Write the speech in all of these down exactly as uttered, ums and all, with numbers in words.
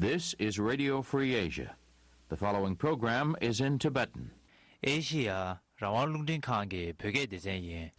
This is Radio Free Asia. The following program is in Tibetan. ཨེ་ཤི་ཡ་རང་དབང་རླུང་འཕྲིན་ཁང་གི་བོད་སྐད་སྡེ་ཚན་ཡིན།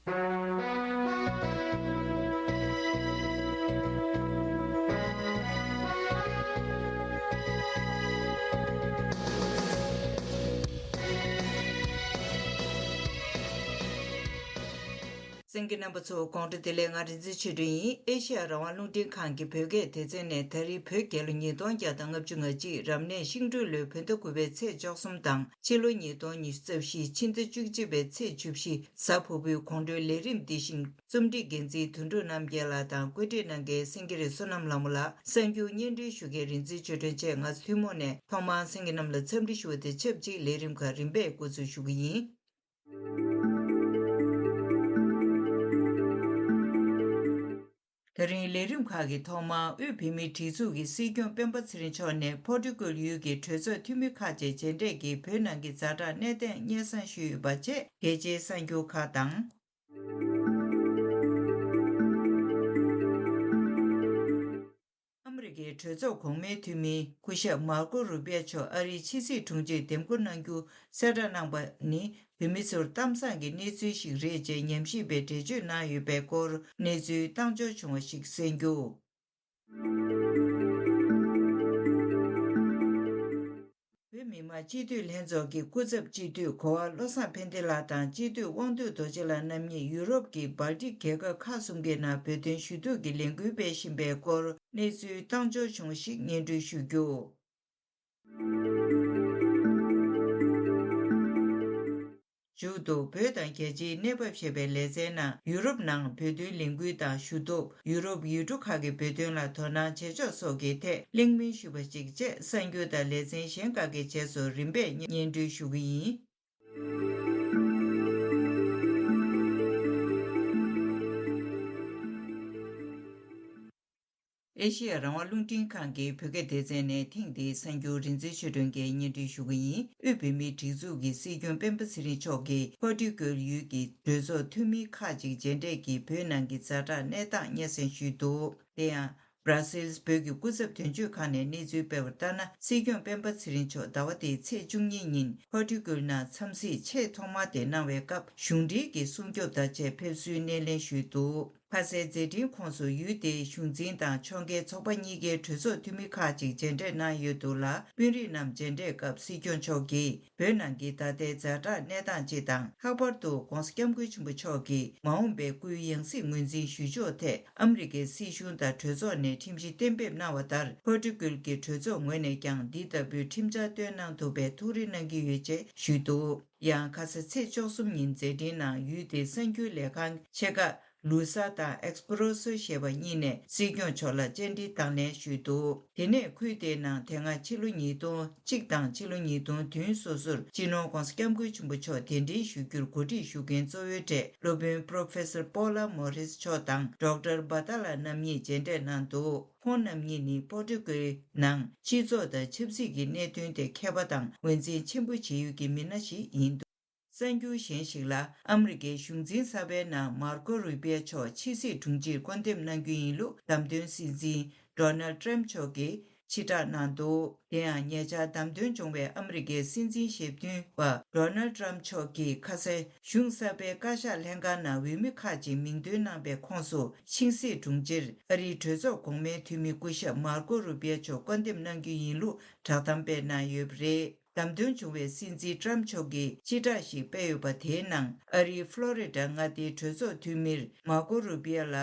གསན་མཁན་རྣམ་པ་ཚོ་དགོང་དྲོ་བདེ་ལེགས། ང་རིག་འཛིན་ཆོས་སྒྲོན་ཡིན། ཨེ་ཤི་ཡ་རང་དབང་རླུང་འཕྲིན་ཁང་གི་བོད་སྐད་སྡེ་ཚན་ནས་ད་རེས་བོད་རྒྱལ་ལོ་ཉིས་སྟོང་བརྒྱ་དང་ལྔ་བཅུ་ང་གཅིག་རབ་གནས་ཤིང་འབྲུག་ལོའི་བོད་ཟླ་དགུ་པའི་ཚེས་བཅུ་གསུམ་དང་། ཕྱི་ལོ་ཉིས་སྟོང་ཉི་ཤུ་རྩ་བཞི་ཕྱི་ཟླ་བཅུ་གཅིག་པའི་ཚེས་བཅུ་བཞི་གཟའ་ཕུར་བུའི་དགོང་དྲོའི་ལས་རིམ་འདི་བཞིན་རྩོམ་སྒྲིག་འགན་འཛིན་དོན་གྲུབ་རྣམ་རྒྱལ་ལགས་དང་། བཀོད་སྒྲིག་གནང་མཁན་སེང་གེ་རི་བསོད་ནམས་ལྷ་མོ་ལགས། གསར་འགྱུར་སྙན་སྒྲོན་ཞུ་མཁན་རིག་འཛིན་ཆོས་སྒྲོན་བཅས། ང་ཚོ་ཐུན་མོང་ནས་ཐོག་མར་གསན་མཁན་རྣམས་ལ་འཚམས་འདྲི་ཞུ་བ་དང་ཆབས་ཅིག་ལས་རིམ་ཁག་རིམ་པས་འགོ་འཛུགས་ཞུ་གི་ཡིན། ད་རིང་ལས་རིམ་ཁག་གི་ཐོག་མར་དབུས་བོད་མིའི་སྒྲིག་འཛུགས་ཀྱི་སྲིད་སྐྱོང་སྤེན་པ་ཚེ་རིང་མཆོག་ནས་ཕོར་ཊུ་གལ་ཡུལ་གྱི་གྲོས་ཚོགས་འཐུས་མི་ཁག་ཅིག་མཇལ་འཕྲད་ཀྱིས་བོད་ནང་གི་ཛ་དྲག་གནས་སྟངས་སྙན་སེང་ཞུས་ཡོད་པ་བཅས་རྒྱལ་སྤྱིའི་གསར་འགྱུར་ཁག་དང་། ཨ་མི་རི་ཀའི་གྲོས་ཚོགས་གོང་མའི་འཐུས་མི་སྐུ་ཞབས་མར་ཀོ་རུ་པི་ཡ་མཆོག་ཨ་རིའི་ཕྱི་སྲིད་དྲུང་ཆེར་འདེམས་བསྐོ་གནང་རྒྱུ་གསལ་བསྒྲགས་གནང་པ་ནི་བོད་མི་ཚོར་གཏམ་བཟང་གི་གནས་ཚུལ་ཞིག་རེད་ཅེས་ཉམས་ཞིབ་པས་འགྲེལ་བརྗོད་གནང་ཡོད་པའི་སྐོར་གནས་ཚུལ་བཏང་འབྱོར་བྱུང་བ་ཞིག་གསན་རྒྱུ། བོད་མི་མང་སྤྱི་འཐུས་ལྷན་ཚོགས་ཀྱི་སྐུ་ཚབ་སྤྱི་འཐུས་གོ་བ་བློ་བཟང་ཕན་བདེ་ལགས་དང་སྤྱི་འཐུས་དབང་འདུས་རྡོ་རྗེ་ལགས་རྣམ་གཉིས་ཡུ་རོབ་ཀྱི་སྦལ་ཏིག་རྒྱལ་ཁབ་ཁག་གསུམ་གྱི་ནང་བོད་དོན་ཞུ་གཏུག་གི་ལས་འགུལ་སྤེལ་བཞིན་པའི་སྐོར་གནས་ཚུལ་བཏང་འབྱོར་བྱུང་བ་ཞིག་སྙན་སྒྲོན་ཞུ་རྒྱུ། མཇུག་ཏུ་བོད་དང་རྒྱལ་སྤྱིའི་གནས་བབ་ཞེས་པའི་ལེ་ཚན་ནང་ཡུ་རོབ་ནང་བོད་དོན་ལས་འགུལ་དང་ཞུ་གཏུག་ཡུ་རོབ་ཡུལ་གྲུ་ཁག་གི་བོད་དོན་ལ་དོ་སྣང་བྱེད་ཕྱོགས་སོགས་ཀྱི་ཐད་གླེང་མོལ་ཞུས་པ་ཞིག་བཅས་གསར་འགྱུར་དང་ལེ་ཚན་གཞན་ཁག་གི་རྗེས་སུ་རིམ་པས་སྙན་སྒྲོན་ཞུ་གི་ཡིན། ཨེ་ཤེ་ཡ་རང་དབང་རླུང་འཕྲིན་ཁང་གི་བོད་སྐད་སྡེ་ཚན་ནས་ཐེངས་འདིའི་གསར་འགྱུར་རིག་འཛིན་ཆོས་སྒྲོན་གྱིས་སྙན་སྒྲོན་ཞུ་གི་ཡིན། དབུས་བོད་མིའི་སྒྲིག་འཛུགས་ཀྱི་སྲིད་སྐྱོང་སྤེན་པ་ཚེ་རིང་མཆོག་གིས་ཕོར་ཊུ་གལ་ཡུལ་གྱི་གྲོས་ཚོགས་འཐུས་མི་ཁག་ཅིག་མཇལ་འཕྲད་ཀྱིས་བོད་ནང་གི་ཛ་དྲག་གནས་སྟངས་སྙན་སེང་ཞུས་འདུག་དེ་ཡང་། སྦྲ་སིལ་བོད་ཀྱི་སྐུ་ཚབ་དོན་གཅོད་ཁང་ནས་གནས་ཚུལ་སྤེལ་བར་ལྟར་ན། སྲིད་སྐྱོང་སྤེན་པ་ཚེ་རིང་མཆོག་ཟླ་བ་འདིའི་ཚེས་བཅུ་གཉིས་ཉིན་ཕོར་ཊུ་གལ་ནང་འཚམས་གཟིགས་ཆེས་ཐོག་མ་དེ་གནང་བའི་སྐབས་གཞུང་འབྲེལ་གྱི་སྲུང་སྐྱོབ་དང་བཅས་ཕེབས་བསུའི་སྣེ་ལེན་ཞུས་འདུག་ཁ་སའི་མཛད་འཕྲིན་ཁོངས་སུ་ཡུལ་དེའི་གཞུང་འཛིན་དང་ཕྱོགས་འགལ་ཚོགས་པ་གཉིས་ཀའི་གྲོས་ཚོགས་འཐུས་མི་ཁག་ཅིག་མཇལ་འཕྲད་གནང་ཡོད་འདུག་ལ། དཔོན་རིགས་རྣམས་མཇལ་འཕྲད་སྐབས་སྲིད་སྐྱོང་མཆོག་གིས་བོད་ནང་གི་ད་ལྟའི་ཛ་དྲག་གནས་སྟངས་སྤྱི་དང་། ལྷག་པར་དུ་༧གོང་ས་༧སྐྱབས་མགོན་ཆེན་པོ་མཆོག་གིས་མ་འོངས་པའི་སྐུའི་ཡང་སྲིད་ངོས་འཛིན་ཞུ་ཕྱོགས་ཐད་ཨ་མི་རི་ཀའི་སྲིད་གཞུང་དང་གྲོས་ཚོགས་ནས་ཁྲིམས་གཞི་གཏན་འབེབས་གནང་བ་ལྟར། ཕོར་ཊུ་གལ་གྱི་གྲོས་ཚོགས་ངོས་ནས་ཀྱང་འདི་ལྟ་བུའི་ཁྲིམས་འཆར་བཏོན་གནང་ཐུབ་པའི་ཐུགས་རེ་གནང་གི་ཡོད་ཅེས་ཞུས་འདུག་ཡང་ཁ་ས་ཚེས་བཅུ་གསུམ་ཉིན་མཛད་འཕྲིན་ནང་ཡུལ་དེའི་གསར་འགྱུར་ལས་ཁང་ཆེ་ཁག་ལུ་ས་དང་ཨེགས་པོ་རོ་སོ་ཞེས་པ་གཉིས་ནས་སྲིད་སྐྱོང་མཆོག་ལ་བཅར་འདྲི་དང་ལེན་ཞུས་འདུག་དེ་ནས་ཁུལ་དེའི་ནང་དེ་སྔ་ཕྱི་ལོ་ཉིས་སྟོང་གཅིག་དང་ཕྱི་ལོ་ཉིས་སྟོང་བདུན་སོ་སོར་སྤྱི་ནོར་༧གོང་ས་༧སྐྱབས་མགོན་ཆེན་པོ་མཆོག་གདན་འདྲེན་ཞུ་རྒྱུར་གོ་སྒྲིག་ཞུ་མཁན་གཙོ་བོའི་གྲས་སློབ་དཔོན་Professor Paula Morris་མཆོག་དང་ཌོག་ཊར་བྷ་ཏཱ་ལ་རྣམ་གཉིས་མཇལ་འཕྲད་གནང་འདུག་ཁོང་རྣམ་གཉིས་ནི་ཕོར་ཊུ་གལ་ནང་སྤྱི་ཚོགས་དང་ཆབ་སྲིད་ཀྱི་གནད་དོན་དེ་མཁས་པ་དང་ངོས་འཛིན་ཆེན་པོ་བྱེད་ཡུལ་གྱི་མི་སྣ་ཞིག་ཡིན་འདུག་གསར་འགྱུར་གཞན་ཞིག་ལ། ཨ་མི་རི་ཀའི་གཞུང་འཛིན་གསར་པའི་ནང་མར་ཀོ་རུ་པི་ཡ་མཆོག་ཕྱི་སྲིད་དྲུང་ཆེར་བསྐོ་འདེམས་གནང་རྒྱུ་ཡིན་ལུགས་བདམས་ཐོན་སྲིད་འཛིན་ཌོ་ནལ་ཊམ་མཆོག་གིས་ཕྱིར་བསྒྲགས་གནང་འདུག་དེ་ཡང་ཉེ་ཆར་བདམས་ཐོན་བྱུང་བའི་ཨ་མི་རི་ཀའི་སྲིད་འཛིན་ཞབས་བསྟུན་པ་ཌོ་ནལ་ཊམ་མཆོག་གིས་ཁ་སའི་གཞུང་གསར་པའི་བཀའ་ཤག་ལྷན་ཁང་ནང་འོས་མི་ཁག་ཅིག་མིང་འདོན་གནང་པའི་ཁོངས་སུ། ཕྱི་སྲིད་དྲུང་ཆེར་ཨ་རིའི་གྲོས་ཚོགས་གོང་མའི་འཐུས་མི་སྐུ་ཞབས་མར་ཀོ་རུ་པི་ཡ་མཆོག་བསྐོ་འདེམས་གནང་རྒྱུ་ཡིན་ལུགས་བསྒྲགས་གཏམ་སྤེལ་གནང་ཡོད་པ་རེད། བདམས་ཐོན་བྱུང་བའི་སྲིད་འཛིན་ཊམ་མཆོག་གིས་སྤྱི་བསྒྲགས་ཤིག་སྤེལ་ཡོད་པ། དེའི་ནང་ཨ་རིའི་ཕློ་རི་ཌ་མངའ་སྡེའི་གྲོས་ཚོགས་འཐུས་མིར་མར་ཀོ་རུ་པི་ཡ་ལ་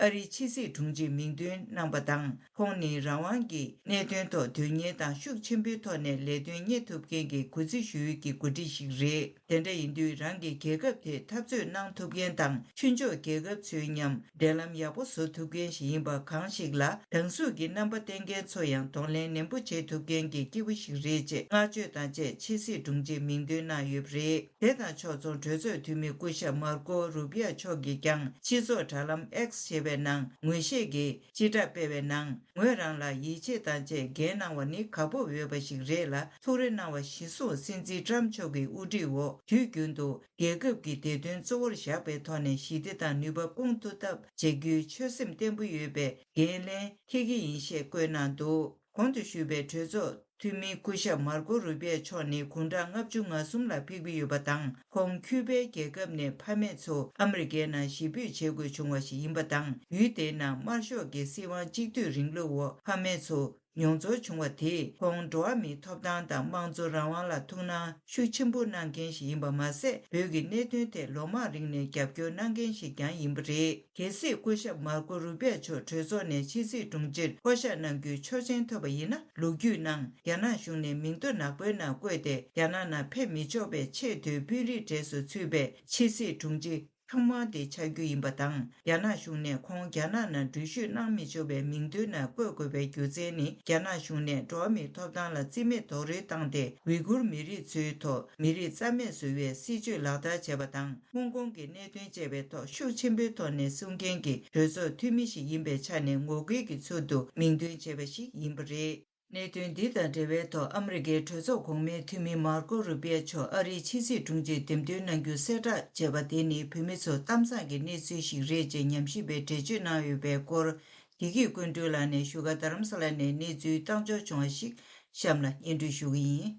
ཨ་རིའི་ཕྱི་སྲིད་དྲུང་ཆེའི་མིང་འདོན་གནང་པ་དང་། ཁོང་ནི་རང་དབང་གི་གནད་དོན་ཐོག་དོན་གཉེར་དང་ཤུགས་ཆེན་པོའི་ཐོག་ནས་ལས་དོན་གཉེར་ཐུབ་མཁན་གྱི་གུས་བརྩི་ཞུ་ཡུལ་གྱི་འགོ་ཁྲིད་ཞིག་རེད། དེ་འདྲ་ཡིན་དུས་རང་གི་རྒྱལ་ཁབ་དེ་འཐབ་རྩོད་གནང་ཐུབ་མཁན་དང་། ཕྱི་ཕྱོགས་རྒྱལ་ཁབ་ཚོའི་མཉམ་འབྲེལ་ལམ་ཡག་པོ་བཟོ་ཐུབ་མཁན་ཞིག་ཡིན་པ་གང་ཞིག་ལ། སྡང་ཟུག་གི་རྣམ་པ་བསྟན་མཁན་ཚོ་ཡང་གདོང་ལེན་ནན་པོ་བྱེད་ཐུབ་མཁན་གྱི་སྐྱེས་བུ་ཞིག་རེད་ཅེས་བསྔགས་བརྗོད་དང་བཅས་ཕྱི་སྲིད་དྲུང་ཆེའི་མིང་འདོན་གནང་ཡོད་པ་རེད། དེ་དང་ཕྱོགས་མཚུངས་གྲོས་ཚོགས་འཐུས་མི་སྐུ་ཞབས་མར་ཀོ་རུ་པི་ཡ་མཆོག་གིས་ཀྱང་སྤྱི་ཚོགས་དྲ་ལམ་X་ཞེས་པའི་ནང་ངོས་བཞེས་ཀྱིས་སྤྱི་བསྒྲགས་སྤེལ་བའི་ནང་། ངོས་རང་ལ་ཡིད་ཆེས་དང་བཅས་འགན་གནང་བ་ནི་དགའ་སྤོབས་ཡོད་པ་ཞིག་རེད་ལ། ཐུགས་རེ་གནང་བ་གཞིར་བཟུང་སྲིད་འཛིན་ཊམ་མཆོག་གི་དབུ་ཁྲིད་འོག་དུས་རྒྱུན་དུ་རྒྱལ་ཁབ་ཀྱི་བདེ་དོན་གཙོ་བོར་བཞག་པའི་ཐོག་ནས་ཞི་བདེ་དང་ནུས་པ་སྤུངས་ཐུབ་ཐབས་བྱེད་རྒྱུའི་ཆོད་སེམས་བརྟན་པོ་ཡོད་པའི་འགན་ལེན་འཁྱེར་གྱི་ཡིན་ཞེས་བཀོད་གནང་འདུག་གོང་དུ་ཞུས་པའི་གྲོས་ཚོགས་འཐུས་མི་སྐུ་ཞབས་མར་ཀོ་རུ་པི་ཡ་མཆོག་ནི་དགུང་གྲངས་ལྔ་བཅུ་ང་གསུམ་ལ་ཕེབས་ཀྱི་ཡོད་པ་དང་། ཁོང་ཁྱུ་པའི་རྒྱལ་ཁབ་ནས་ཕ་མེས་ཚོ་ཨ་མི་རི་ཀའི་ནང་གཞིས་སྤོས་བྱེད་དགོས་བྱུང་བ་ཞིག་ཡིན་པ་དང་། ཡུལ་དེའི་ནང་དམར་ཤོག་གི་སྲིད་དབང་གཅིག་སྡུད་རིང་ལུགས་འོག་ཕ་མེས་ཚོ་མྱོང་ཚོར་བྱུང་བ་དེས་ཁོང་འགྲོ་བ་མིའི་ཐོབ་ཐང་དང་དམངས་གཙོ་རང་དབང་ལ་ཐུགས་སྣང་ཤུགས་ཆེན་པོ་གནང་མཁན་ཞིག་ཡིན་པ་མ་ཟད། བོད་ཀྱི་གནད་དོན་ཐད་ལོ་མང་རིང་ནས་རྒྱབ་སྐྱོར་གནང་མཁན་ཞིག་ཀྱང་ཡིན་པ་རེད། གལ་སྲིད་སྐུ་ཞབས་མར་ཀོ་རུ་པི་ཡ་མཆོག་གྲོས་ཚོགས་ནས་ཕྱི་སྲིད་དྲུང་ཆེར་བསྐོ་གཞག་གནང་རྒྱུའི་ཆོག་མཆན་ཐོབ་པ་ཡིན་ན། ལོ་རྒྱུས་ནང་རྒྱ་ནག་གཞུང་ནས་མིང་ཐོ་ནག་པོའི་ནང་བཀོད་དེ། རྒྱ་ནག་ནང་ཕེབས་མི་ཆོག་པའི་ཆེས་མཐོའི་དཔོན་རིགས་གྲས་སུ་ཚུད་པའི་ཕྱི་སྲིད་དྲུང་ཆེ་ཐོག་མ་དེ་ཆགས་རྒྱུ་ཡིན་པ་དང་། རྒྱ་ནག་གཞུང་ནས་ཁོང་རྒྱ་ནག་ནང་འགྲུལ་བཞུད་གནང་མི་ཆོག་པའི་མིང་ཐོའི་ནང་བཀོད་དགོས་པའི་རྒྱུ་མཚན་ནི། རྒྱ་ནག་གཞུང་ནས་འགྲོ་བ་མིའི་ཐོབ་ཐང་ལ་རྩིས་མེད་རྡོག་རོལ་བཏང་སྟེ། ཝི་གུར་མི་རིགས་ཚོའི་ཐོག་མི་རིགས་རྩ་མེད་བཟོ་བའི་སྲིད་བྱུས་ལག་བསྟར་བྱས་པ་དང་། ཧོང་ཀོང་གི་གནད་དོན་བཅས་པའི་ཐོག་ཤུགས་ཆེན་པོའི་ཐོག་ནས་གསུང་མཁན་གྱི་གྲོས་ཚོགས་འཐུས་མི་ཞིག་ཡིན་པའི་ཆ་ནས་ངོ་རྒོལ་གྱི་ཚུལ་དུ་མིང་འདོན་བྱས་པ་ཞིག་ཡིན་པ་རེད། གནད་དོན་འདི་དང་འབྲེལ་བའི་ཐོག་ཨ་མི་རི་ཀའི་གྲོས་ཚོགས་གོང་མའི་འཐུས་མི་མར་ཀོ་རུ་པི་ཡ་མཆོག་ཨ་རིའི་ཕྱི་སྲིད་དྲུང་ཆེར་འདེམས་ཐོན་གནང་རྒྱུ་གསལ་བསྒྲགས་བྱས་པ་དེ་ནི་བོད་མི་ཚོར་གཏམ་བཟང་གི་གནས་ཚུལ་ཞིག་རེད་ཅེས་ཉམས་ཞིབ་པས་འགྲེལ་བརྗོད་གནང་ཡོད་པའི་སྐོར། བདེ་སྐྱིད་ཀུན་སྒྲོན་ལགས་ནས་བཞུགས་སྒར་རྡ་རམ་ས་ལ་ནས་གནས་ཚུལ་བཏང་འབྱོར་བྱུང་བ་ཞིག་གཤམ་ལ་སྙན་སྒྲོན་ཞུ་གི་ཡིན།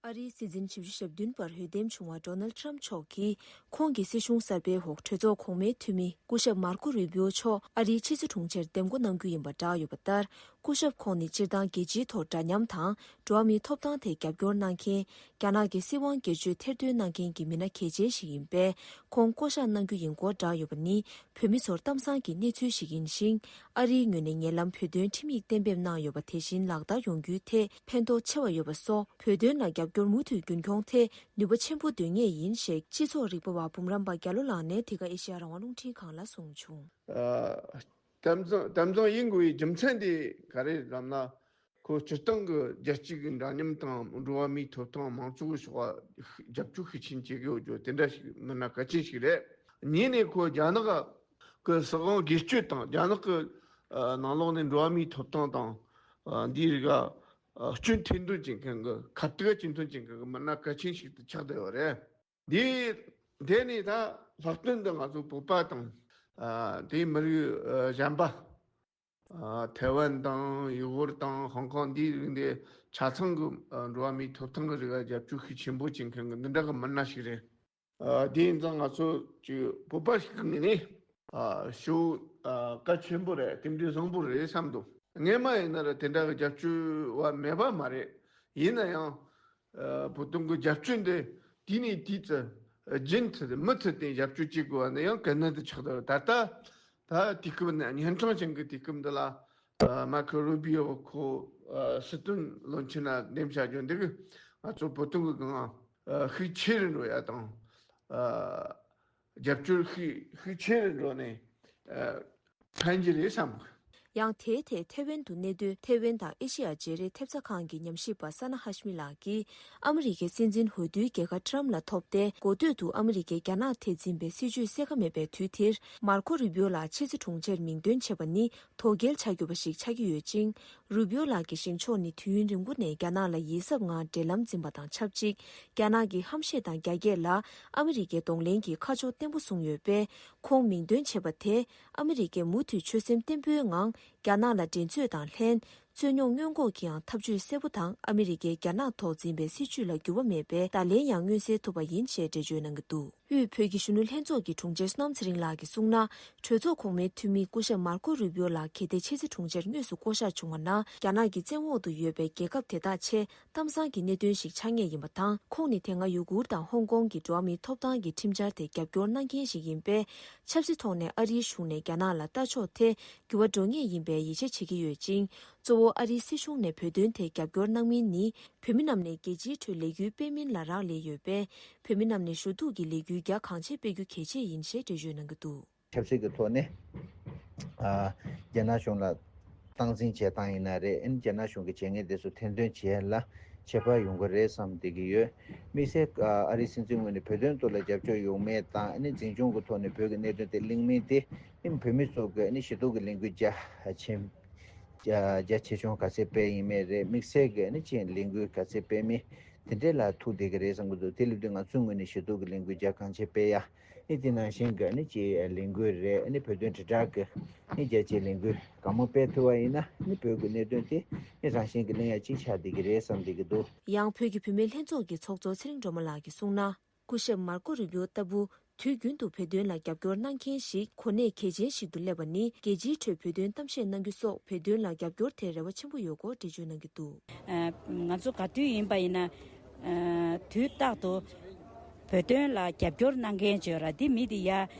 ཨ་རིའི་སྲིད་འཛིན་བཞི་བཅུ་ཞེ་བདུན་པར་འོས་འདེམས་བྱུང་བ་ཌོ་ནལ་ཊམ་མཆོག་གིས། ཁོང་གི་སྲིད་གཞུང་གསར་པའི་འོག་གྲོས་ཚོགས་གོང་མའི་འཐུས་མི་སྐུ་ཞབས་མར་ཀོ་རུ་བིའོ་མཆོག་ཨ་རིའི་ཕྱི་སྲིད་དྲུང་ཆེར་འདེམས་བསྐོ་གནང་རྒྱུ་ཡིན་པ་བསྒྲགས་ཡོད་པ་ལྟར། སྐུ་ཞབས་ཁོང་ནི་སྤྱིར་བཏང་རྒྱལ་སྤྱིའི་ཐོག་འདྲ་མཉམ་དང་། འགྲོ་བ་མིའི་ཐོབ་ཐང་ཐད་རྒྱབ་སྐྱོར་གནང་མཁན། རྒྱ་ནག་གི་སྲིད་དབང་སྒེར་གཅོད་ཐེར་འདོན་གནང་མཁན་གྱི་མི་སྣ་གལ་ཆེན་ཞིག་ཡིན་པས། ཁོང་བསྐོ་གཞག་གནང་རྒྱུ་ཡིན་སྐོར་བསྒྲགས་ཡོད་པ་ནི། བོད་མི་ཚོར་གཏམ་བཟང་གི་གནས་ཚུལ་ཞིག་ཡིན་ཞིང་། ཨ་རིའི་ངོས་ནས་ཉེ་ལམ་བོད་དོན་ཁྲིམས་ཡིག་གཏན་འབེབས་གནང་ཡོད་པ་དེ་བཞིན་ལག་བསྟར་ཡོང་རྒྱུའི་ཐད་ཕན་ཐོགས་ཆེ་བ་ཡོད་པ་སོགས། བོད་དོན་ལ་རྒྱབ་སྐྱོར་མུ་མཐུད་རྒྱུན་འཁྱོངས་ཐད་ནུས་པ་ཆེན་པོ་འདོན་ངེས་ཡིན་ཞེས་སྤྱི་ཚོགས་རིག་པ་བ་འབུམ་རམས་པ་རྒྱ་ལོ་ལགས་ནས་འདི་ག་ཨེ་ཤེ་ཡ་རང་དབང་རླུང་འཕྲིན་ཁང་ལ་གསུངས་བྱུང་། ཨ། གཏམ་བཟང་གཏམ་བཟང་ཡིན་དགོས་པའི་རྒྱུ་མཚན་དེ་ག་རེ་རེད་ལབ་ན། ཁོ་སྤྱིར་བཏང་གི་རྒྱལ་སྤྱི་གི་འདྲ་མཉམ་དང་འགྲོ་བ་མིའི་ཐོབ་ཐང་མང་གཙོ་གི་ཕྱོགས་ལ་རྒྱབ་སྐྱོར་ཤུགས་ཆེན་བྱེད་ཀྱི་ཡོད་རྒྱུ་དེ་འདྲ་ཞིག་མིན་ན་གལ་ཆེན་ཞིག་རེད། གཉིས་ནས་ཁོ་རྒྱ་ནག་གི་སྲིད་དབང་སྒེར་གཅོད་དང་རྒྱ་ནག་གི་ཨ་ནང་ལོགས་ནས་འགྲོ་བ་མིའི་ཐོབ་ཐང་དང་ཨ་འདིའི་རིགས་ཨ་སྐྱོན་ཐེར་འདོན་བྱེད་མཁན་གྱི་ཁ་གཏད་གཅིག་མཐུན་བྱེད་མཁན་གྱི་མི་སྣ་གལ་ཆེན་ཞིག་ཏུ་ཆགས་བསྡད་ཡོད་རེད། འདི་དེ་ནས་ད་ལྷག་དོན་དུ་ང་ཚོ་བོད་པ་དང་ཨ་དེའི་མི་རིགས་ཨ་གཞན་པ། ཨ་ཐའེ་ཝན་དང་ཡུ་གུར་དང་ཧོང་ཀོང་འདིའི་རིགས་འདི་ཆ་ཚང་གི་ཨ་འགྲོ་བ་མིའི་ཐོབ་ཐང་གི་རིགས་ལ་རྒྱབ་སྐྱོར་ཤུགས་ཆེན་པོ་བྱེད་མཁན་གྱི་འདི་འདྲ་གི་མི་སྣ་ཞིག་རེད། ཨ་དེ་ཡིན་ཙང་ང་ཚོ་ཅིག་བོད་པ་ཞིག་གི་ངོས་ནས་ཨ་ཞེ་པོ་ཨ་གལ་ཆེན་པོ་རེད། རྟེན་འབྲེལ་བཟང་པོ་རེད་བསམ་འདུག་སྔོན་མ་ཡིན་ན་ར་དེ་འདྲ་གི་རྒྱབ་སྐྱོར་བ་མེད་པ་མ་རེད། ཡིན་ན་ཡང་། ཨ་བོད་དོན་གྱི་རྒྱབ་སྐྱོར་འདི་དུས་ནས་དུས་སུ་རྒྱུན་མཐུད་མུ་མཐུད་དེ་རྒྱབ་སྐྱོར་བྱེད་དགོས་པ་ནི་ཡང་གལ་གནད་དུ་ཆགས་འདུག་ད་ལྟ་ད་དུས་སྐབས་ནས་གཉན་འཕྲང་ཅན་གྱི་དུས་སྐབས་འདི་ལ་ཨ་མར་ཁོ་རུ་བི་ཡོ་ཁོ་ཨ་སྲིད་དོན་བློན་ཆེན་ལ་འདེམས་བྱ་རྒྱུ་འདི་གིས་ང་ཚོ་བོད་དོན་གྱི་སྒང་ཨ་ཤུགས་ཆེ་རུ་འགྲོ་ཡ་དང་ཨ་རྒྱབ་སྐྱོར་ཤུགས་ཤུགས་ཆེ་རུ་འགྲོ་ནས་ཨ་ཕན་གྱི་རེད་བསམ། ཡང་དེའི་ཐད་ཐའེ་ཝན་དུ་གནས་སྡོད་ཐའེ་ཝན་དང་ཨེ་ཤེ་ཡ་བརྗེ་རེས་ཐེབས་རྩ་ཁང་གི་ཉམས་ཞིབ་པ་ས་ན་ཧ་ཤི་མི་ལགས་ཀྱིས། ཨ་མི་རི་ཀའི་སྲིད་འཛིན་འོས་བསྡུའི་རྒྱལ་ཁ་ཊམ་ལ་ཐོབ་སྟེ། འགོ་སྟོད་དུ་ཨ་མི་རི་ཀས་རྒྱ་ནག་ཐད་འཛིན་པའི་སྲིད་བྱུས་གསལ་ཁ་མེད་པའི་དུས་དེར། མར་ཁོ་རུ་བིའོ་ལགས་ཕྱི་སྲིད་དྲུང་ཆེར་མིང་འདོན་བྱས་པ་ནི་དོ་འགེལ་བྱ་དགོས་པ་ཞིག་ཆགས་ཀྱི་ཡོད་ཅིང་། རུ་བིའོ་ལགས་ཀྱི་བཞེངས་ཕྱོགས་ནི་དུས་ཡུན་རིང་པོ་ནས་རྒྱ་ནག་ལ་ཡིད་གཟབ་ངང་འབྲེལ་ལམ་འཛིན་པ་དང་ཆབས་ཅིག་རྒྱ་ནག་གི་ཧམ་བཤད་དང་རྒྱ་སྐྱེད་ལ་ཨ་མི་རི་ཀའི་གདོང་ལེན་གྱི་ཁ་ཕྱོགས་བརྟན་པོ་བཟུང་ཡོད་པས། ཁོང་མིང་འདོན་བྱས་པ་དེས་ཨ་མི་རི་ཀས་མུ་མཐུད་ཆོད་སེམས་བརྟན་པོའི་ངང་རྒྱ་ནག་ལ་འགྲན་རྩོད་དང་ལྷན། རྩོད་རྙོག་སྔོན་འགོག་གི་ཡང་ཐབས་ཇུས་གསལ་པོ་དང་ཨ་མི་རི་ཀས་རྒྱ་ནག་ཐོག་འཛིན་པའི་སྲིད་བྱུས་ལ་འགྱུར་བ་མེད་པའི་བརྡ་ལན་ཡང་མངོན་གསལ་ཐུབ་པ་ཡིན་ཞེས་འགྲེལ་བརྗོད་གནང་གི་འདུག་དབུས་བོད་ཀྱི་གཞོན་ནུ་ལྷན་ཚོགས་ཀྱི་དྲུང་ཆེ་བསོད་ནམས་ཚེ་རིང་ལགས་ཀྱིས་གསུངས་ན། གྲོས་ཚོགས་གོང་མའི་འཐུས་མི་སྐུ་ཞབས་མར་ཀོ་རུ་བིའོ་ལགས་གལ་ཏེ་ཕྱི་སྲིད་དྲུང་ཆེར་དངོས་སུ་བསྐོ་གཞག་བྱུང་བ་ན། རྒྱ་ནག་གི་བཙན་འོག་ཏུ་ཡོད་པའི་རྒྱལ་ཁབ་དེ་དག་ཆེས་གཏམ་བཟང་གི་གནད་དོན་ཞིག་ཆགས་ངེས་ཡིན་པ་དང་། ཁོང་ནི་དེ་སྔ་ཡུ་གུར་དང་ཧོང་ཀོང་གི་འགྲོ་བ་མིའི་ཐོབ་ཐང་གི་ཁྲིམས་འཆར་དེ་རྒྱབ་སྐྱོར་གནང་མཁན་ཞིག་ཡིན་པས། ཆབ་སྲིད་ཐོག་ནས་ཨ་རིའི་གཞུང་ནས་རྒྱ་ནག་ལ་ལྟ་ཕྱོགས་དེ་འགྱུར་བ་འགྲོ་ངེས་ཡིན་པའི་ཡིད་ཆེས་བྱེད་ཀྱི་ཡོད་ཅིང་། གཙོ་བོ་ཨ་རིའི་སྲིད་གཞུང་ནས་བོད་དོན་དེ་རྒྱབ་སྐྱོར་གནང་མིན་ནི། བོད་མི་རྣམས་ནས་རྒྱལ་སྤྱིའི་ཁྲོད་ལས་འགུལ་སྤེལ་མིན་ལ་རག་ལས་ཡོད་པས། བོད་མི་རྣམས་ནས་ཞུ་གཏུག་གི་ལས་འགུལ་རྒྱ་གང་ཆེ་སྤེལ་རྒྱུ་གལ་ཆེ་ཡིན་ཞེས་འགྲེལ་བརྗོད་གནང་གི་འདུག་ཆབ་སྲིད་ཀྱི་ཐོག་ནས་ཨ་རྒྱ་ནག་གཞུང་ལ་སྟངས་འཛིན་བྱེད་སྟངས་ཡིན་ན་རེད། ཨ་ནི་རྒྱ་ནག་གཞུང་གི་བྱེད་ངན་དེ་ཚོ་ཐེར་འདོན་བྱེད་ཡ་ལ་ཁྱད་པར་ཡོང་གི་རེད་བསམ་བསྡད་ཀྱི་ཡོད། དམིགས་བསལ་ཨ་ཨ་རིའི་སྲིད་འཛིན་ངོས་ནས་བོད་དོན་ཐོག་ལ་རྒྱབ་སྐྱོར་ཡོང་མེད་དང་། ཨ་ནི་འཛིན་སྐྱོང་གི་ཐོག་ནས་བོད་ཀྱི་གནད་དོན་དེ་གླེང་མིན་དེ་ཨ་ནི་བོད་མི་ཚོ་གི་ཨ་ནི་ཞུ་གཏུག་གི་ལས་འགུལ་རྒྱ་ཆེན་རྒྱ་ཆེ་ཆུང་ག་ཚད་སྤེལ་ཡིན་མེད་རེད། དམིགས་བསལ་གྱི་ཨ་ནི་ཅིག་ལས་འགུལ་ག་ཚད་སྤེལ་མིན་དེ་འདྲས་ལ་ཐུག་བསྡད་ཀྱི་རེད་བསམ་གྱི་འདུག་དེ་ལབ་དུས་ང་ཚོའི་ངོས་ནས་ཞུ་གཏུག་གི་ལས་འགུལ་རྒྱ་གང་ཆེ་སྤེལ་ཡ་ ནི་དེ་ནང་བཞིན་གྱི་ནི་ཅིག་ལས་འགུལ་རེད། ནི་བོད་དོན་དྲིལ་བསྒྲགས་ཀྱི་ནི་རྒྱ་ཆེའི་ལས་འགུལ་གང་མང་སྤེལ་ཐུབ་པ་ཡིན་ན། ནི་བོད་ཀྱི་གནད་དོན་དེ་ནི་རང་བཞིན་གྱི་གླེང་ཡ་གཅིག་ཆགས་བསྡད་ཀྱི་རེད་བསམ་བསྡད་ཀྱི་འདུག། ཡང་བོད་ཀྱི་བུད་མེད་ལྷན་ཚོགས་ཀྱི་ཚོགས་གཙོ་ཚེ་རིང་སྒྲོལ་མ་ལགས་ཀྱིས་གསུངས་ན། སྐུ་ཞབས་མར་ཀོ་རུ་བིའོ་ལྟ་བུ་དུས་རྒྱུན་དུ་བོད་དོན་ལ་རྒྱབ་སྐྱོར་གནང་མཁན་ཞིག་གོ་གནས་གལ་ཆེན་ཞིག་ཏུ་སླེབས་པ་ནི། རྒྱལ་སྤྱིའི་ཁྲོད་བོད་དོན་གཏམ་བཤད་གནང་རྒྱུ་སོགས་བོད་དོན་ལ་རྒྱབ་སྐྱོར་ཐད་རེ་བ་ཆེན་པོ་ཡོད་སྐོར་འགྲེལ་བརྗོད་གནང་གི་འདུག། ཨ། ང་ཚོ་ག་དུས་ཡིན་པ་ཡིན་ན། ཨ། དུས་རྟག་ཏུ་བོད་དོན་ལ་རྒྱབ་སྐྱོར་གནང་མཁན་བྱོས་ར། འདི་མི་འདི་ཡ་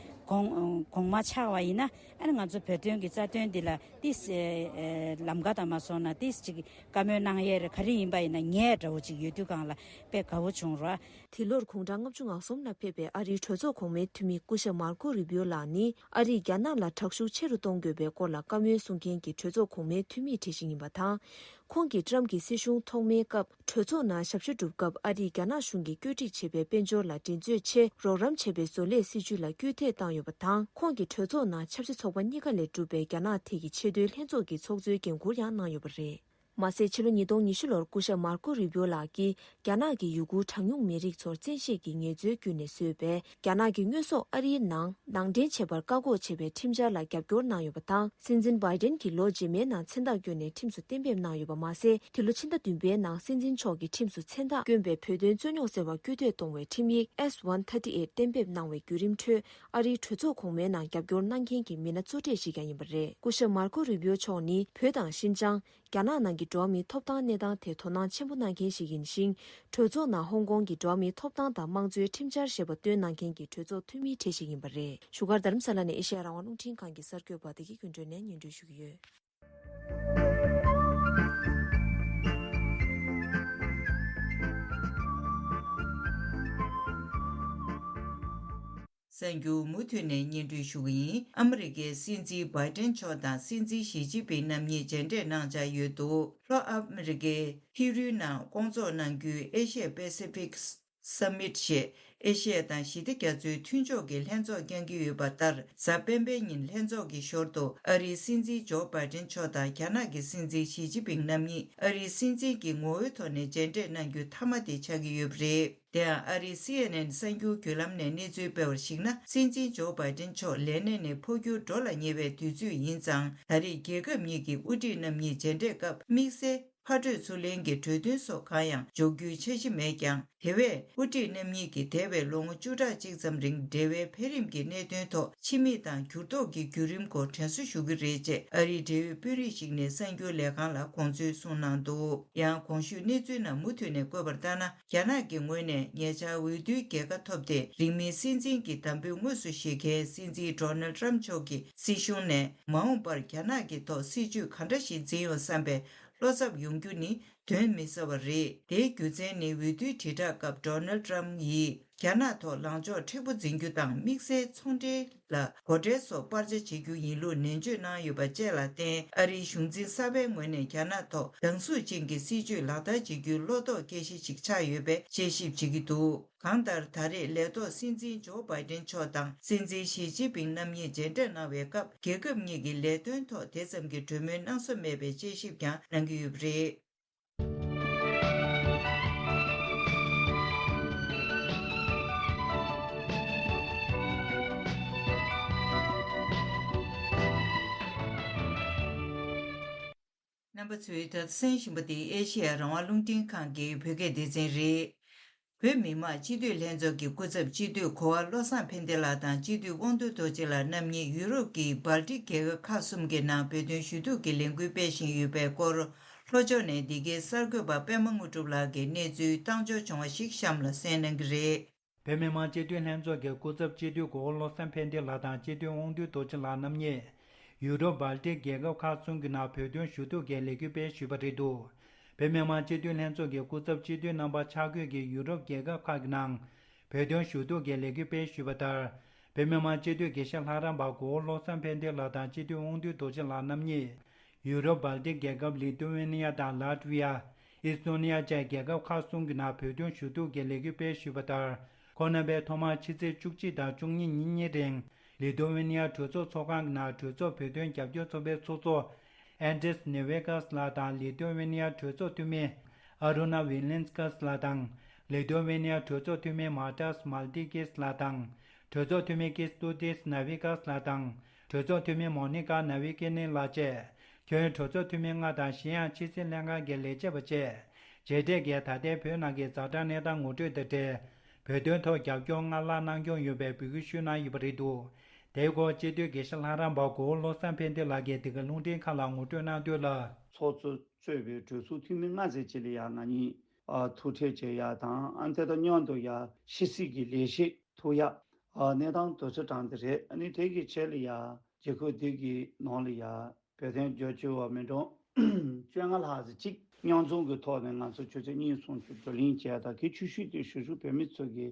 གོང་གོང་མ་ཆགས་པ་ཡིན་ན། ཨ་ནི་ང་ཚོ་བོད་དོན་གྱི་རྩ་དོན་འདི་ལ་ཏིས་ཨེ་ལམ་ཀ་དང་མ་སོང་ན་ཏིས་ཅིག་བཀའ་མོལ་གནང་ཡས་རེད། ག་རེ་ཡིན་པ་ཡིན་ན་ངས་འདྲ་བོ་ཅིག་ཡོད་དུས་སྒང་ལ་དཔེ་དགའ་བོ་བྱུང་ར། དེ་ལོར་དགུང་གྲངས་ལྔ་བཅུ་ང་གསུམ་ལ་ཕེབས་པའི་ཨ་རིའི་གྲོས་ཚོགས་གོང་མའི་འཐུས་མི་སྐུ་ཞབས་མར་ཀོ་རུ་བིའོ་ལགས་ནི། ཨ་རིས་རྒྱ་ནག་ལ་དྲག་ཤུགས་ཆེ་རུ་གཏོང་དགོས་པའི་སྐོར་ལ་བཀའ་མོལ་གསུང་མཁན་གྱི་གྲོས་ཚོགས་གོང་མའི་འཐུས་མིའི་གྲས་ཤིག་ཡིན་པ་དང་། ཁོང་གིས་ཏྲམ་གྱི་སྲིད་གཞུང་ཐོག་མའི་སྐབས་གྲོས་ཚོགས་ནང་ཞབས་ཞུ་སྒྲུབ་སྐབས། ཨ་རིས་རྒྱ་ནག་གཞུང་གིས་བཀོད་སྒྲིག་བྱས་པའི་དཔལ་འབྱོར་ལ་འགྲན་རྩོད་ཆེད་རོགས་རམ་བྱས་པའི་བཟོ་ལས་སྲིད་ཇུས་ལ་སྐུལ་འདེད་བཏང་ཡོད་པ་དང་། ཁོང་གིས་གྲོས་ཚོགས་ནང་ཆབ་སྲིད་ཚོགས་པ་གཉིས་ཀ་ལས་གྲུབ་པའི་རྒྱ་ནག་ཐད་ཀྱི་ཆེས་མཐོའི་ལྷན་ཚོགས་ཀྱི་ཚོགས་གཙོའི་འགན་འཁུར་ཡང་གནང་ཡོད་པ་རེད། མ་ཟད་ཕྱི་ལོ་ཉིས་སྟོང་ཉི་ཤུ་ལོར་སྐུ་ཞབས་མར་ཀོ་རུ་བིའོ་ལགས་ཀྱིས་རྒྱ་ནག་གིས་ཡུ་གུར་གྲངས་ཉུང་མི་རིགས་ཚོར་བཙན་ཤེད་ཀྱིས་ངལ་རྩོལ་བརྒྱུད་ནས་བཟོས་པའི་རྒྱ་ནག་གི་དངོས་ཟོག་ཨ་རིའི་ནང་ནང་འདྲེན་བྱེད་པར་བཀག་འགོག་བྱེད་པའི་ཁྲིམས་འཆར་ལ་རྒྱབ་སྐྱོར་གནང་ཡོད་པ་དང་། སྲིད་འཛིན་བྷའི་ཌེན་གྱིས་ལོ་རྗེས་མའི་ནང་མཚན་རྟགས་བསྐྱོན་ནས་ཁྲིམས་སུ་གཏན་འབེབས་གནང་ཡོད་པ་མ་ཟད། འདི་ལོ་ཕྱི་ཟླ་བདུན་པའི་ནང་སྲིད་འཛིན་མཆོག་གིས་ཁྲིམས་སུ་མཚན་རྟགས་བསྐྱོན་པའི་བོད་དོན་རྩོད་རྙོག་སེལ་བར་སྐུལ་འདེད་གཏོང་བའི་ཁྲིམས་ཡིག་S one thirty eight གཏན་འབེབས་གནང་བའི་བརྒྱུད་རིམ་ཁྲོད། ཨ་རིའི་གྲོས་ཚོགས་གོང་མའི་ནང་རྒྱབ་སྐྱོར་གནང་མཁན་གྱི་མི་སྣ་གཙོ་གྲས་ཤིག་ཀྱང་ཡིན་པ་རེད། སྐུ་ཞབས་མར་ཀོ་རུ་བིའོ་མཆོག་ནི་བོད་དང་ཤིན་ཅང་། རྒྱ་ནག་ནང་གི་འགྲོ་བ་མིའི་ཐོབ་ཐང་གནས་སྟངས་ཐད་དོ་སྣང་ཆེན་པོ་གནང་མཁན་ཞིག་ཡིན་ཞིང་། གྲོས་ཚོགས་ནང་ཧོང་ཀོང་གི་འགྲོ་བ་མིའི་ཐོབ་ཐང་དང་དམངས་གཙོའི་ཁྲིམས་འཆར་ཞེས་པ་བཏོན་གནང་མཁན་གྱི་གྲོས་ཚོགས་འཐུས་མིའི་གྲས་ཤིག་ཡིན་པ་རེད། བཞུགས་སྒར་རྡ་རམ་ས་ལ་ནས་ཨེ་ཤེ་ཡ་རང་དབང་རླུང་འཕྲིན་ཁང་གི་གསར་འགོད་པ་བདེ་སྐྱིད་ཀུན་སྒྲོན་ནས་སྙན་སྒྲོན་ཞུ་གི་ཡོད། གསར་འགྱུར་མུ་མཐུད་ནས་སྙན་སྒྲོན་ཞུ་གི་ཡིན། ཨ་མི་རི་ཀའི་སྲིད་འཛིན་བྷའི་ཌེན་མཆོག་དང་སྲིད་འཛིན་ཞི་ཅིན་ཕིང་རྣམ་གཉིས་མཇལ་འཕྲད་གནང་འཆར་ཡོད་འདུག། ལྷོ་ཨ་མི་རི་ཀའི་ཕི་རུའི་ནང་སྐོང་ཚོགས་གནང་རྒྱུའི་ཨེ་ཤི་ཡ་པེ་སི་ཕིག་སམ་མིཊ་ཞེས་ཨེ་ཤི་ཡ་དང་ཞི་བདེ་རྒྱ་མཚོའི་མཐུན་ཕྱོགས་ཀྱི་ལྷན་ཚོགས་བསྐྱང་གི་ཡོད་པ་ལྟར། གཟའ་སྤེན་པའི་ཉིན་ལྷན་ཚོགས་ཀྱི་ཞོར་དུ་ཨ་རིའི་སྲིད་འཛིན་ཇོ་བྷའི་ཌེན་མཆོག་དང་རྒྱ་ནག་གི་སྲིད་འཛིན་ཞི་ཅིན་ཕིང་རྣམ་གཉིས་ཨ་རིའི་སྲིད་འཛིན་གྱི་ངོ་བོའི་ཐོག་ནས་མཇལ་འཕྲད་གནང་རྒྱུ་མཐའ་མ་དེ་ཆགས་ཀྱི་ཡོད་པ་རེད། དེ་ཡང་ཨ་རིའི་སི་ཨེན་ཨེན་གསར་འགྱུར་བརྒྱུད་ལམ་ནས་གནས་ཚུལ་སྤེལ་བར་གཞིགས་ན། སྲིད་འཛིན་ཇོ་བྷའི་ཌེན་མཆོག་ལས་གནས་ནས་འཕོ་འགྱུར་འགྲོ་ལ་ཉེ་བའི་དུས་ཚོད་ཡིན་ཙང་། ད་རེས་རྒྱལ་ཁབ་གཉིས་ཀྱི་དབུ་ཁྲིད་རྣམ་གཉིས་མཇལ་འཕྲད་སྐབས་དམིགས་བསལ་ཕར་སྤྲོད་ཚུར་ལེན་གྱི་གྲོས་མཐུན་སོགས་གང་ཡང་འཇོག་རྒྱུའི་འཆར་གཞི་མེད་ཀྱང་། དེ་བས་དབུ་ཁྲིད་རྣམ་གཉིས་ཀྱིས་འདས་པའི་ལོ་ངོ་བཅུ་ཕྲག་གཅིག་ཙམ་རིང་འབྲེལ་བའི་འཕེལ་རིམ་གྱི་གནད་དོན་ཐོག་ཕྱི་མིག་དང་འགྱུར་ལྡོག་གི་བརྒྱུད་རིམ་སྐོར་དྲན་གསོ་ཞུ་གི་རེད་ཅེས་ཨ་རིའི་འབྲེལ་ཡོད་དཔོན་རིགས་ཤིག་ནས་གསར་འགྱུར་ལས་ཁང་ལ་དགོངས་ཚུལ་གསུངས་གནང་འདུག། ཡང་གོང་ཞུས་གནས་ཚུལ་ནང་མུ་མཐུད་ནས་བཀོད་པར་ལྟར་ན། རྒྱ་ནག་གི་ངོས་ནས་ཉེ་ཆར་འོས་བསྡུའི་རྒྱལ་ཁ་ཐོབ་སྟེ། རིང་མིན་སྲིད་འཛིན་གྱི་དམ་འབུལ་དངོས་སུ་བཞེས་མཁན་སྲིད་འཛིན་ཌོ་ནལ་ཊམ་མཆོག་གི་སྲིད་གཞུང་ནས། མ་འོངས་པར་རྒྱ་ནག་གི་ཐོག་སྲིད་ཇུས་ག་འདྲ་ཞིག་འཛིན་ཡོང་བསམ་པའི་བློ་འཚབ་ཡོང་རྒྱུ་ནི་གདོན་མི་ཟ་བ་རེད། དེའི་རྒྱུ་མཚན་ནི། འོས་བསྡུའི་དྲིལ་བསྒྲགས་སྐབས་ཌོ་ནལ་ཊམ་ཡིས་རྒྱ་ནག་ཐོག་ལངས་ཕྱོགས་མཁྲེགས་པོ་འཛིན་རྒྱུ་དང་། དམིགས་བསལ་ཚོང་འབྲེལ་ལ་སྒོ་ཁྲལ་སོགས་སྤར་ཆ་བྱེད་རྒྱུ་ཡིན་ལུགས་ནན་བརྗོད་གནང་ཡོད་པ་བཅས་ལ་བརྟེན། ཨ་རིའི་གཞུང་འཛིན་གསར་པའི་ངོས་ནས་རྒྱ་ནག་ཐོག་སྡང་ཟུག་ཅན་གྱི་སྲིད་ཇུས་ལག་བསྟར་བྱེད་རྒྱུའི་བློ་དོགས་སྐྱེ་གཞི་ཞིག་ཆགས་ཡོད་པའི་དཔྱད་ཞིབ་བྱེད་ཀྱི་འདུག། གང་ལྟར། ད་རེས་ལས་ཐོག་སྲིད་འཛིན་ཇོ་བྷའི་ཌེན་མཆོག་དང་སྲིད་འཛིན་ཞི་ཅིན་ཕིང་རྣམ་གཉིས་མཇལ་འཕྲད་གནང་བའི་སྐབས། རྒྱལ་ཁབ་གཉིས་ཀྱི་ལས་དོན་ཐོག་དེ་ཙམ་གྱི་གྲོས་མོལ་གནང་སོ་མེད་པའི་དཔྱད་ཞིབ་ཀྱང་གནང་གི་ཡོད་པ་རེད། རྣམ་པ་ཚོས་ད་གསན་བཞིན་པ་འདི་ཨེ་ཤེ་ཡ་རང་དབང་རླུང་འཕྲིན་ཁང་གི་བོད་སྐད་སྡེ་ཚན་རེད། བོད་མི་མང་སྤྱི་འཐུས་ལྷན་ཚོགས་ཀྱི་སྐུ་ཚབ་སྤྱི་འཐུས་གོ་བ་བློ་བཟང་ཕན་བདེ་ལགས་དང་སྤྱི་འཐུས་དབང་འདུས་རྡོ་རྗེ་ལགས་རྣམ་གཉིས་ཡུ་རོབ་ཀྱི་སྦལ་ཏིག་རྒྱལ་ཁབ་ཁག་གསུམ་གྱི་ནང་བོད་དོན་ཞུ་གཏུག་གི་ལས་འགུལ་སྤེལ་བཞིན་ཡོད་པའི་སྐོར། ལྷོ་ཕྱོགས་ནས་འདི་གའི་གསར་འགོད་པ་པད་མ་དངོས་གྲུབ་ལགས་ཀྱིས་གནས་ཚུལ་བཏང་འབྱོར་བྱུང་བ་ཞིག་གཤམ་ལ་གསན་གནང་གི་རེད། བོད་མི་མང་སྤྱི་འཐུས་ལྷན་ཚོགས་ཀྱི་སྐུ་ཚབ་སྤྱི་འཐུས་གོ་བོ་བློ་བཟང་ཕན་བདེ་ལགས་དང་སྤྱི་འཐུས་དབང་འདུས་རྡོ་རྗེ་ལགས་རྣམ་གཉིས་ཡུ་རོབ་སྦལ་ཏིག་རྒྱལ་ཁབ་ཁག་གསུམ་གྱི་ནང་བོད་དོན་ཞུ་གཏུག་གི་ལས་འགུལ་སྤེལ་ཞུས་པ་རེད་འདུག། བོད་མི་མང་སྤྱི་འཐུས་ལྷན་ཚོགས་ཀྱི་སྐུ་ཚབ་སྤྱི་འཐུས་རྣམ་པ་ཆ་བགོས་ཀྱིས་ཡུ་རོབ་རྒྱལ་ཁབ་ཁག་གི་ནང་བོད་དོན་ཞུ་གཏུག་གི་ལས་འགུལ་སྤེལ་ཞུས་པ་ལྟར། བོད་མི་མང་སྤྱི་འཐུས་དགེ་བཤེས་ལྷ་རམས་པ་གོ་བོ་བློ་བཟང་ཕན་བདེ་ལགས་དང་སྤྱི་འཐུས་དབང་འདུས་རྡོ་རྗེ་ལགས་རྣམ་གཉིས། ཡུ་རོབ་སྦལ་ཏིག་རྒྱལ་ཁབ་ལི་ཐུ་ཝེ་ནི་ཡ་དང་ལཱ་ཏི་ཝི་ཡ། ཨི་སི་ཐོ་ནི་ཡ་བཅས་རྒྱལ་ཁབ་ཁག་གསུམ་གྱི་ནང་བོད་དོན་ཞུ་གཏུག་གི་ལས་འགུལ་སྤེལ་ཞུས་པ་ལྟར། ཁོང་རྣམ་པས་ཐོག་མར་ཕྱི་ཚེས་བཅུ་གཅིག་དང་བཅུ་གཉིས་ཉིན་གཉིས་རིང་ལི་ཐུ་ཝེ་ནི་ཡ་གྲོས་ཚོགས་ཚོགས་ཁང་གི་ནང་གྲོས་ཚོགས་བོད་དོན་རྒྱབ་སྐྱོར་ཚོགས་པའི་ཚོགས་གཙོ་ཨན་ཏྲེས་ནེ་ཝེ་ཀཱས་ལགས་དང་ལི་ཐུ་ཝེ་ནི་ཡ་གྲོས་ཚོགས་འཐུས་མི་ཨ་རུ་ན་ཝིན་ལིན་སི་ཀཱས་ལགས་དང་། ལི་ཐུ་ཝེ་ནི་ཡ་གྲོས་ཚོགས་འཐུས་མི་མཱ་ཏཱས་མཱལ་ཏི་ཀེས་ལགས་དང་། གྲོས་ཚོགས་འཐུས་མི་ཀིས་ཏུ་ཏིས་ན་བི་ཀཱས་ལགས་དང་། གྲོས་ཚོགས་འཐུས་མི་མོ་ནི་ཀ་ན་བི་ཀི་ནི་ལགས་བཅས། ཁྱོན་གྲོས་ཚོགས་འཐུས་མི་ལྔ་དང་གཞན་ཡང་ཕྱི་སྲིད་ལྷན་ཁང་གི་ལས་བྱེད་པ་བཅས། མཇལ་འཕྲད་ཀྱིས་ད་ལྟའི་བོད་ནང་གི་ཛ་དྲག་གནས་སྟངས་ངོ་སྤྲོད་དང་འབྲེལ། བོད་དོན་ཐོག་རྒྱབ་སྐྱོར་སྔར་ལྷག་གནང་སྐྱོང་ཡོད་པའི་འབོད་སྐུལ་ཞུས་གནང་ཡོད་པ་རེད་འདུག་དེའི་སྐོར་སྤྱི་འཐུས་དགེ་བཤེས་ལྷ་རམས་པ་གོ་བོ་བློ་བཟང་ཕན་བདེ་ལགས་ཀྱིས་འདི་ག་རླུང་འཕྲིན་ཁང་ལ་ངོ་སྤྲོད་གནང་དོན་ལ། ཚོགས་གཙོ་གཙོས་པའི་གྲོས་ཚོགས་འཐུས་མི་ལྔ་ཙམ་ཅིག་ལ་ཡང་ང་གཉིས་ཨ་ཐུག་འཕྲད་བྱེད་ཡ་དང་། ཨ་དེ་དང་མཉམ་དུ་ཡང་ཕྱི་སྲིད་ཀྱི་ལས་བྱེད་ཐུག་ཡ། ཨ་གནས་སྟངས་དུས་ཚོད་གྲངས་དེ་རེད། ཨ་ནི་དེ་གི་ཆེད་ལ་ཡ་རྒྱལ་ཁབ་འདི་གི་ནང་ལ་ཡ་བོད་དོན་རྒྱབ་སྐྱོར་བ་མི་གྲངས་བཅོ་ལྔ་ལྷག་ཙམ་ཅིག་མཉམ་འཛོམས་ཀྱི་ཐོག་ནས་ང་ཚོ་ཆུ་ཚོད་གཉིས་གསུམ་ཅིག་བགྲོ་གླེང་བྱས་དང་། གི་ཆུ་ཤུལ་དེ་ཞུ་ཞུ་བོད་མི་ཚོ་གི་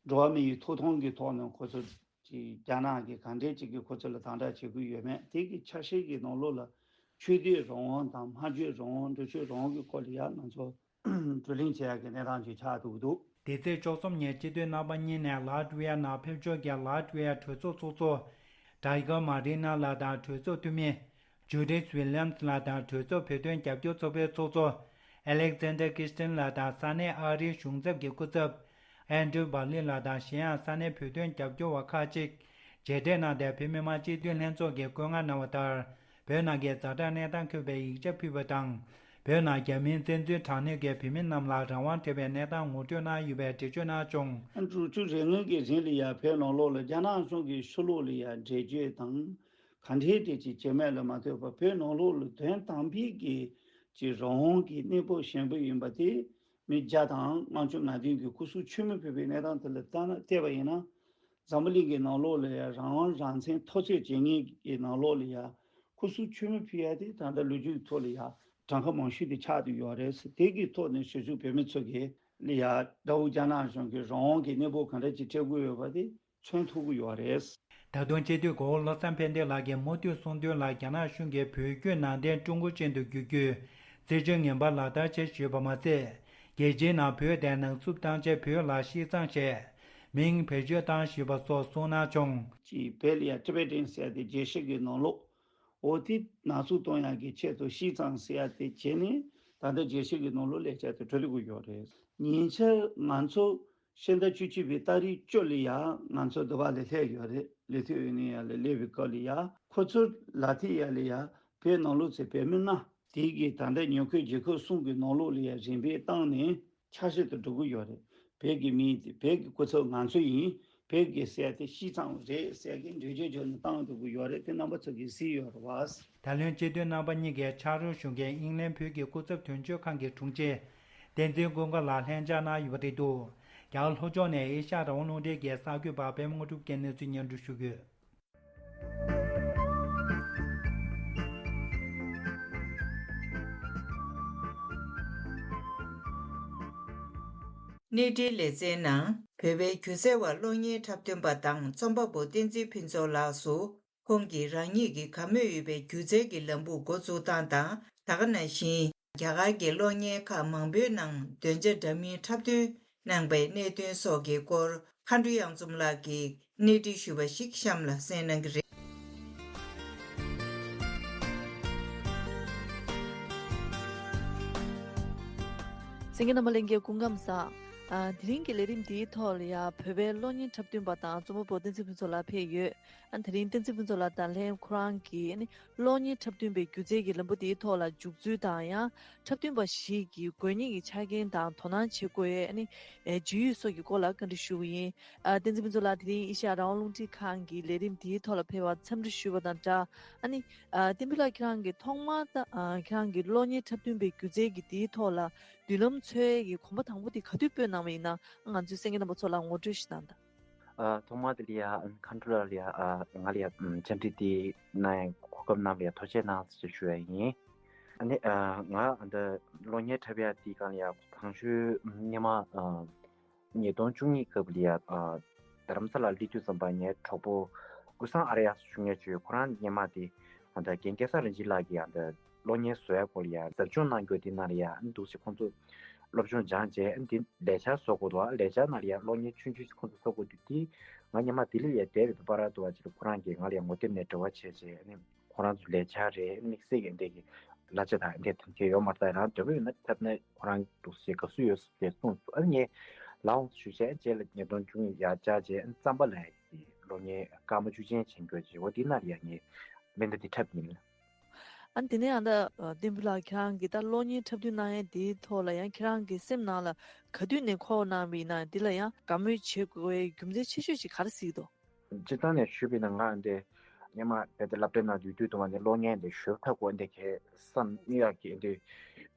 འགྲོ་བ་མི་ཡི་ཐོབ་ཐང་གི་ཐོག་ནས་ཁོ་ཚོ་གི་རྒྱ་ནག་གི་ག་འདྲས་ཅིག་གི་ཁོ་ཚོ་ལ་དམ་དྲག་བྱེད་ཀྱི་ཡོད་མེད། དེ་གི་ཆ་ཤས་ཀྱི་ནང་ལོགས་ལ་ཆོས་དད་རང་དབང་དང་སྨྲ་བརྗོད་རང་དབང་། འགྲེལ་བརྗོད་རང་དབང་གི་སྐོར་ལ་ཡང་ང་ཚོ་བགྲོ་གླེང་བྱེད་ཡག་གི་གནས་སྟངས་ཅིག་ཆགས་འདུག་འདུག་དེ་ཚེས་བཅུ་གསུམ་ཉིན་སྤྱི་འཐུས་རྣམ་པ་གཉིས་ནས་ལ་ཏི་ཝི་ཡ་ནང་ཕེབས་ཕྱོགས་ཀྱི་ལ་ཏི་ཝི་ཡ་གྲོས་ཚོགས་ཚོགས་གཙོ་ཌའི་གོ་མ་རི་ན་ལགས་དང་གྲོས་ཚོགས་འཐུས་མི་ཇུ་ཌིཐ་ཝི་ལི་ཡམ་སི་ལགས་དང་། གྲོས་ཚོགས་བོད་དོན་རྒྱབ་སྐྱོར་ཚོགས་པའི་ཚོགས་གཙོ་ཨ་ལེག་ཛན་ཌར་ཀི་སི་ཏིན་ལགས་དང་། ས་གནས་ཨ་རིའི་གཞུང་ཚབ་ཀྱི་སྐུ་ཚབ་ཨན་ཌྲུ་བྷ་ལི་ལགས་དང་། གཞན་ཡང་ས་གནས་བོད་དོན་རྒྱབ་སྐྱོར་བ་ཁག་ཅིག་མཇལ་འཕྲད་གནང་སྟེ། བོད་མི་མང་སྤྱི་འཐུས་ལྷན་ཚོགས་ཀྱིས་བཀོད་མངགས་གནང་བ་ལྟར། བོད་ནང་གི་ཛ་དྲག་གནས་སྟངས་འཁོད་པའི་ཡིག་ཆ་ཕུལ་བ་དང་། བོད་ནང་རྒྱ་མིའི་བཙན་འཛུལ་དྲག་གནོན་གྱིས་བོད་མི་རྣམས་ལ་རང་དབང་བྲལ་བའི་གནས་སྟངས་ངོ་སྤྲོད་གནང་ཡོད་པའི་འགྲེལ་བརྗོད་གནང་བྱུང་། ཨ་དྲུག་ཅུ་རེ་ལྔ་གི་རིང་ལ་ཡ་བོད་ནང་ལོགས་ལ་རྒྱ་ནག་གཞུང་གིས་ཕྱི་ལོགས་ལ་ཡ་འགྲེལ་བརྗོད་དང་ག་འདྲས་དེ་ཅིག་བྱེད་མེད་ལ་མ་ལྟོས་པར། བོད་ནང་ལོགས་ལ་དོན་དམ་པའི་གི་ཅིག་རང་དབང་གི་གནས་བབ་ཞན་པོ་ཡིན་པ་དེ་མི་བརྒྱ་དང་ལྔ་བཅུ་ང་བདུན་གྱིས་སྐུ་སྲོག་མཆོད་མེ་ཕུལ་བའི་གནས་སྟངས་དེ་ལ་བལྟས་ན། བལྟས་པ་ཡིན་ན། འཛམ་བུ་གླིང་གི་ནང་ལོགས་ལ་ཡང་རང་དབང་རང་བཙན་འཐབ་རྩོད་བྱེད་མཁན་གྱི་ནང་ལོགས་ལ་ཡང་སྐུ་སྲོག་མཆོད་མེ་ཕུལ་ཡ་དེ་ད་ལྟ་ལོ་རྒྱུས་ཐོག་ལ་ཡང་གྲངས་ཀ་མང་ཤོས་དེ་ཆགས་བསྡད་ཡོད་རེད། དེ་གི་ཐོག་ནས་ཞུ་ཞུ་བོད་མི་ཚོ་གི་ལ་ཡང་དགྲ་བོ་རྒྱ་ནག་གཞུང་གི་རང་དབང་གི་གནས་བབ་ག་འདྲ་ཅིག་སྤྲད་དགོས་ཡོད་པ་དེ་མཚོན་ཐུབ་ཀྱི་ཡོད་རེད། ད་དུང་སྤྱི་འཐུས་གོ་བོ་བློ་བཟང་ཕན་བདེ་ལགས་ཀྱིས་མུ་མཐུད་གསུངས་དོན་ལ། རྒྱ་ནག་གཞུང་གིས་བོད་བརྒྱུད་ནང་བསྟན་ཀྲུང་གོ་ཅན་དུ་བསྒྱུར་རྒྱུའི་སྲིད་བྱུས་ངན་པ་ལག་བསྟར་བྱས་ཡོད་པ་མ་ཟད། རྒྱལ་སྤྱིའི་ནང་བོད་དེ་ནག་འཚུབ་བཏང་ཆེད་བོད་ལ་ཤིས་ཙང་ཞེས་མིང་བེད་སྤྱོད་བཏང་ཡོད་པ་སོགས་གསུངས་གནང་བྱུང་། ཅིག་བོད་ལ་ཡང་ཊི་བེ་ཊན་ཟེར་ཏེ་རྒྱལ་སྤྱི་གི་ནང་ལོགས། འོ་དེ་ནག་འཚུབ་གཏོང་ཡག་གི་ཆེད་དུ་ཤིས་ཙང་ཟེར་ཡ་དེ་བྱས་ནས་ད་ལྟ་རྒྱལ་སྤྱི་གི་ནང་ལོགས་ལས་འཆར་དེ་འགྲོ་སྡོད་ཀྱི་ཡོད་རེད། ཉེ་ཆར་ང་ཚོ་ཕྱི་ཟླ་བཅུ་གཅིག་པའི་ཏ་རིག་བཅུ་ལ་ཡང་ང་ཚོ་འདི་པ་ལ་སླེབས་ཡོད་རེད། ལས་དོན་ཡོད་ནི་ཡ་ལ་སླེབས་པའི་སྐབས་ལ་ཡ་ཁོ་ཚོ་ལ་ཐི་ཡ་ལ་ཡ་བོད་ནང་ལོགས་ཚོའི་བོད་མི་ལྔ་དེ་གིས་ད་ལྟ་ཉེ་འཁོར་རྒྱལ་ཁབ་གསུམ་གྱི་ནང་ལོགས་ལ་ཡ་རིམ་པས་བཏང་ནས་འཆར་གཞི་དེ་འགྲོ་གི་ཡོད་རེད། བོད་ཀྱི་མི་དེ་བོད་ཀྱི་སྐུ་ཚབ་ང་ཚོ་ཡིན། བོད་ཀྱི་ཟེར་དེ་ཤིས་ཙང་རེད་ཟེར་གི་འགྲེལ་བརྗོད་བྱས་ནས་བཏང་འགྲོ་གི་ཡོད་རེད། དེ་རྣམ་པ་ཚོ་གིས་གཟིགས་ཡོད་རེད་བ། ད་ལན་སྤྱི་འཐུས་རྣམ་པ་གཉིས་ཀྱིས་ཕྱག་རོགས་ཞུ་མཁན་དབྱིན་ལན་བོད་ཀྱི་སྐུ་ཚབ་དོན་གཅོད་ཁང་གི་དྲུང་ཆེ་བསྟན་འཛིན་ཀུན་དགའ་ལགས་ལྷན་བཅར་གནང་ཡོད་པ་རེད་འདུག་རྒྱ་གར་ལྷོ་ཕྱོགས་ནས་ཨེ་ཤ་ཡ་རང་དབང་རླུང་འཕྲིན་གྱི་གསར་འགོད་པ་པད་མ་དངོས་གྲུབ་ཀྱིས་གནས་ཚུལ་སྙན་སྒྲོན་ཞུ་གི་ཡོད། གནས་འབྲེལ་ལེ་ཚན་ནང་བོད་པའི་སྒྱུ་རྩལ་བ་གློག་བརྙན་འཁྲབ་སྟོན་པ་དང་རྩོམ་པ་པོ་བསྟན་འཛིན་ཕུན་ཚོགས་ལགས་སུ། ཁོང་གིས་རང་ཉིད་ཀྱི་དགའ་མོས་ཡོད་པའི་སྒྱུ་རྩལ་གྱི་ལམ་བུ་འགོ་འཛུགས་སྟངས་དང་། ད་ག་ནང་བཞིན་རྒྱ་གར་གྱི་གློག་བརྙན་ཁག་མང་པོའི་ནང་འདོན་ཆ་འདྲ་མིན་འཁྲབ་སྟོན་གནང་པའི་གནད་དོན་སོགས་ཀྱི་སྐོར། མཁའ་འགྲོ་གཡང་འཛོམས་ལགས་ཀྱིས་གནས་འདྲི་ཞུས་པ་ཞིག་གཤམ་ལ་གསན་གནང་གི་རེད། གསན་མཁན་རྣམ་པ་ལྷན་རྒྱས་སྐུ་ཁམས་བཟང་། ཨ། དེ་རིང་གི་ལས་རིམ་འདིའི་ཐོག་ལ་ཡང་བོད་པའི་གློག་བརྙན་འཁྲབ་སྟོན་པ་དང་རྩོམ་པ་པོ་བསྟན་འཛིན་ཕུན་ཚོགས་ལགས་ཕེབས་ཡོད། ཨ། དེ་རིང་བསྟན་འཛིན་ཕུན་ཚོགས་ལགས་དང་ལྷན་ཁོ་རང་གིས་ཨ་ནི་གློག་བརྙན་འཁྲབ་སྟོན་པའི་སྒྱུ་རྩལ་གྱི་ལམ་བུ་དེའི་ཐོག་ལ་འཇུག་ཚུལ་དང་། ཡང་འཁྲབ་སྟོན་པ་ཞིག་གི་དགོས་ངེས་ཀྱི་ཆ་རྐྱེན་དང་དོ་སྣང་བྱེད་དགོས་ཡས་ཨ་ནི་ཨེ་ཇུས་ཡོད་སོགས་ཀྱི་སྐོར་ལ་བཀའ་འདྲི་ཞུ་གི་ཡིན། ཨ། བསྟན་འཛིན་ཕུན་ཚོགས་ལགས་དེ་རིང་ཨེ་ཤ་ཡ་རང་དབང་རླུང་འཕྲིན་ཁང་གི་ལས་རིམ་དེའི་ཐོག་ལ་ཕེབས་པར་འཚམས་འདྲི་ཞུས་པ་དང་སྦྲགས། ཨ་ནི་ཨ། བསྟན་འཕེལ་ལགས་ཁྱེད་རང་གིས་ཐོག་མར་ད་ཨ། ཁྱེད་རང་གིས་གློག་བརྙན་འཁྲབ་སྟོན་པའི་སྒྱུ་རྩལ་གྱི་དེའི་ཐོག་ལ་མདུན་ལམ་འཚོལ་ཡས་ཀྱི་གོམ་པ་དང་པོ་དེ་ག་དུས་སྤོས་གནང་བ་ཡིན་ན་ང་ཚོའི་གསན་མཁན་རྣམ་པ་ཚོ་ལ་ངོ་སྤྲོད་ཞིག་གནང་དང་། ཨ། ཐོག་མར་དེ་ལ་ཡ་མཁའ་འགྲོ་ལགས་ལ་ཡ། ཨ། ང་ལ་ཡ་བཅར་འདྲི་དེ་གནང་ཡ་གོ་སྐབས་གནང་བ་ལ་ཡ་ཐུགས་རྗེ་གནང་ཟེར་ཞུ་ཡ་ཡིན། ཨ་ནི་ཨ། ང་འདི་གློག་བརྙན་འཁྲབ་ཡ་དེའི་སྒང་ལ་ཡ་དང་ཤོས་སྔོན་མ། ཨ། ཉིས་སྟོང་བཅུ་གཉིས་སྐབས་ལ་ཡ། ཨ། རྡ་རམ་ས་ལ་སླེབས་དུས་ཙམ་པ་ངའི་གྲོགས་པོ་ཀུན་བཟང་ཨར་ཡ་ཞུ་མཁན་ཅིག་ཡོད། ཁོ་རང་སྔོན་མ་དེ་ཨ་ད་རྒན་སྐལ་བཟང་རིན་ཆེན་ལགས་ཀྱིས་ཨ་ད་གློག་བརྙན་བཟོ་ཡ་སྐོར་ལ་ཡ་ཟབ་སྦྱོང་གནང་རྒྱུ་དེ་ནང་ལ་ཡ་ཨ་འདུག་སེ་ཁོང་ཚོ་སློབ་སྦྱོང་སྦྱངས་རྗེས་ཨ་འདི་ལས་འཆར་བཟོ་དགོས་འདུག་ཨ་ལས་འཆར་ནང་ལ་ཡ་གློག་བརྙན་ཆུང་ཆུང་ཞིག་ཁོང་ཚོ་བཟོ་དགོས་འདུག་དེ་ང་སྔོན་མ་ལྡི་ལི་ལ་ཡ་བསྡད་པའི་བར་དུ་བ་ཅིག་ལ་ཁོ་རང་གིས་ང་ལ་ཡ་ངོ་དེབ་ནས་འབྲེལ་བ་བྱས་རྗེས་ཨ་ནི། ཁོ་རང་ཚོ་ལས་འཆར་རེད། དམིགས་བསལ་གྱི་འདི་གི་གླ་ཆ་དང་འདི་ཐམས་ཅད་ཡོད་མ་རེད། ད་ཡང་འདོད་པ་ཡོད་ན་འཁྲབ་ན་ཁོ་རང་འདུག་སེ་དགའ་བསུ་ཡོད་ཟེར་གསུངས་སོང་། ཨ་ནི་ངས་ལའོ་ཞུ་བྱས་རྗེས་ལ་ཉིས་སྟོང་བཅུ་གཉིས་ཡར་བཅར་རྗེས་ཨ་ནི་རྩམ་པ་ལ་ཡ་ གློག་བརྙན་སྐར་མ་བཅུ་ཅན་མཇལ་རྒྱུ་བྱས། འོ་དེ་ནང་ལ་ཡང་ངས་མེ་མདའ་དེ་འཁྲབ་ཡིན། ཨ་ནི་དེ་ནས་ཨ་ད་ཨ་བསྟན་འབུལ་ལགས་ཁྱེད་རང་གིས་ད་གློག་བརྙན་འཁྲབ་སྟོན་གནང་ཡས་དེའི་ཐོག་ལ་ཡང་ཁྱེད་རང་གི་སེམས་ནང་ལ་ག་དུས་ནས་འཁོར་གནང་བ་ཡིན་ན་འདི་ལ་ཡང་དགའ་མོས་བྱེད་དགོས་པའི་རྒྱུ་མཚན་ཆེ་ཤོས་ཅིག་ག་རེ་གཟིགས་འདུག་སྤྱིར་བཏང་ནས་ཞུས་པ་ཡིན་ན་ང་འདི་སྔོན་མ་དཔེ་དེབ་སློབ་གྲྭའི་ནང་དུ་ཡོད་དུས་དུ་མ་ནས་གློག་བརྙན་འདི་ཞེ་པོ་ཐག་གོ་འདི་གས་བསམ་ཡག་གི་འདི་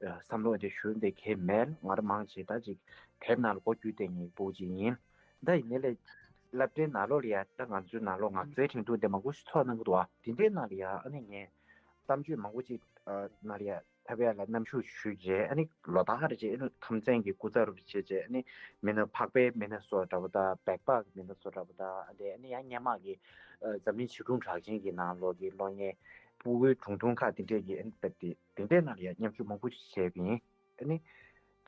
བསམ་བློ་འདི་ཞུ་འདི་གས་མེད། ང་རང་མང་ཆེ་ད་ཅིག་དེབ་ནང་ལ་མགོ་བསྒྱུར་བསྡད་མཁན་སྤུ་གུ་ཅིག་ཡིན། ད་ཡིན་ནའི་ལས་སློབ་གྲྭའི་ནང་ལོགས་ལ་ཡ་ད་ང་ཚོའི་ནང་ལོགས་ངག་རྩལ་འགྲན་བསྡུར་འདི་མང་པོ་ཞིག་ཚོགས་གནང་གི་འདུག་ཨ། དེ་འདྲའི་ནང་ལ་ཡ་ཨ་ནི་ངས་གཏམ་བརྗོད་མང་པོ་ཅིག་ཨ་ནང་ལ་ཡ་འཁྲབ་ཡ་ལ་མཉམ་ཞུགས་ཞུས་རྗེས་ཨ་ནི་ལོ་ལྟར་རེ་རྗེས་ཨ་ནི་ཁམས་ཚན་གྱི་སྐུ་ཚབ་རུ་བྱས་རྗེས་ཨ་ནི་མི་སྣ་འཕགས་པའི་མི་སྣ་སོགས་འདྲ་པོ་དང་སྦེག་པ་གི་མི་སྣ་སོགས་འདྲ་པོ་དང་ཨ་ནི་ཨ་ནི་ཡང་སྔོན་མ་གི་ཨ་འཛམ་གླིང་བྱིས་སྒྲུང་གྲགས་ཅན་གྱི་ནང་ལོགས་ཀྱི་གློག་བརྙན་སྤུ་གུའི་སྒྲུང་ཐུང་ཁག་དེ་འདྲས་ཀྱི་ཨ་ནི་དེ་དེ་འདྲའི་ནང་ལ་ཡ་མཉམ་ཞུགས་མང་པོ་ཞིག་བྱས་པ་ཡིན། ཨ་ནི་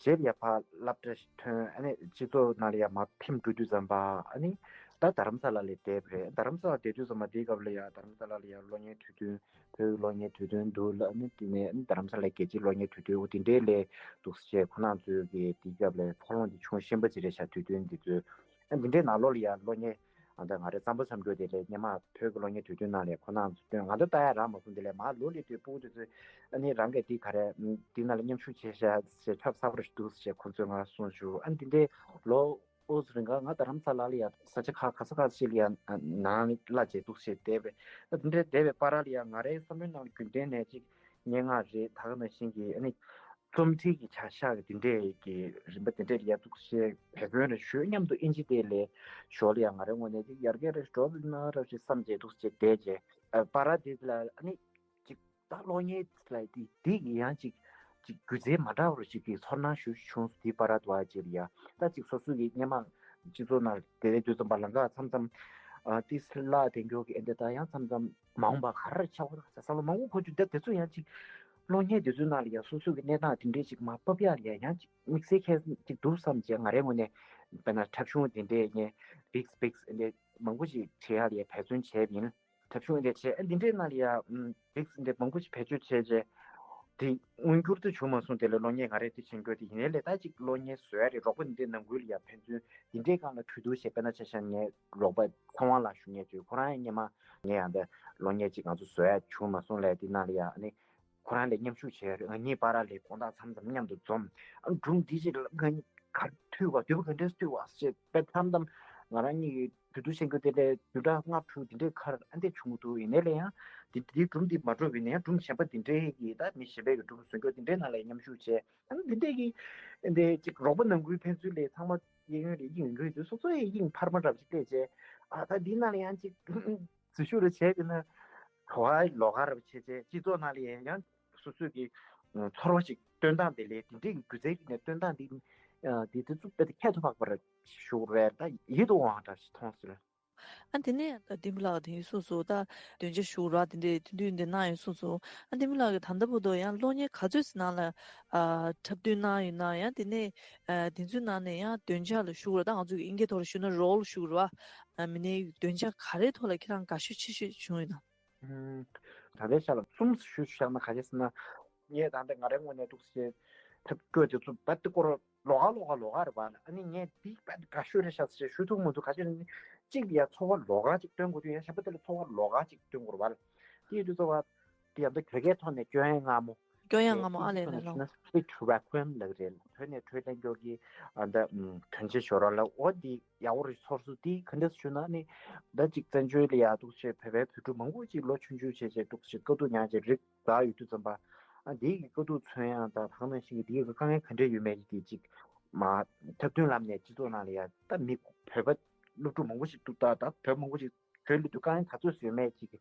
རྗེས་ལ་ཡ་ཕར་སློབ་གྲྭ་ཞིག་ཐོན། ཨ་ནི་སྤྱི་ཚོགས་ནང་ལ་ཡ་མར་ཕེབས་འགྲོ་དུས་ཙམ་པ་ཨ་ནི་ད་རྡ་རམ་ས་ལ་ལ་བསྡད་པ་རེད། རྡ་རམ་ས་ལ་བསྡད་དུས་ཙམ་པ་དེའི་སྐབས་ལ་ཡ་རྡ་རམ་ས་ལ་ལ་ཡ་གློག་བརྙན་དུས་སྟོན་བོད་ཀྱི་གློག་བརྙན་དུས་སྟོན་འདུག་ལ། ཨ་ནི་དེ་ནས་ཨ་ནི་རྡ་རམ་ས་ལའི་རྒྱལ་སྤྱིའི་གློག་བརྙན་དུས་སྟོན་འོ་དེ་འདྲའི་ལས་འདུག་སེ་བྱས་ཁོ་རང་ཚོའི་གི་དེའི་སྐབས་ལ་ཕོ་ལོང་དེ་ཆུང་ཤན་པ་ཅིག་རེད་ཤག་དུས་སྟོན་འདི་ཚོའི། ཨ་འདི་འདྲའི་ནང་ལོགས་ལ་ཡ་གློག་བརྙན་ཨ་ད་ང་རེ་རྩམ་པ་མཚམས་སྦྱོར་དེ་ལས་སྔོན་མ་བོད་ཀྱི་གློག་བརྙན་དུས་སྟོན་ནང་ལས་ཁོ་རང་ཚོ་སྟོན་ང་ད་ལྟ་ཡ་རག་མ་སོང་། དེ་ལས་མ་ལོ་ལི་དུས་སྤུ་གུ་དེ་ཚོས་ཨ་ནི་རང་གི་དེ་ག་རེ་དེ་ནང་ལ་མཉམ་ཞུགས་བྱས་ཤག་ཞེས་ཆབ་གསར་པ་རེ་འདུག་ཞེས་ཁོ་ཚོས་ང་གསུངས་བྱུང་། ཨ་འདི་འདྲའི་ལོ་ཨོ་ཙི་རིང་ག་ང་རྡ་རམ་ས་ལ་ལ་ཡ་ས་ཆ་ཁ་ཁ་ས་ཁ་ཤས་ལ་ཡ་ནང་ལ་མཇལ་འདུག་ཞེས་བསྡད་པས། ཨ་འདི་འདྲའི་བསྡད་པའི་བར་ལ་ཡ་ང་རའི་བསམ་བློའི་ནང་ལ་རྒྱུན་ལྡན་ནས་ཅིག་སྙན་ངག་རེད། ད་ག་ནང་བཞིན་གྱི་ཨ་ནི། རྩོམ་བྲིས་ཀྱི་བྱ་གཞག་གི་དེ་འདྲས་ཀྱི་རིམ་པ་དེ་འདྲས་ལ་ཡ་འདུག་སེ་འབད་བརྩོན་རེ་ཞུས། མཉམ་དུ་ཨིན་ཇི་དེ་ལས་ཞོར་ལ་ཡ་ང་རའི་ངོས་ནས་ཅིག་ཡར་རྒྱས་རེ་འགྲོ་བ་ན་ར་ཞིག་བསམ་བྱས་འདུག་སེ་བསྡད་རྗེས་ཨ་པ་ར་དེ་ལ་ཨ་ནི་ཅིག་ད་གློག་བརྙན་ལ་དེ་དེ་ཡི་ཡང་ཅིག་ཅིག་སྒྱུ་རྩལ་མ་འདྲ་བ་རེ་ཞིག་གི་ཚོར་སྣང་ཞུ་བྱུང་། དེ་པ་ར་དུ་བ་ཅིག་ལ་ཡ་ད་ཅིག་སོ་སོ་གི་སྔོན་མ་སྤྱི་ཚོགས་ནང་བསྡད་དུས་ཙམ་པ་ལམ་ཁ་མཚམས་མཚམས་ཨ་ཏི་སི་ལ་དེ་མགྱོགས་ཀྱི་ཨེ་འདྲ་ད་ཡང་མཚམས་མཚམས་མ་འོངས་པ་ག་རེ་ཆགས་པ་བསམ་བློ་མང་པོ་འཁོར་རྒྱུ་འདི་དེ་ཚོ་ཡང་ཅིག་གློག་བརྙན་དེ་ཚོའི་ནང་ལ་ཡང་སོ་སོ་གི་གནས་སྟངས་དེ་འདྲས་ཅིག་མར་ཕབ་ཡག་ལ་ཡང་ཅིག་དམིགས་བསལ་གལ་ཅིག་འདུག་བསམ་བྱས་ང་རའི་ངོས་ནས་དཔེར་ན་འཁྲབ་གཞུང་དེ་འདྲས་ངས་བིག་སི་བིག་སི་འདྲས་མང་པོ་ཞིག་བྲིས་ཡག་ལ་ཡང་འབད་བརྩོན་བྱས་པ་ཡིན། འཁྲབ་གཞུང་འདྲས་བྱས་ཨ་འདི་འདྲས་ནང་ལ་ཡང་བིག་སི་འདྲས་མང་པོ་ཞིག་བེད་སྤྱོད་བྱས་རྗེས་དེ་མངོན་འགྱུར་དུ་བྱུང་མ་སོང་། དེ་ལས་གློག་བརྙན་ང་རས་དེ་བྱེད་འགྱུར་དེ་ཡིན་ནའི་ལས་ད་ཅིག་གློག་བརྙན་བཟོ་ཡག་རེད། རོགས་པ་འདི་འདྲས་ནང་ཁུལ་ལ་ཡང་ཕན་ཚུན་འདི་འདྲས་སྒང་ལ་གྲོས་བསྡུར་བྱས། དཔེར་ན་ཆ་བཞག་ངས་རོགས་པ་ཚེ་དབང་ལགས་ཞུ་མཁན་ཚོས་ཁོ་རང་ཡང་སྔོན་མ་ངས་ཡང་འདི་གློག་བརྙན་ཅིག་ང་ཚོ་བཟོ་ཡག་བྱུང་མ་སོང་ལས་དེ་ནང་ལ་ཡང་ཨ་ནི་ཁོ་རང་ལ་མཉམ་ཞུགས་བྱས་རེད། ང་གཉིས་བར་ལ་དགོང་དག་མཚམས་མཚམས་མཉམ་དུ་འཛོམས། ཨ་སྒྲུང་འདི་ཅིག་ལ་ང་གཉིས་ག་རེ་མཐུད་པ་འདོད་པ་ག་འདྲས་མཐུད་པ་ཞེས་དཔེ་མཚམས་མཚམས་ང་རང་གཉིས་ཀྱི་གྲོས་བསྡུར་བྱེད་རྒྱུ་དེ་ལས་བདུན་ཕྲག་ལྔ་དྲུག་འདི་འདྲའི་ཁར་ཨ་འདྲས་བྱུང་གི་འདུག་ཡིན་ནའི་ལས་ཡང་འདི་འདིའི་སྒྲུང་འདི་མ་གྲུབ་པ་ཡིན་ན་ཡང་སྒྲུང་གཞན་པ་འདི་འདྲའི་གི་ད་མི་གཞན་པའི་གི་སྒྲུང་བཟོ་རྒྱུ་འདི་འདྲའི་ནང་ལ་མཉམ་ཞུགས་བྱས། ཨ་ནི་འདི་འདྲས་ཀྱི་འདི་ཅིག་རོགས་པ་ནང་ཁུལ་ཕན་ཚུན་ལས་ཚང་མ་གཡས་གཡོན་ལས་དབྱིངས་ཡོད་དུས་སོ་སོའི་དབྱིངས་འཕར་མ་འདྲ་པོ་ཅིག་བལྟས་བྱས། ཨ་ད་འདི་ནང་ལ་ཡང་ཅིག་འཛུལ་ཞུགས་རེ་བྱས་ཏེ་ན་གྲོགས་ལོགས་ཀ་རེ་བྱས་བྱས་སྤྱི་ཚོགས་ནང་ལ་ཡང་ཡང་སོ་སོའི་གི་ཚོར་བ་ཅིག་སྟོན་སྟངས་དེ་ལས་འདི་འདྲས་ཀྱི་སྒྱུ་རྩལ་གྱི་ནས་སྟོན་སྟངས་འདི་འདི་དེ་ཚོ་དཔེ་དེ་ཁྱད་དུ་འཕགས་པར་ཞུ་རེད། ད་ཡིད་དུ་འོང་བ་འདྲ་ཞིག་མཐོང་སོང་། ཨ་དེ་ནས་ད་བསྟན་པ་ལགས་དེ་ཡིན་སོང་སོང་ད་འདོན་ཆ་ཞུ་ར་དེ་འདྲས་ཐུང་ཐུང་འདི་གནང་ཡོད་སོང་སོང་། ཨ་བསྟན་པ་ལགས་ཀྱིས་ད་ལྟ་བར་དུ་ཡང་གློག་བརྙན་ག་ཚོད་ཙམ་ནང་ལ་ཨ་འཁྲབ་སྟོན་གནང་ཡོད་ན། ཡང་དེ་ནས་ཨ་དེ་ཚོའི་ནང་ནས་ཡང་འདོན་ཆ་ལ་ཞུ་ར་ད་ང་ཚོ་གི་ཨིན་སྐད་ཐོག་ལ་ཞུ་ན་རོལ་ཞུ་ར་ཨ་མི་སྣའི་འདོན་ཆ་ག་རེའི་ཐོག་ལ་ཁྱེད་རང་དགའ་ཤོས་ཆེ་ཤོས་བྱུང་ཡོད་ན། ད་ལྟའི་ཆ་ལ་གསུམ་ཞུ་བཞག་ན་ག་རེ་ཟེར་ན། ངས་ད་ལྟ་ང་རའི་ངོས་ནས་འདུག་སེ་ཐབས་བཀོད་དེ་ཚོ་བད་དེ་སྐོར་ལོགས་ཀ་ལོགས་ཀ་ལོགས་ཀ་རེད་པ། ཨ་ནི་ངས་འདི་བད་དེ་དགའ་ཤོས་རེད་ཤག་ཟེར་ཞུ་ཐུབ་མི་འདུག་ག་ཅི་རེད་ན་གཅིག་ལ་ཡ་ཚོར་བ་ལོགས་ཀ་ཅིག་སྟོན་དགོས་དུས་ཡང་གཞན་པ་དེ་ལ་ཚོར་བ་ལོགས་ཀ་ཅིག་སྟོན་དགོས་རེད་པ། དེ་ཡིན་དུས་ཚོར་བ་དེ་ཡང་ད་བོད་སྐད་ཐོག་ནས་སྐྱོན་ཡང་སྔ་མོ། སྐྱོན་ཡང་སྔ་མོ་ཨ་ལས་ལས་ལོ། Speech to Vacuum ལབ་རེད། བོད་ནས་འཕྲོས་ལེན་མགྱོགས་ཀྱི་ཨ་ད་དོན་ཆེ་ཞོར་ལ་འོ་འདི་ཡག་པོ་རེད། ཚོར་སོང་། དེ་ག་འདྲས་ཞུ་ན་ནི་ད་ཅིག་བཙན་བྱོལ་ལ་ཡ་འདུག་སེ་བོད་པའི་བོད་ཕྲུག་མང་པོ་ཅིག་ལོ་ཆུང་ཆུང་བྱས་བྱས་འདུག་སེ་དཀའ་སྡུག་མྱངས་བྱས་རིག་ད་ཡོད་དུས་ཙམ་པ། ཨ་འདི་གི་དཀའ་སྡུག་མཚོན་ཡང་ད་ད་ག་ནང་བཞིན་གྱི་འདི་གི་དཀའ་ངལ་ག་འདྲས་ཡོད་མེད་ཀྱི་ཅིག་མ་འཁྲབ་སྟོན་ལམ་ནས་སྤྱི་ཚོགས་ནང་ལ་ཡ་ད་མི་བོད་པ་སློབ་ཕྲུག་མང་པོ་ཞིག་འདུག་ད་ད་བོད་མང་པོ་ཞིག་བོད་ལ་དུས་དཀའ་ངལ་ག་ཚོད་ཡོད་མེད་ཅིག་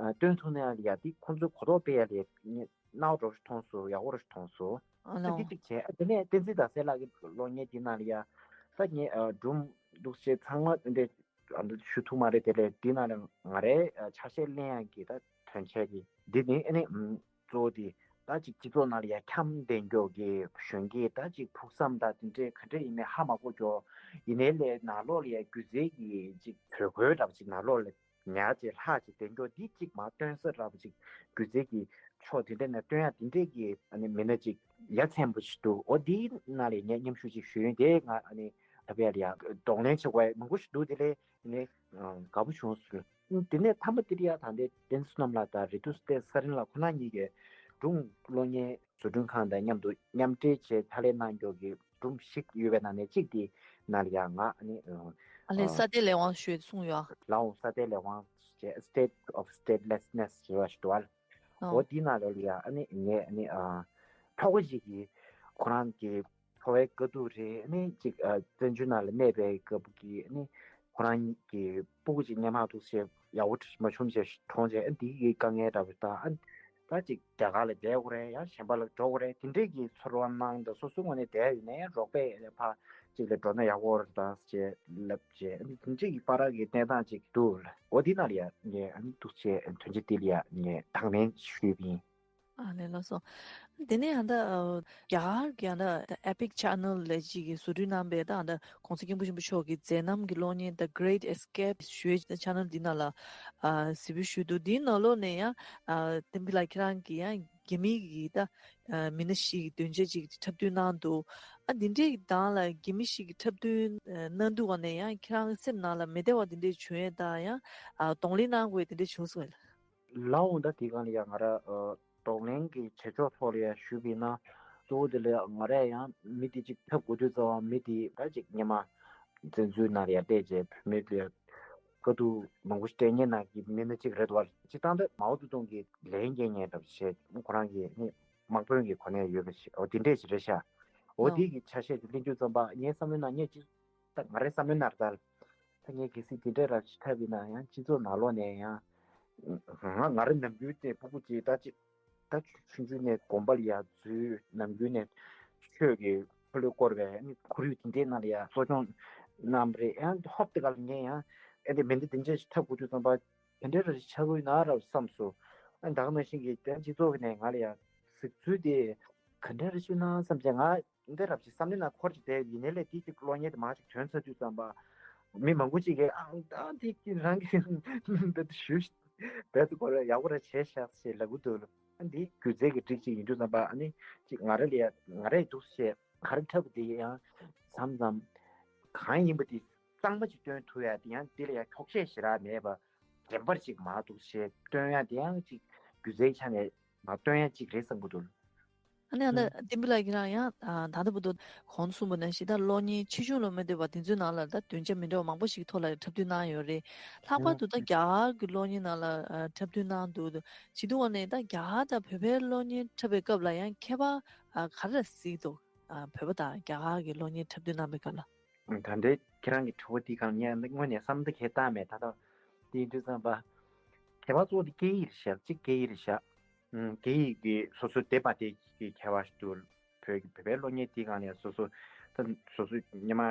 ཨ་སྟོན་ཐུབ་ན་ཡང་ལ་ཡ་འདི་ཁོང་ཚོའི་གོ་རྟོགས་སྤེལ་ཡ་ལ་ཡ་སྣང་བ་འགྲོ་ཞིག་མཐོང་སོང་། ཡག་པོ་རེ་ཞིག་མཐོང་སོང་། ཨ་ལོ། ད་འདི་གཅིག་བྱས། ཨ་དེ་ནས་བསྟན་འཛིན་ཟླ་གསལ་ལགས་ཀྱི་གློག་བརྙན་འདི་ནང་ལ་ཡ་ད་ངས་ཨ་སྒྲུང་འདུག་སེ་ཚང་མ་འདི་འདྲས་ཨ་འདི་ཞུ་ཐུབ་མ་རེད། དེ་ལས་འདི་ནང་ལ་ང་རའི་ཨ་ཆ་ཤས་ལེན་ཡག་གི་ད་དོན་ཆེན་གྱི་འདི་ནི་ཨ་ནི་ཨམ་གཙོ་བོ་དེ་ད་ཅིག་སྤྱི་ཚོགས་ནང་ལ་ཡ་འཁྱམས་བསྡད་མགྱོགས་ཀྱི་གཞོན་སྐྱེས་ད་ཅིག་ཕུགས་བསམ་ད་དེ་འདྲས་ག་འདྲས་ཡིན་མིན་ཧ་མ་གོ་མགྱོགས། ཡིན་ནའི་ལས་ནང་ལོགས་ལ་ཡ་སྒྱུ་རྩལ་གྱི་ཅིག་དྲོད་ཁོལ་འདྲ་པོ་ཅིག་ནང་ལོགས་ལ་ཉར་བྱས་ལྷག་ཅིག་བསྡད་མགྱོགས་འདི་གཅིག་མར་སྟོན་ས་འདྲ་པོ་ཅིག་སྒྱུ་རྩལ་གྱི་ཕྱོགས་དེ་འདྲ་ནས་སྟོན་ཡག་དེ་འདྲས་ཀྱི་ཨ་ནི་མི་སྣ་ཅིག་ཡ་མཚན་པོ་ཞིག་འདུག་འོ་འདིའི་ནང་ལ་ངས་མཉམ་ཞུགས་ཅིག་ཞུས་ཡོད། དེ་ང་ཨ་ནི་ ཐབས་ཡག་ལ་ཡ་གདོང་ལེན་བྱེད་དགོས་མང་པོ་ཞིག་འདུག་དེ་ལས་ནི་དགའ་པོ་བྱུང་སོང་། དེ་ནས་མཐའ་མ་དེ་ལ་ཡ་ད་ལྟའི་བསྟན་འཛིན་བསོད་ནམས་ལགས་དང་རེ་ཏུ་སྟེ་ས་རིན་ལགས་ཁོ་ན་གཉིས་ཀྱིས་སྒྲུང་གློག་བརྙན་བཟོ་སྐྲུན་ཁང་དང་མཉམ་དུ་མཉམ་འབྲེལ་བྱས་ཕྱག་ལས་གནང་མཁན་གྱི་སྒྲུང་ཞིག་ཡོད་པའི་ནང་ནས་གཅིག་དེ་ནང་ལ་ཡ་ང་ནི་ཨ་ལས་ས་ཨ་དེ་ལས་དབང་ཞུས་གསུངས་ཡོད། ལའོ་ས་དེ་ལས་དབང་ཞེས་State of Statelessness ཞེས་པ་ཞིག་འདུག་བ། ཨོ། འོ་འདི་ནང་ལོགས་ལ་ཡ་ཨ་ནི་ངས་ཨ་ནི་ཨ་ཕྲུ་གུ་ཞིག་གིས་ཁོ་རང་གི་འཚོ་བའི་དཀའ་སྡུག་རེད། ཨ་ནི་གཅིག་ཨ་བཙན་བྱོལ་ནང་ལ་གནས་པའི་སྐབས་ཀྱི་ཨ་ནི་ཁོ་རང་གི་སྤུ་གུ་ཅིག་སྔོན་མ་འདུག་སེ་ཡག་པོ་མ་བྱུང་བྱས་གྲོངས་བྱས། ཨ་འདི་གི་དཀའ་ངལ་འདྲ་པོ་དང་། ཨ་ད་ཅིག་རྒྱ་གར་ལ་བསྡད་དགོས་རེད། ཡང་གཞན་པ་ལ་འགྲོ་དགོས་རེད། དེ་འདྲས་ཀྱི་ཚོར་བ་གནང་དང་། སོ་སོའི་ངོས་ནས་བསྡད་ཡོད་ན་ཡང་རོགས་པས་ཕར་ཅིག་ལ་འགྲོ་ན་ཡག་པོ་རེད་ད་ཅེས་ལབ་བྱས། ཨ་ནི་དེ་འདྲས་ཀྱི་བར་གྱི་གནས་སྟངས་ཅིག་འདུག་འོ་འདི་ནང་ལ་ཡ་ངས་ཨ་ནི་འདུག་སེ་དོན་ཆེན་འདི་ལ་ཡ་ངས་དང་ལེན་ཞུས་པ་ཡིན། ཨ་ལས་ལགས་སོ། དེ་ནས་ཨ་ད་ཨ་རྒྱ་གར་གྱི་ཨ་ད་Epic Channel ལས་གཅིག་གིས་བཟོ་སྐྲུན་གནང་པའི་ད་ཨ་ད་༸གོང་ས་༸སྐྱབས་མགོན་ཆེན་པོ་མཆོག་གི་མཛད་རྣམ་གྱི་གློག་བརྙན་The Great Escape ཞུ་བའི་channel འདི་ནང་ལ་ཨ་གཟིགས་འབུལ་ཞུས་འདུག་འདིའི་ནང་ལོགས་ནས་ཡང་ཨ་བསྟན་འཛིན་ལགས་ཁྱེད་རང་གིས་ཡང་རྒྱ་མི་གི་ད་ཨ་མི་སྣ་ཞིག་གི་མདུན་ཅན་ཅིག་འཁྲབ་སྟོན་གནང་འདུག་ཨ་འདི་འདྲའི་གི་སྒང་ལ་རྒྱ་མི་ཞིག་གི་འཁྲབ་སྟོན་ཨ་གནང་དུས་སྒང་ནས་ཡང་ཁྱེད་རང་སེམས་ནང་ལ་མི་བདེ་བ་འདི་འདྲའི་བྱུང་ཡས་དང་ཡང་ཨ་གདོང་ལེན་གནང་དགོས་འདི་འདྲའི་བྱུང་སོང་ལ། ལའོ་ད་དེ་སྒང་ལ་ཡང་ང་ར་ཨ་གདོང་ལེན་གྱི་བྱེད་ཕྱོགས་ཐོག་ལ་ཡང་ཞུས་པ་ཡིན་ན། གཙོ་བོ་དེ་ལ་ང་རས་ཡང་མི་དེ་གཅིག་འཁྲབ་དགོས་དུས་ཙམ་པ་མི་དེ་ད་གཅིག་སྔོན་མ་བཙན་འཛུལ་ནང་ལ་ཡང་བསྡད་བྱས་བུད་མེད་ལ་ཡང་དཀའ་སྡུག་མང་པོ་ཞིག་སྤྲད་མཁན་ནང་གི་མི་སྣ་གཅིག་རེད་འདུག་བ། སྤྱིར་བཏང་ད་མའོ་ཙེ་ཏུང་གི་ལན་རྒྱག་མཁན་འདྲ་པོ་བྱས། ཁོ་རང་གི་ནི་དམག་དཔོན་གྱི་གོ་གནས་ཡོད་པ་ཞིག་འོ་དེ་འདྲས་ཞིག་རེད་ཤག་འོ་ལའོ། དེ་གི་ཆ་ཤས་དེ་གླེང་དུས་ཙམ་པ་ངའི་བསམ་བློའི་ནང་ངས་ཅི། ད་ང་རའི་བསམ་བློའི་ནང་ད། ད་ངས་གལ་སྲིད་དེ་འདྲའི་རབ་ཅིག་འཁྲབ་པ་ཡིན་ན་ཡང་སྤྱི་ཚོགས་ནང་ལོགས་ནས་ཡང་། ང་ང་རའི་ནམ་རྒྱུན་དེ་སྤུ་གུ་ཅིག་ད་ཅིག་ད་ཆུང་ཆུང་ནས་དགོན་པ་ལ་ཡར་འཛུལ། ནམ་རྒྱུན་ནས་ཆོས་ཀྱི་འཁོར་ལོས་བསྐོར་བའི་ནི་ཁོར་ཡུག་དེ་འདྲའི་ནང་ལ་ཡར་གསོ་སྐྱོང་གནང་བ་རེད། ཡང་ཧོབ་དེ་ག་ལ་ངས་ཡང་ཨེ་འདི་མི་འདི་འདི་འདྲ་ཞིག་འཁྲབ་དགོས་དུས་ཙམ་པ་དེ་འདྲའི་རབ་ཅིག་ཆགས་ཀྱི་ཡོད་ན་རབ་བསམ་སོང་། ཨ་ད་ག་ནང་བཞིན་གྱི་དེ་སྤྱི་ཚོགས་ཀྱི་ནས་ང་ལ་ཡང་གཟིགས་ཚུལ་དེ་ག་འདྲ་རེ་བྱུང་ན་བསམ་བྱས། ང་འདི་རབ་ཅིག་བསམ་བློའི་ནང་འཁོར་ཅིག་བསྡད་ཡིན་ནའི་ལས་དེ་གཅིག་གློག་བརྙན་དེ་མར་ཅིག་ཐོན་ཚར་དུས་ཙམ་པ། མི་མང་པོ་ཅིག་གིས་ཨང་ད་དེ་རང་གི་འདི་ཞུ་བས་དེ་ཁོ་ར་ཡག་པོ་ར་བྱས་ཤག་ཞེས་ལབ་གི་འདུག་ཨ་འདི་སྒྱུ་རྩལ་གྱི་རིགས་ཅིག་ཡིན་དུས་ཙམ་པ། ཨ་ནི་ཅིག་ང་ར་ལ་ཡ་ང་རའི་འདུག་ཞེས་ག་རེ་འཁྲབ་དེ་ཡང་མཚམས་མཚམས་གང་ཡིན་པ་དེ་གཙང་མ་ཅིག་སྟོན་ཐུབ་ཡ་དེ་ཡང་དེ་ལ་ཡ་འཁྱོག་བཤད་ཞེ་དྲག་མེད་པ། རིམ་པར་ཅིག་མར་འདུག་ཞེས་སྟོན་ཡ་དེ་ཡང་ཅིག་སྒྱུ་རྩལ་ཆ་ནས་མར་སྟོན་ཡ་ཅིག་རེད་བསམ་གི་འདུག་ཨ་ནི་ཨ་ནི་ཨ་བསྟན་པ་ལགས་ཁྱེད་རང་ཡང་ད་ལྟ་བར་དུ་གོང་དུ་གསུངས་པ་ནང་བཞིན་ད་གློག་བརྙན་ཆེ་ཆུང་ལ་མ་ལྟོས་པར་དེ་ཚོའི་ནང་ལ་ད་སྡིངས་ཆ་མི་འདྲ་བ་མང་པོ་ཞིག་ཐོག་ལ་འཁྲབ་སྟོན་གནང་ཡོད་རེད། ལྷག་པར་དུ་ད་རྒྱ་གར་གྱི་གློག་བརྙན་ནང་ལ་འཁྲབ་སྟོན་གནང་འདུག་བྱེད་དུས་ནས་ད་རྒྱ་གར་དང་བོད་པའི་གློག་བརྙན་འཁྲབ་པའི་སྐབས་ལ་ཡང་ཁྱད་པར་ག་རེ་གཟིགས་འདུག་བོད་པ་དང་རྒྱ་གར་གྱི་གློག་བརྙན་འཁྲབ་སྟོན་གནང་པའི་སྐབས་ལ། ད་ལྟའི་ཁྱེད་རང་གི་དྲི་བ་འདི་གང་ངས་འདི་དངོས་ནས་བསམ་བློ་གང་བཏང་མེད། ད་ལྟ་འདི་ཡིན་དུས་ཙམ་པ། ཁྱད་པར་གཙོ་བོ་འདི་སྐད་ཡིག་རེད་ཤག་གཅིག་སྐད་ཡིག་རེད་ཤག་ཨུམ། སྐད་ཡིག་གི་སོ་སོའི་དེ་མ་དེ་གི་ཁྱད་པར་ཞིག་འདུག་བོད་ཀྱི་བོད་པའི་གློག་བརྙན་འདི་གང་ལ་ཡ་སོ་སོ། ད་སོ་སོ་སྔོན་མ་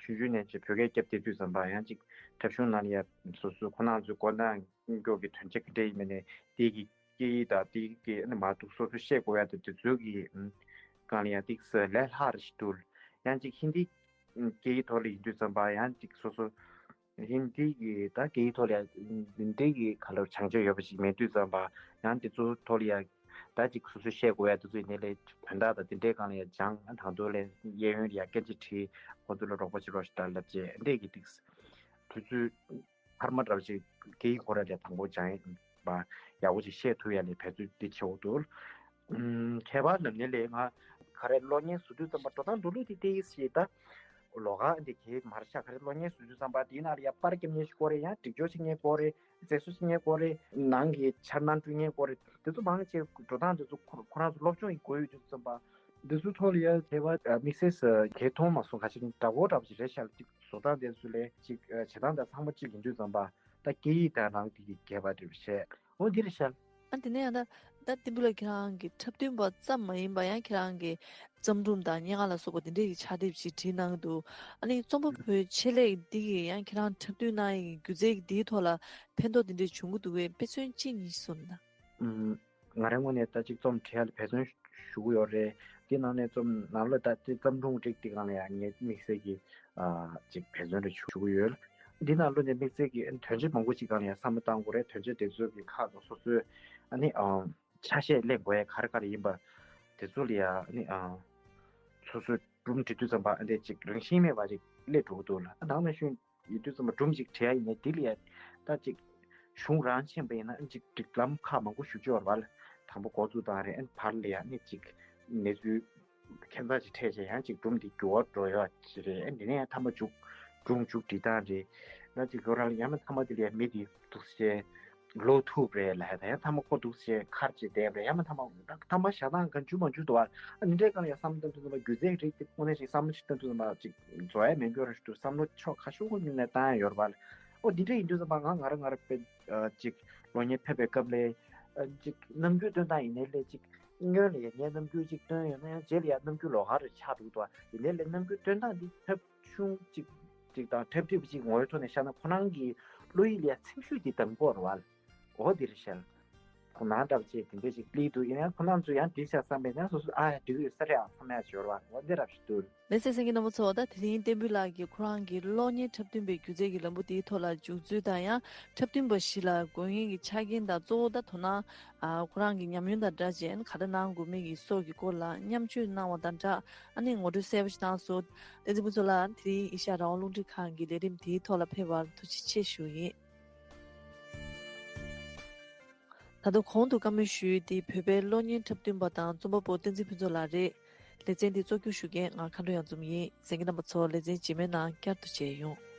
ཆུང་ཆུང་ནས་ཅིག་བོད་སྐད་རྒྱབ་བསྡད་དུས་ཙམ་པ་ཡང་ཅིག་འཁྲབ་གཞུང་ནང་ལ་ཡ་སོ་སོ་ཁོ་རང་ཚོའི་འགོ་ནས་མགྱོགས་ཀྱི་དོན་ཆེན་ག་འདྲ་ཡིན་མིན་ནས་དེ་གི་སྐད་ཡིག་དང་དེ་གི་ཨ་ནི་མར་འདུག་སོ་སོ་བཤད་དགོས་ཡ་དེ་དེ་ཚོའི་གི་ཨུམ། སྒང་ལ་ཡ་ཏིག་ཙམ་ལས་སླ་རེ་ཞིག་འདུག་ཡང་ཅིག་ཧིན་དི་སྐད་ཡིག་ཐོག་ལ་ཡིན་དུས་ཙམ་པ་ཡང་ཅིག་སོ་སོ་ཧིན་དི་གི་ད་སྐད་ཡིག་ཐོག་ལ་ཡ་འདི་འདྲའི་གི་ག་ལ་བྱང་ཆ་ཡོད་པ་ཞིག་མེད་དུས་ཙམ་པ། ཡང་དེ་ཚོ་ཐོག་ལ་ཡ་ད་ཅིག་སོ་སོ་བཤད་དགོས་ཡ་དེ་ཚོ་ཡིན་ནའི་ལས་དོན་དག་དང་དེ་འདྲའི་སྒང་ལ་ཡ་སྦྱང་། ཨ་དང་དོ་ལས་གཡས་གཡོན་ལ་ཡ་སྐད་ཆ་དྲིས། ཁོ་ཚོ་ལ་རོགས་པ་བྱེད་རོགས་ཞེས་ད་ལབ་བྱས་འདྲས་ཀྱི་ཏིག་དུས་ཚོད་འཕར་མ་འདྲ་བ་ཞིག་སྐད་ཡིག་ཁོ་རང་ལ་དང་པོ་སྦྱང་ཡ་པ་ཡག་པོ་ཞིག་བཤད་ཐུབ་ཡ་ལས་འབད་རྩོལ་འདི་བྱེད་འོ་འདུག་ཨུམ། ཁྱད་པར་ལབ་ནས་ལས་ང་ག་རེ་གློག་བརྙན་བཟོ་དུས་ཙམ་པ་འགྲོ་སྟངས་འགྲོ་ལུགས་དེ་ཏིག་ཙམ་ཞིག་ད་ལོགས་ཀ་འདི་གས་མར་ཤག་ག་རེ་གློག་བརྙན་བཟོ་དུས་ཙམ་པ་དེའི་ནང་ལ་ཡ་པར་རྒྱབ་མཁན་ཞིག་དགོས་རེད། ཡང་སྒྲིག་སྦྱོར་བྱེད་མཁན་དགོས་རེད། མཛེས་བཟོ་བྱེད་མཁན་དགོས་རེད། ནང་གི་འཆར་སྣང་སྤྲོད་མཁན་དགོས་རེད། དེ་ཚོ་མང་ཆེ་འགྲོ་སྟངས་དེ་ཚོ་ཁོ་ཁོ་རང་ཚོ་སློབ་སྦྱོང་ཡིན་དགོས་ཡོད་དུས་ཙམ་པ། འདི་ཚོ་ཐོག་ལ་ཡ་དེ་བ་དམིགས་བསལ་གས་མཐོང་མ་སོང་། ག་ཅིག་འདྲ་བོ་འདྲ་བོ་ཞིག་རེད་ཤག་ཅིག་བཟོ་སྟངས་དེ་ཚོ་ལས་ཅིག་བྱེད་སྟངས་དང་ཚང་མ་གཅིག་ཡིན་དུས་ཙམ་པ། ད་སྐད་ཡིག་དང་རང་གི་གི་རྒྱས་པ་འདྲ་བོ་བྱས། འོ་འདི་རེད་ཤག་ཨ་དེ་ནས་ཡང་ད་ད་བསྟན་པ་ལགས་ཁྱེད་རང་གི་འཁྲབ་སྟོན་པ་ཙམ་མ་ཡིན་པ་ཡང་ཁྱེད་རང་གི་བརྩམས་སྒྲུང་དང་སྙན་ངག་ལ་སོགས་པ་དེ་འདྲས་ཀྱི་ཕྱག་དེབ་ཅིག་བྲིས་གནང་འདུག་ཨ་ནི་རྩོམ་པ་པོའི་ཆེད་ལས་འདི་གི་ཡང་ཁྱེད་རང་འཁྲབ་སྟོན་གནང་ཡི་སྒྱུ་རྩལ་གྱི་འདིའི་ཐོག་ལ་ཕན་ཐོགས་དེ་འདྲས་བྱུང་གི་འདུག་གས། དཔེ་མཚོན་གཅིག་གཉིས་གསུངས་ན། ཨུམ། ང་རའི་ངོས་ནས་ད་ཅིག་རྩོམ་བྲིས་ཡ་ལ་འབད་བརྩོན་ཞུ་གི་ཡོད་རེད། འདི་ནང་ནས་རྩོམ་ནང་ལོགས་ད་ཅིག་བརྩམས་སྒྲུང་རིགས་འདི་སྒང་ལ་ཡང་ངས་དམིགས་བསལ་གྱི་ཨ་ཅིག་འབད་བརྩོན་རེ་ཞུ་གི་ཡོད། འདི་ནང་ལོགས་ནས་དམིགས་བསལ་གྱི་དོན་ཆེན་མང་པོ་ཅིག་སྒང་ལ་ཡང་བསམ་བློ་གཏང་དགོས་རེད། དོན་ཆེན་དེ་ཚོ་གི་ཁག་དང་སོ་སོའི་ཨ་ནི་ཨ་ཆ་ཤས་ལེན་དགོས་ཡ་ག་རེ་ག་རེ་ཡིན་པ་དེ་ཚོ་ལ་ཡང་ཨ་ནི་ཨ་སོ་སོའི་ སྒྲུང་འབྲི་དུས་ཙམ་པ་ཨ་འདྲས་ཅིག་རང་བཞིན་མེད་པ་ཅིག་སླེབས་འགྲོ་གི་འདུག་ལ། ཨ་ནང་ན་གཞོན་ཡིན་དུས་ཙམ་པ་སྒྲུང་ཅིག་བྲིས་ཡ་ཡིན་ན་དེ་ལ་ཡ་ད་ཅིག་གཞུང་རང་མཁྱེན་པ་ཡིན་ན་ཨ་ཅིག་སྒྲིག་ལམ་ཁག་མང་པོ་ཞེ་པོ་ཅིག་ཡོད་རེད་པ་ལ། དང་པོ་འགོ་འཛུགས་སྟངས་རེད། ཨ་ནི་བར་ལ་ཡ་ཨ་ནི་ཅིག་གནས་ཚུལ་ཁྱད་མཚར་ཅིག་འཕྲད་བྱས་ཡང་ཅིག་སྒྲུང་འདི་འགྱུར་བ་འགྲོ་ཡ་ཅིག་རེད། ཨ་འདི་ནས་ཡང་མཐའ་མ་མཇུག་སྒྲུང་མཇུག་སྒྲིལ་སྟངས་རེད། ང་ཅིག་ཡོད་ར་ལ་ཡང་མཐའ་མ་དེ་ལ་ཡ་མི་དེ་འདུག་སེ་ལོག་ཐུབ་རེད་ལབ་ཡ་ད་ཡང་མཐའ་མ་ཁོ་འདུག་སེ་ཁར་ཅིག་བསྡད་པ་རེད། ཡང་མཐའ་མ་མཐའ་མ་བཞག་སྟངས་གང་འཇུ་མ་འཇུ་འདུག་བ། ཨ་འདི་འདྲའི་སྒང་ལ་ཡ་བསམ་བློ་བཏང་དུས་ཙམ་པ་སྒྱུ་རྩལ་རིགས་དེ་དངོས་གནས་ཤིག་བསམ་བློ་ཞིག་བཏང་དུས་ཙམ་པ་ཅིག་རྫོགས་ཡ་མེད་འགྱུར་ར་ཞིག་འདུག་བསམ་བློ་ཕྱོགས་ཁ་ཤོ་ཁོ་ཉིད་ནས་བཏང་ཡ་ཡོད་རེད་པ་ལ། ཨོ་འདི་འདྲ་ཡིན་དུས་ཙམ་པ་ང་ང་རང་ང་རང་དཔེ་ཨ་ཅིག་སློབ་གཉེར་ཕེབས་པའི་སྐབས་ལ་ཨ་ཅིག་རྣམ་འགྱུར་སྟོན་སྟངས་ཡིན་ནའི་ལས་ཅིག་སྔོན་ལ་ཡ་ངས་རྣམ་འགྱུར་ཅིག་སྟོན་ཡོད་ན་ཡང་རྗེས་ལ་ཡ་རྣམ་འགྱུར་ལོགས་ཀ་རེ་ཆགས་འདུག་ཏོ། ཡིན་ནའི་ལས་རྣམ་འགྱུར་སྟོན་སྟངས་འདི་ཐབས་ཆུང་ཅིག་ཅིག་དང་ཐབས་ཁྲིད་པ་ཅིག་ངོ་བོའི་ཐོག་ནས་བཤད་ན་ཁོ་རང་གི་བློ་ཡིད་ལ་ཡ་ཚིམ་ཤུགས་ཀྱི་དང་པོ་རེད་བ། འོ་འདི་རེད་ཤག་ཁོ་ན་འདྲ་བ་ཅིག་དེ་འདྲ་ཞིག་སླེབས་འདུག་ཡིན་ན་ཁོ་རང་ཚོ་ཡང་འགྲིག་ཤག་བསམ་པས་ན་སོ་སོ་ཨ་ཡ་འགྲིག་ཡོད་ས་རེད་ཨ་བསམ་ཡ་ཅིག་ཡོད་རེད་བ། འོ་འདི་འདྲ་ཞིག་འདུག་ལགས་སོ། གསན་མཁན་རྣམ་པ་ཚོ། ད་དེ་རིང་བསྟན་འབུལ་ལགས་ཀྱིས་ཁོ་རང་གི་གློག་བརྙན་འཁྲབ་སྟོན་པའི་སྒྱུ་རྩལ་གྱི་ལམ་བུ་དེའི་ཐོག་ལ་འཇུག་ཚུལ་དང་ཡང་འཁྲབ་སྟོན་པ་ཞིག་ལ་དགོས་ངེས་ཀྱི་ཆ་རྐྱེན་དང་གཙོ་བོ་ད་དོ་སྣང་ཨ་ཁོ་རང་གི་ཉམས་མྱོང་དང་སྦྲགས་བྱས་ག་འདྲ་གནང་དགོས་མིན་གྱི་སོགས་ཀྱི་སྐོར་ལ་མཉམ་སྤྱོད་གནང་བ་དང་སྦྲགས་ཨ་ནི་ངོ་སྤྲོད་གསལ་པོ་ཞིག་གནང་སོང་། བསྟན་འཛིན་ཕུན་ཚོགས་ལགས་དེ་རིང་ཨེ་ཤ་ཡ་རང་དབང་རླུང་འཕྲིན་ཁང་གི་ལས་རིམ་དེའི་ཐོག་ལ་ཕེབས་པར་ཐུགས་རྗེ་ཆེ་ཞུ་ཡིན། ད་དུང་གོང་དུ་བཀའ་མོལ་ཞུས་ཏེ་བོད་པའི་གློག་བརྙན་འཁྲབ་སྟོན་པ་དང་རྩོམ་པ་པོ་བསྟན་འཛིན་ཕུན་ཚོགས་ལགས་རེད། ལེ་ཚན་འདི་གཙོ་སྐྱོང་ཞུ་མཁན་ང་མཁའ་འགྲོ་གཡང་འཛོམས་ཡིན། གསན་མཁན་རྣམ་པ་ཚོ་ལེ་ཚན་རྗེས་མའི་ནང་བསྐྱར་དུ་མཇལ་ཡོང་།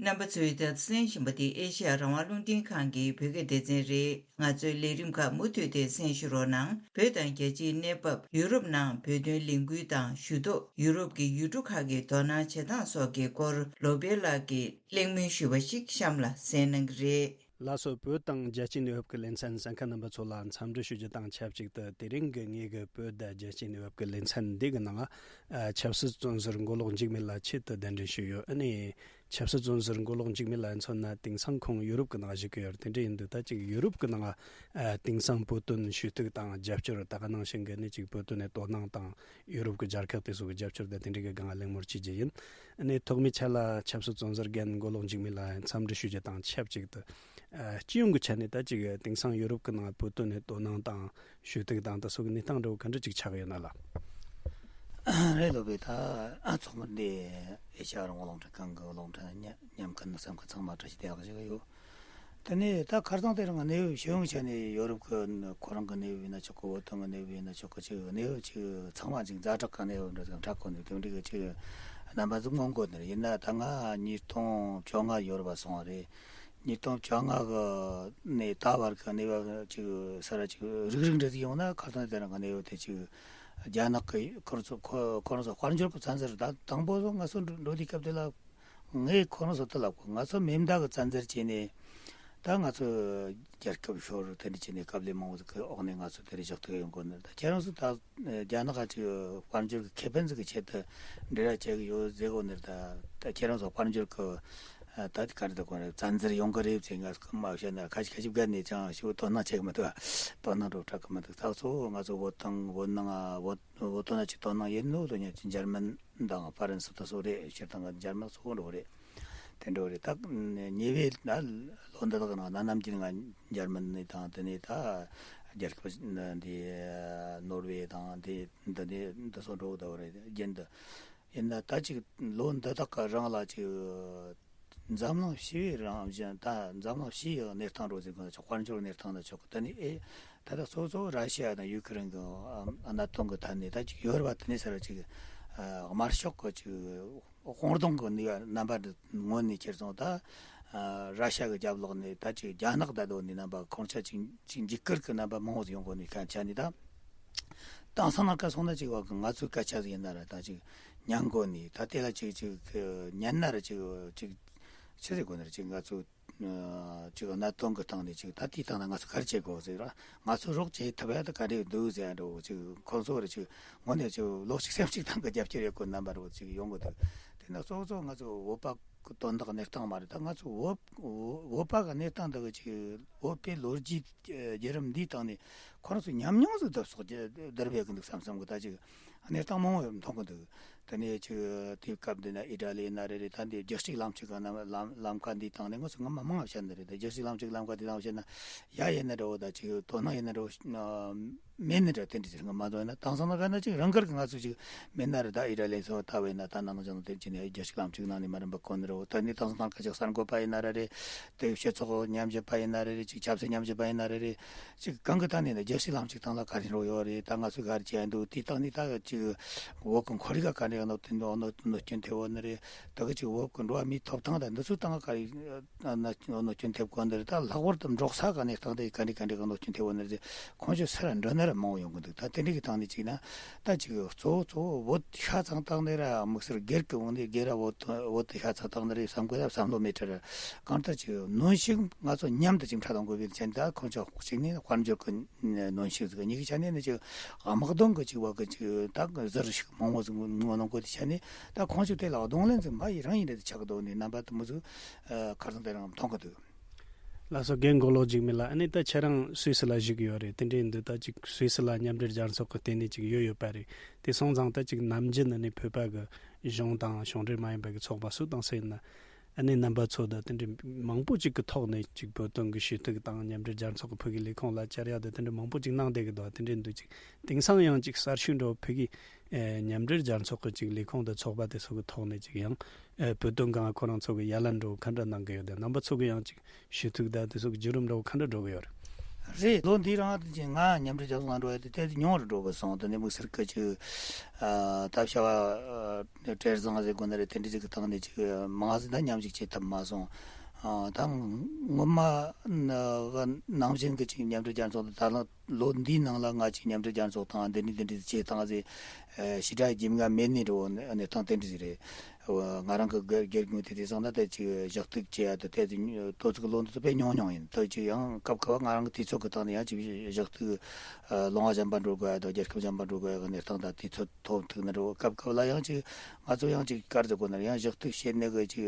རྣམ་པ་ཚོས་ད་གསན་བཞིན་པ་འདི་ཨེ་ཤེ་ཡ་རང་དབང་རླུང་འཕྲིན་ཁང་གི་བོད་སྐད་སྡེ་ཚན་རེད། ང་ཚོའི་ལས་རིམ་ཁག་མུ་མཐུད་དེ་གསན་ཞུ་རོགས་གནང་། བོད་དང་རྒྱལ་སྤྱིའི་གནས་བབ། ཡུ་རོབ་ནང་བོད་དོན་ལས་འགུལ་དང་ཞུ་གཏུག་ཡུ་རོབ་ཀྱི་ཡུལ་གྲུ་ཁག་གི་དོ་སྣང་བྱེད་སྟངས་སོགས་ཀྱི་སྐོར་ལོ་པེ་ལགས་ཀྱིས་གླེང་མོལ་ཞུས་པ་ཞིག་གཤམ་ལ་གསན་གནང་གི་རེད། ལགས་སོ། བོད་དང་རྒྱལ་སྤྱིའི་གནས་བབ་ཀྱི་ལེ་ཚན་གསན་མཁན་རྣམ་པ་ཚོ་ལ་འཚམས་འདྲི་ཞུ་རྒྱུ་དང་ཆབས་ཅིག་ཏུ་དེ་རིང་གི་ངེད་ཀྱི་བོད་དང་རྒྱལ་སྤྱིའི་གནས་བབ་ཀྱི་ལེ་ཚན་འདི་གི་ནང་ཨ་ཆབ་སྲིད་བཙོན་ཟུར་མགོ་ལོག་འཇིགས་མེད་ལགས་ཆེད་དུ་གདན་འདྲེན་ཞུས་ཡོད། ཨ་ནི། ཆབ་སྲིད་བཙོན་ཟུར་མགོ་ལོག་འཇིགས་མེད་ལགས་མཚོན་ན་དེང་སང་ཁོང་ཡུ་རོབ་ཀྱི་ནང་བཞུགས་ཀྱི་ཡོད་རེད། དེ་འདྲ་ཡིན་དུས་ད་ཅིག་ཡུ་རོབ་ཀྱི་ནང་ཨ་དེང་སང་བོད་དོན་ཞུ་གཏུག་དང་རྒྱབ་སྐྱོར་ད་ག་ནང་བཞིན་གྱི་ནི་ཅིག་བོད་དོན་ནས་དོ་སྣང་དང་ཡུ་རོབ་ཀྱི་རྒྱལ་ཁབ་དེ་ཚོ་གི་རྒྱབ་སྐྱོར་དང་དེ་འདྲ་གི་སྒང་གླེང་མོལ་བྱེད་རྒྱུ་ཡིན། ཨ་ནི་ཐོག་མའི་ཆ་ལ་ཆབ་སྲིད་བཙོན་ཟུར་རྒན་མགོ་ལོག་འཇིགས་མེད་ལགས་འཚམས་འདྲི་ཞུ་རྒྱུ་དང་ཆབས་ཅིག་ཏུ་ཨ་སྤྱི་ཡོངས་ཀྱི་ཆ་ནས་ད་ཅིག་དེང་སང་ཡུ་རོབ་ཀྱི་ནང་བོད་དོན་ནས་དོ་སྣང་དང་ཞུ་གཏུག་དང་ད་སོགས་ཀྱི་གནས་སྟངས་འདྲ་བོ་ག་འདྲ་ཅིག་ཆགས་ཡོད་ན་ལ། རེད། ལོ་པའི་ད་ཚོགས་མི་འདི་ཨེ་ཤ་ཡ་རང་དབང་རླུང་འཕྲིན་ཁང་གི་རླུང་འཕྲིན་ཉམས་མཁན་བསམ་མཁན་ཚང་མ་བཀྲ་ཤིས་བདེ་ལེགས་ཞུ་གི་ཡོད། དེ་ནས་ད་ཁ་སང་དེ་རིང་གནས་བབ་ཕྱི་ཡོང་ཆ་ནས་ཡོ་རོབ་ཀྱི་ཁོ་རང་གི་གནས་བབ་ཡིན་ན་ཆོག་གི། བོད་དོན་གྱི་གནས་བབ་ཡིན་ན་ཆོག་གི། ཅིག་གནས་བབ་ཅིག་ཚང་མ་ཅིག་ཛ་དྲག་གི་གནས་བབ་འདྲ་ཅིག་འཁྲབ་གོ་ནས་དེ་འདྲ་གི་ཅིག་རྣམ་པ་ཟིག་མངོན་གོ་ནི་རེད། ཡིན་ན་ད་ང་ཉིས་སྟོང་བཅོ་ལྔ་ཡོ་རོབ་སོང་བ་རེད། ཉིས་སྟོང་བཅོ་ལྔ་གི་ནས་ད་བར་གྱི་གནས་བབ་ཅིག་ས་ར་ཅིག་རིགས་རིགས་འདྲ་ཟིག་ཡོང་ན་ཁ་སང་དེ་རིང་གི་གནས་བབ་དེ་ཅིག་རྒྱ་ནག་གི་ཁོ་རང་ཚོ་ཁོ་ཁོ་རང་ཚོ་དཔལ་འབྱོར་གྱི་བཙན་འཛུལ་ད་དང་པོ་ཚོ་ང་ཚོ་འགྲོ་འགྲོ་དུས་སྐབས་དེ་ལ་ངས་ཁོ་རང་ཚོ་དེ་ལབ་གོ། ང་ཚོ་མེ་མདའ་གི་བཙན་འཛུལ་བྱས་ནས་ད་ང་ཚོ་རྒྱལ་ཁབ་ཤོར་དེ་འདྲ་བྱས་ནས་དཀའ་ལས་མང་པོ་ཟིག་གི་འོག་ནས་ང་ཚོ་དེ་རིང་ཞུ་གཏུག་ཡོང་གོ་ནི། ད་ཁྱེད་རང་ཚོ་ད་རྒྱ་ནག་ག་ཅིག་དཔལ་འབྱོར་གྱི་ཁེ་ཕན་ཟིག་གི་ཆེད་དུ་འབྲེལ་བ་བྱེད་ཀྱི་ཡོད་ཟེར་གོ་ནི། ད་ད་ཁྱེད་རང་ཚོ་དཔལ་འབྱོར་གྱི་ད་དེ་ག་རེ་ད་གོ་རེད། བཙན་འཛུལ་ཡོང་གི་རེད་ཟེར་ང་ཚོ་མ་བཤད་ན་ཁ་ཤས་ཁ་ཤས་བརྒལ་ནས་ཅང་ཞིག་དོ་སྣང་བྱེད་ཀྱི་མི་འདུག་དོ་སྣང་འགྲོ་དྲག་གི་མི་འདུག་ད་གཙོ་བོ་ང་ཚོ་བོད་དང་བོད་ནང་བོད་བོད་དོན་ལ་ཅིག་དོ་སྣང་ཡིན་ནོ་དོ་ཉག་ཅིག་འཇར་མན་དང་ཧྥ་རན་སི་ད་སོགས་རེད། སྤྱིར་བཏང་གི་འཇར་མན་གཙོ་བོ་འགྲོ་རེད། དེ་འགྲོ་རེད། ད་ཉེ་བའི་ད་ལོ་འདི་དག་ནང་ན་ནམ་རྒྱུན་ང་འཇར་མན་ནས་དང་དེ་ནས་ད་རྒྱལ་ཁབ་འདི་ནོར་ཝེ་དང་དེ་འདི་ནས་འདི་སོགས་འགྲོ་གི་ད་བ་རེད། རྒྱུན་དུ་ཡིན་ན་ད་ཅིག་ལོ་འདི་དག་གི་རིང་ལ་ཅིག་འཛམ་གླིང་ཕྱི་པའི་རང་བཞིན་ད་འཛམ་གླིང་ཕྱི་ཡི་གནས་སྟངས་འགྲོ་ཟིན་གོ་ན་ཆོག་དཔལ་འབྱོར་གནས་སྟངས་ན་ཆོག་གི། ད་ནི་ཨེ་ད་ལྟ་གཙོ་གཙོ་ར་ཤི་ཡ་དང་ཡུ་ཁུ་རེན་གི་ཨ་གནད་དོན་གི་ཐད་ནས་ད་ཅིག་ཡོ་རོབ་པ་དེ་ནས་ཟེར་བ་ཅིག་དམར་ཤོག་གི་ཅིག་དཔུང་སྡོམ་གི་ནུས་པ་རྣམ་པ་འདི་ངོས་ནས་ཁྱེར་སོང་། ད་ར་ཤི་ཡ་གི་རྒྱབ་ལོགས་ནས་ད་ཅིག་རྒྱ་ནག་ད་དོ་ནས་རྣམ་པ་ཁོང་ཆ་ཅིག་ཅིག་འཇིགས་སྐུལ་གི་རྣམ་པ་མང་བོ་ཡོང་གོ་ནས་ཁ་ཆ་ནས་ད། དེང་སང་ནང་ཀ་སོང་ན་ཅིག་བ་གི་ང་ཚོའི་སྐད་ཆ་ཟིག་ཡིན་ན་ར་ད་ཅིག་ཉན་གོ་ནི། ད་དེ་ལ་ཅིག་ཅིག་ཉན་ན་ར་ཅིག་ཅིག་ཆི་ཟིག་གོ་ནི་ར་ཅིག་ང་ཚོ་ཅིག་གནད་དོན་གི་སྟེང་ནས་ཅིག་ད་དེའི་སྟེང་ན་ང་ཚོ་ག་རེ་བྱེད་དགོས་ཟེར་ར། ང་ཚོ་རོགས་བྱེད་ཐུབ་ཡ་ད་ག་རེ་འདུག་ཟེར་ཡ་འགྲོ་ཅིག་ཁོང་ཚོ་ར་ཅིག་ངོ་ནས་ཅིག་བློ་གཅིག་སེམས་གཅིག་ཐང་གི་རྒྱབ་སྐྱོར་ཡོད་གོ་རྣམ་པ་རོ་ཅིག་ཡོང་གི་འདུག་དེ་ན་གཙོ་གཙོ་ང་ཚོ་བོད་པ་གི་དོན་དག་གནས་སྟངས་མ་རེད། ད་ང་ཚོ་བོད་བོད་པ་གི་གནས་སྟངས་འདི་གི་ཅིག་བོད་པའི་ལོ་རྒྱུས་བརྒྱུད་རིམ་འདིའི་སྟེང་ནས་ཁོ་རང་ཚོ་ཉམས་མྱོང་ཟིག་བསྡུར་གསོག་བསྡུར་བྱེད་གི་འདུག་བསམ་བསམ་གི་ད་ཅིག་གནས་སྟངས་མང་བོ་མཐོང་གི་འདུག་དེ་ནས་ཅིག་དེའི་སྐབས་འདི་ན་ཨི་ཏྲ་ལི་ཡིན་ན་རེ་རེ། ད་འདི་རྒྱུད་གཅིག་ལམ་གཅིག་གི་ནང་ལམ་ལམ་ཁ་འདིའི་སྟེང་ནས་ང་ཚོ་སྔ་མ་མང་བ་བཤད་ནི་རེད། ད་རྒྱུད་གཅིག་ལམ་གཅིག་ལམ་ཁ་འདིའི་སྟེང་བཤད་ན་ཡ་ཡིན་ན་འདྲ་བོ། ད་ཅིག་དོ་སྣང་ཡིན་ན་འདྲ་བོ། མེད་ནི་འདྲ། དེ་འདྲ་ཟེར་ང་མ་འདོན་ན། དེང་སང་ན་ག་ན་ཅིག་རང་དགར་གྱི་ང་ཚོ་ཅིག་མེད་ན་རེ། ད་ཨི་ཏྲ་ལི་སོགས་ལྟ་བས་ན་ད་ནང་བཞིན་དེ་ཅི་ནས་རྒྱུད་གཅིག་ལམ་གཅིག་ནང་ནས་མ་རིམ་པ་གོ་ནི་རེད་བོ། ད་ནི་དེང་སང་ཐང་ཁ་ཅིག་གསར་འགོད་པ་ཡིན་ན་རེ་རེ། དེ་སྤྱི་ཚོགས་ཉམས་ཞིབ་པ་ཡིན་ན་རེ་རེ། ཅིག་ཆབ་སྲིད་ཉམས་ཞིབ་པ་ཡིན་ན་རེ་རེ། ཅིག་གང་གི་ཐད་ནས་ནི་རྒྱལ་སྤྱིའི་ལམ་ཅིག་སྟེང་ལ་ག་རེ་འགྲོ་ཡོད་རེད། ད་ང་ཚོས་ག་རེ་བྱས་འདུག་དེའི་སྟེང་ནས་ད་ཅིག་བོད་ཀྱི་ཁོར་ཡུག་ག་ག་འདྲ་གནོད་སྐྱོན་ཐེབས་ཡོད་ནི་རེད། ད་གི་ཅིག་བོད་ཀྱི་འགྲོ་བ་མིའི་ཐོབ་ཐང་དང་འདི་ཚོའི་སྟེང་ག་རེ་གནོད་སྐྱོན་ཐེབས་གོ་ནི་རེད། ད་ལྷག་པར་དུ་འབྲོག་ས་ག་ནས་སྟེང་དེ་ག་འདྲ་ག་འདྲ་གནོད་སྐྱོན་ཐེབས་ཡོད་ནི་རེད། ཁོང་ཚོ་སེ་ར་འགྲོ་ནི་ར་མང་བོ་ཡོང་གི་འདུག་ད་དེ་འདྲ་གི་སྟེང་ནས་ཅིག་ན་ད་ཅིག་གཙོ་བོ་གཙོ་བོ་བོད་ཤ་ཚ་སྟེང་ནས་ར་དམིགས་བསལ་སྒེར་གྱི་འོང་ནས་སྒེར་ར་བོད་བོད་དེ་ཤ་ཚ་སྟེང་ནས་རེད་བསམ་གི་ད་བསམ་བློ་མེད་འཕྲལ་ར། གང་ལྟར་ཅིག་གནོན་ཤུགས་ང་ཚོ་མཉམ་དུ་ཅིག་འཕྲ་གཏོང་དགོས་པའི་ཆ་ནས། ད་ཁོང་ཚོ་གཅིག་ནས་དཔལ་འབྱོར་གྱི་གནོན་ཤུགས་ཟིག་གཉིས་ཀྱི་ཆ་ནས་ནི་ཅིག་དམག་དོན་གྱི་ཅིག་བ་གི་ཅིག་ད་གཟི་རུ་ཞིག་མང་བོ་ཟིག་ངོ་གནོང་དགོས་དེ་ཆ་ནས། ད་ཁོང་ཚོ་དེ་ལ་གདོང་ལེན་ཟིག་མ་ཡི་རང་ཡིན་རེད་ཆགས་འདུག་ནས་རྣམ་པ་དུ་མོ་ཟིག་ཁར་སང་དེ་རང་མཐོང་གི་འདུག་ལགས་སོ། རྒན་མགོ་ལོག་འཇིགས་མེད་ལགས། ཨ་ནི་ད་ཁྱེད་རང་སུད་སི་ལ་བཞུགས་ཡོད་རེད། དེ་འདྲ་ཡིན་དུས་ད་ཅིག་སུད་སི་ལ་མཉམ་འབྲེལ་རྒྱལ་ཚོགས་ཀྱི་ལྟེ་གནས་ཅིག་ཡོད་ཡོད་པ་རེད། དེ་སོང་ཙང་ད་ཅིག་ནམ་རྒྱུན་ཨ་ནི་བོད་པ་གི་གཞུང་དང་གཞུང་འབྲེལ་མ་ཡིན་པ་གི་ཚོགས་པ་སུ་དང་སུ་ཡིན་ན། ཨ་ནི་རྣམ་པ་ཚོ་ད་དེ་འདྲའི་མང་པོ་ཅིག་གི་ཐོག་ནས་ཅིག་བོད་དོན་གྱི་ཞུ་གཏུག་དང་མཉམ་འབྲེལ་རྒྱལ་ཚོགས་ཀྱི་ཕ་གིའི་ལས་ཁུངས་ལ་བཅར་ཡག་དེ་དེ་འདྲ་མང་པོ་ཅིག་གནང་བསྡད་ཀྱི་འདུག་དེ་འདྲ་འདུག་ཅིག་དེང་སང་ཡང་ཅིག་གསར་ཤོས་འདྲ་བོ་ཕ་གིའི་ཨེ་མཉམ་འབྲེལ་རྒྱལ་ཚོགས་ཀྱི་ཅིག་ལས་ཁུངས་དང་ཚོགས་པ་དེ་ཚོ་གི་ཐོག་ནས་ཅིག་ཡང་ཨེ་བོད་དོན་སྒང་ཁོ་རང་ཚོ་གི་ཡ་ལན་འདྲ་བོ་ག་འདྲ་གནང་གི་ཡོད་དེ། རྣམ་པ་ཚོ་གི་ཡང་ཅིག་ཞུ་གཏུག་དང་དེ་ཚོ་གི་བརྒྱུད་རིམ་འདྲ་བོ་ག་འདྲ་འགྲོ་གི་ཡོད་རེད། རེད། ལོ་འདིའི་རིང་དེ་ཅིག་ང་མཉམ་འབྲེལ་རྒྱལ་ཚོགས་ནང་འགྲོ་ཡ་དེ་དེ་ཉུང་རུ་འགྲོ་གི་སོང་། དེ་ནས་དམིགས་བསལ་གྱི་ཅིག་ཨ་ད་བྱ་བ་ཨ་བྲེལ་བཟང་ཟེར་དགོས་ན་རེད། དེ་འདྲ་ཅིག་གི་སྟེང་ནས་ཅིག་མང་ཟིག་ད་མཉམ་ཞུགས་བྱེད་ཐུབ་མ་སོང་། ཨ་ད་སྔོན་མ་ནང་བཞིན་གྱི་ཅིག་མཉམ་འབྲེལ་རྒྱལ་ཚོགས་དེ་ད་ལོ་འདིའི་ནང་ལ་ང་ཅིག་མཉམ་འབྲེལ་རྒྱལ་ཚོགས་དང་འདི་འདྲ་འདི་འདྲ་བྱེད་སྟངས་ཟེར་ཞེ་དྲག་རྒྱུས་མངའ་མེད་ནི་འགྲོ་གནས་སྟངས་དེ་འདྲ་ཟིག་རེད། ང་རང་གི་སྒེར་སྒེར་ངོས་དེ་དེ་སོང་ན་ད་ཅིག་ཞུ་གཏུག་བྱེད་ཡ་དེ་དེ་དུས་ཚོད་ཀྱི་ལོ་འདི་ཚོ་དཔེ་ཉུང་ཉུང་ཡིན། ད་ཅིག་ཡང་སྐབས་ཁ་བ་ང་རང་གི་དུས་ཚོད་ཀྱི་སྟེང་ནས་ཡང་ཅིག་ཞུ་གཏུག་ལུང་བ་གཞན་པ་འགྲོ་དགོས་ཡ་དང་རྒྱལ་ཁབ་གཞན་པ་འགྲོ་དགོས་ཡ་གི་གནས་སྟངས་དང་དུས་ཚོད་ཐོབ་ཐུབ་ནི་འགྲོ། སྐབས་ཁ་བ་ལ་ཡང་ཅིག་ང་ཚོ་ཡང་ཅིག་ག་རེ་ཟེར་དགོས་ན་ཡང་ཞུ་གཏུག་བྱེད་ནི་གི་ཅིག་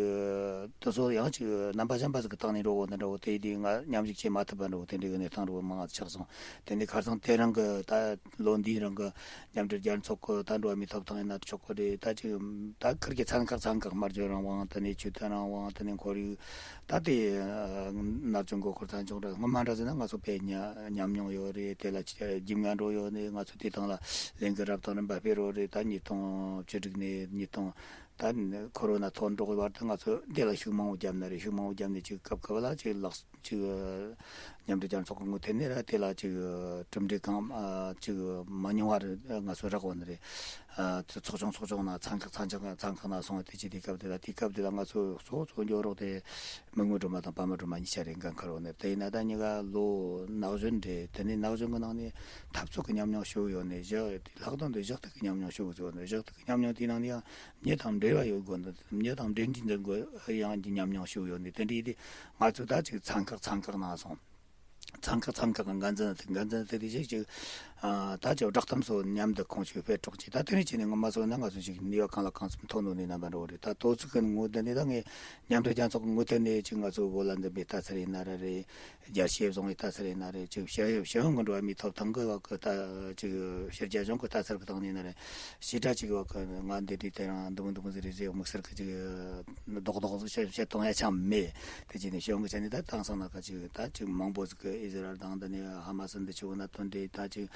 དེ་ཚོ་ཡང་ཅིག་རྣམ་པ་གཞན་པ་ཟིག་གི་སྟེང་ནས་འགྲོ་དགོས་ནི་འགྲོ། དེ་དུས་ང་མཉམ་ཞུགས་བྱེད་མ་ཐུབ་པ་འགྲོ། དེ་འདྲའི་གི་གནས་སྟངས་འགྲོ་མང་ང་ཆགས་སོང་། དེ་ནས་ཁ་སང་དེ་རིང་གི་ད་ལོ་འདིའི་རིང་གི་མཉམ་འབྲེལ་རྒྱལ་ཚོགས་ཀྱི་ད་འགྲོ་བ་མིའི་ཐོབ་ཐང་ཡིན་ན་ཆོག་གི་རེད། ད་ཅིག་ད་ཁིར་གི་ཚན་ཁག་ཚན་ཁག་སྨྲ་བརྗོད་རང་དབང་དེ་ནས་ཆོས་དད་རང་དབང་དེ་ནས་ཁོར་ཡུག་ད་དེ་ཨ་མནར་གཅོད་མགོ་སྐོར་ཚན་ཆུང་རེད། སྔོན་མ་འདྲ་ཟེར་ན་ང་ཚོ་དཔེ་ཉ་ཉམས་མྱོང་ཡོད་རེད། དེ་ལ་ཅིག་རྒྱུས་མངའ་འགྲོ་ཡོད་ནས་ང་ཚོ་དེ་སྟེང་ལ་ལས་འགུལ་རབ་དང་རིམ་པ་སྤེལ་རོགས་རེད། ད་ཉིས་སྟོང་བཅུ་དྲུག་ནས་ཉིས་སྟོང་ད་ཁོ་རོ་ན་ཐོན་འགྲོ་གི་བར་དུ་ང་ཚོ་དེ་ལ་ཤུགས་མང་བོ་བརྒྱབ་ནི་རེད། ཤུགས་མང་བོ་བརྒྱབ་ནས་ཅིག་སྐབས་སྐབས་ལ་ཅིག་ལག་ཅིག་མཉམ་འབྲེལ་རྒྱལ་ཚོགས་ཀྱི་ངོས་ཐད་ནས་ར་དེ་ལ་ཅིག་གྲུབ་འབྲས་གང་ཨ་ཅིག་མ་ཉུང་བ་རེ་ང་ཚོ་རག་པ་ནི་རེད། ཨ་ཚོགས་ཆུང་ཚོགས་ཆུང་ནང་ཚན་ཁག་ཚན་ཁག་ཚན་ཁག་ནང་སོང་བ་དེ་ཅིག་དེ་སྐབས་དེ་ལ་དེ་སྐབས་དེ་ལ་ང་ཚོ་གཙོ་བོ་གཙོ་འགྱོ་རོགས་དེ་མི་དངོས་སྒྲོལ་མ་དང་པདྨ་སྒྲོལ་མ་གཉིས་ཆ་རེད། འགན་འཁུར་བ་ནི་དེ་ཡིན་ན་ད་གཉིས་ཀ་ལོ་ན་གཞོན་རེད། དེ་ནས་ན་གཞོན་གྱི་ནང་ནས་འཐབ་རྩོད་ཀྱི་ཉམས་མྱོང་ཞུ་ཡོད་ནས་བཞག་ལྷག་དོན་དུ་ཞུ་གཏུག་གི་ཉམས་མྱོང་ཞུ་དགོས་ཟེར་བ་ནི་ཞུ་གཏུག་གི་ཉམས་མྱོང་དེའི་ནང་ནས་ཡང་མྱི་དང་འབྲེལ་བ་ཡོད་དགོས་འདུག་མྱི་དང་འབྲེལ་འདྲིས་འཛིན་དགོས་ཡང་གི་ཉམས་མྱོང་ཞིག་ཡོད་ནི་དེ་འདྲའི་དེ་ང་ཚོ་ད་ཅིག་ཚན་ཁག་ཚན་ཁག་ནང་སོང་། ཚན་ཁག་ཚན་ཁག་གི་འགན་འཛིན་དེ་འགན་འཛིན་དེ་དེ་ཞིག་ཅིག་ད་ཅིག་བསྒྲགས་གཏམ་སོགས་མཉམ་དུ་ཁོང་ཞིག་སྤེལ་གྲོགས་ཀྱིས་ད་དེ་རིང་བྱས་ནས་ངོ་མ་སོང་ན་ང་ཚོ་ཅིག་ནུས་པ་གང་ལ་གང་འཚམ་ཐོན་འདུག་ནི་རྣམ་པ་འགྲོ་བ་རེད། ད་དོ་ཚིགས་ཀྱི་ངོས་དེ་ནས་ད་ངས་མཉམ་འབྲེལ་རྒྱལ་ཚོགས་ཀྱི་ངོས་དེ་ནས་ཅིག་ང་ཚོ་བོད་ལ་འཛིན་པའི་ལྟ་ཚུལ་ཡིན་ན་ར་རེད། རྒྱལ་སྤྱིའི་བཟུང་བའི་ལྟ་ཚུལ་ཡིན་ན་རེད། ཅིག་ཕྱི་ཕྱི་ཡོང་གི་འགྲོ་བ་མིའི་ཐོབ་ཐང་གི་བ་གི་ད་ཅིག་ཕྱི་རྒྱལ་གཞུང་གི་ལྟ་ཚུལ་གི་སྟེང་ནས་ན་རེད། ཞེ་དྲག་ཅིག་བ་གི་ང་འདི་དུས་དེ་རང་འདུག་འདུག་ཟེར་རེད་ཟེར་དམིགས་བསལ་གི་ཅིག་རྡོག་རྡོག་ཟིག་བཤད་བཤད་གཏོང་ཡ་ཅང་མེད། དེ་ཅིག་ནས་ཕྱི་ཡོང་གི་ཆ་ནས་ད་དེང་སང་ན་ག་ཅིག་ད་ཅིག་མང་པོ་ཟིག་གི་ཨི་ཟི་རལ་དང་འདི་ནས་ཧ་མ་སི་འདི་ཆུ་གི་གནད་དོན་འདྲེས། ད་ཅིག་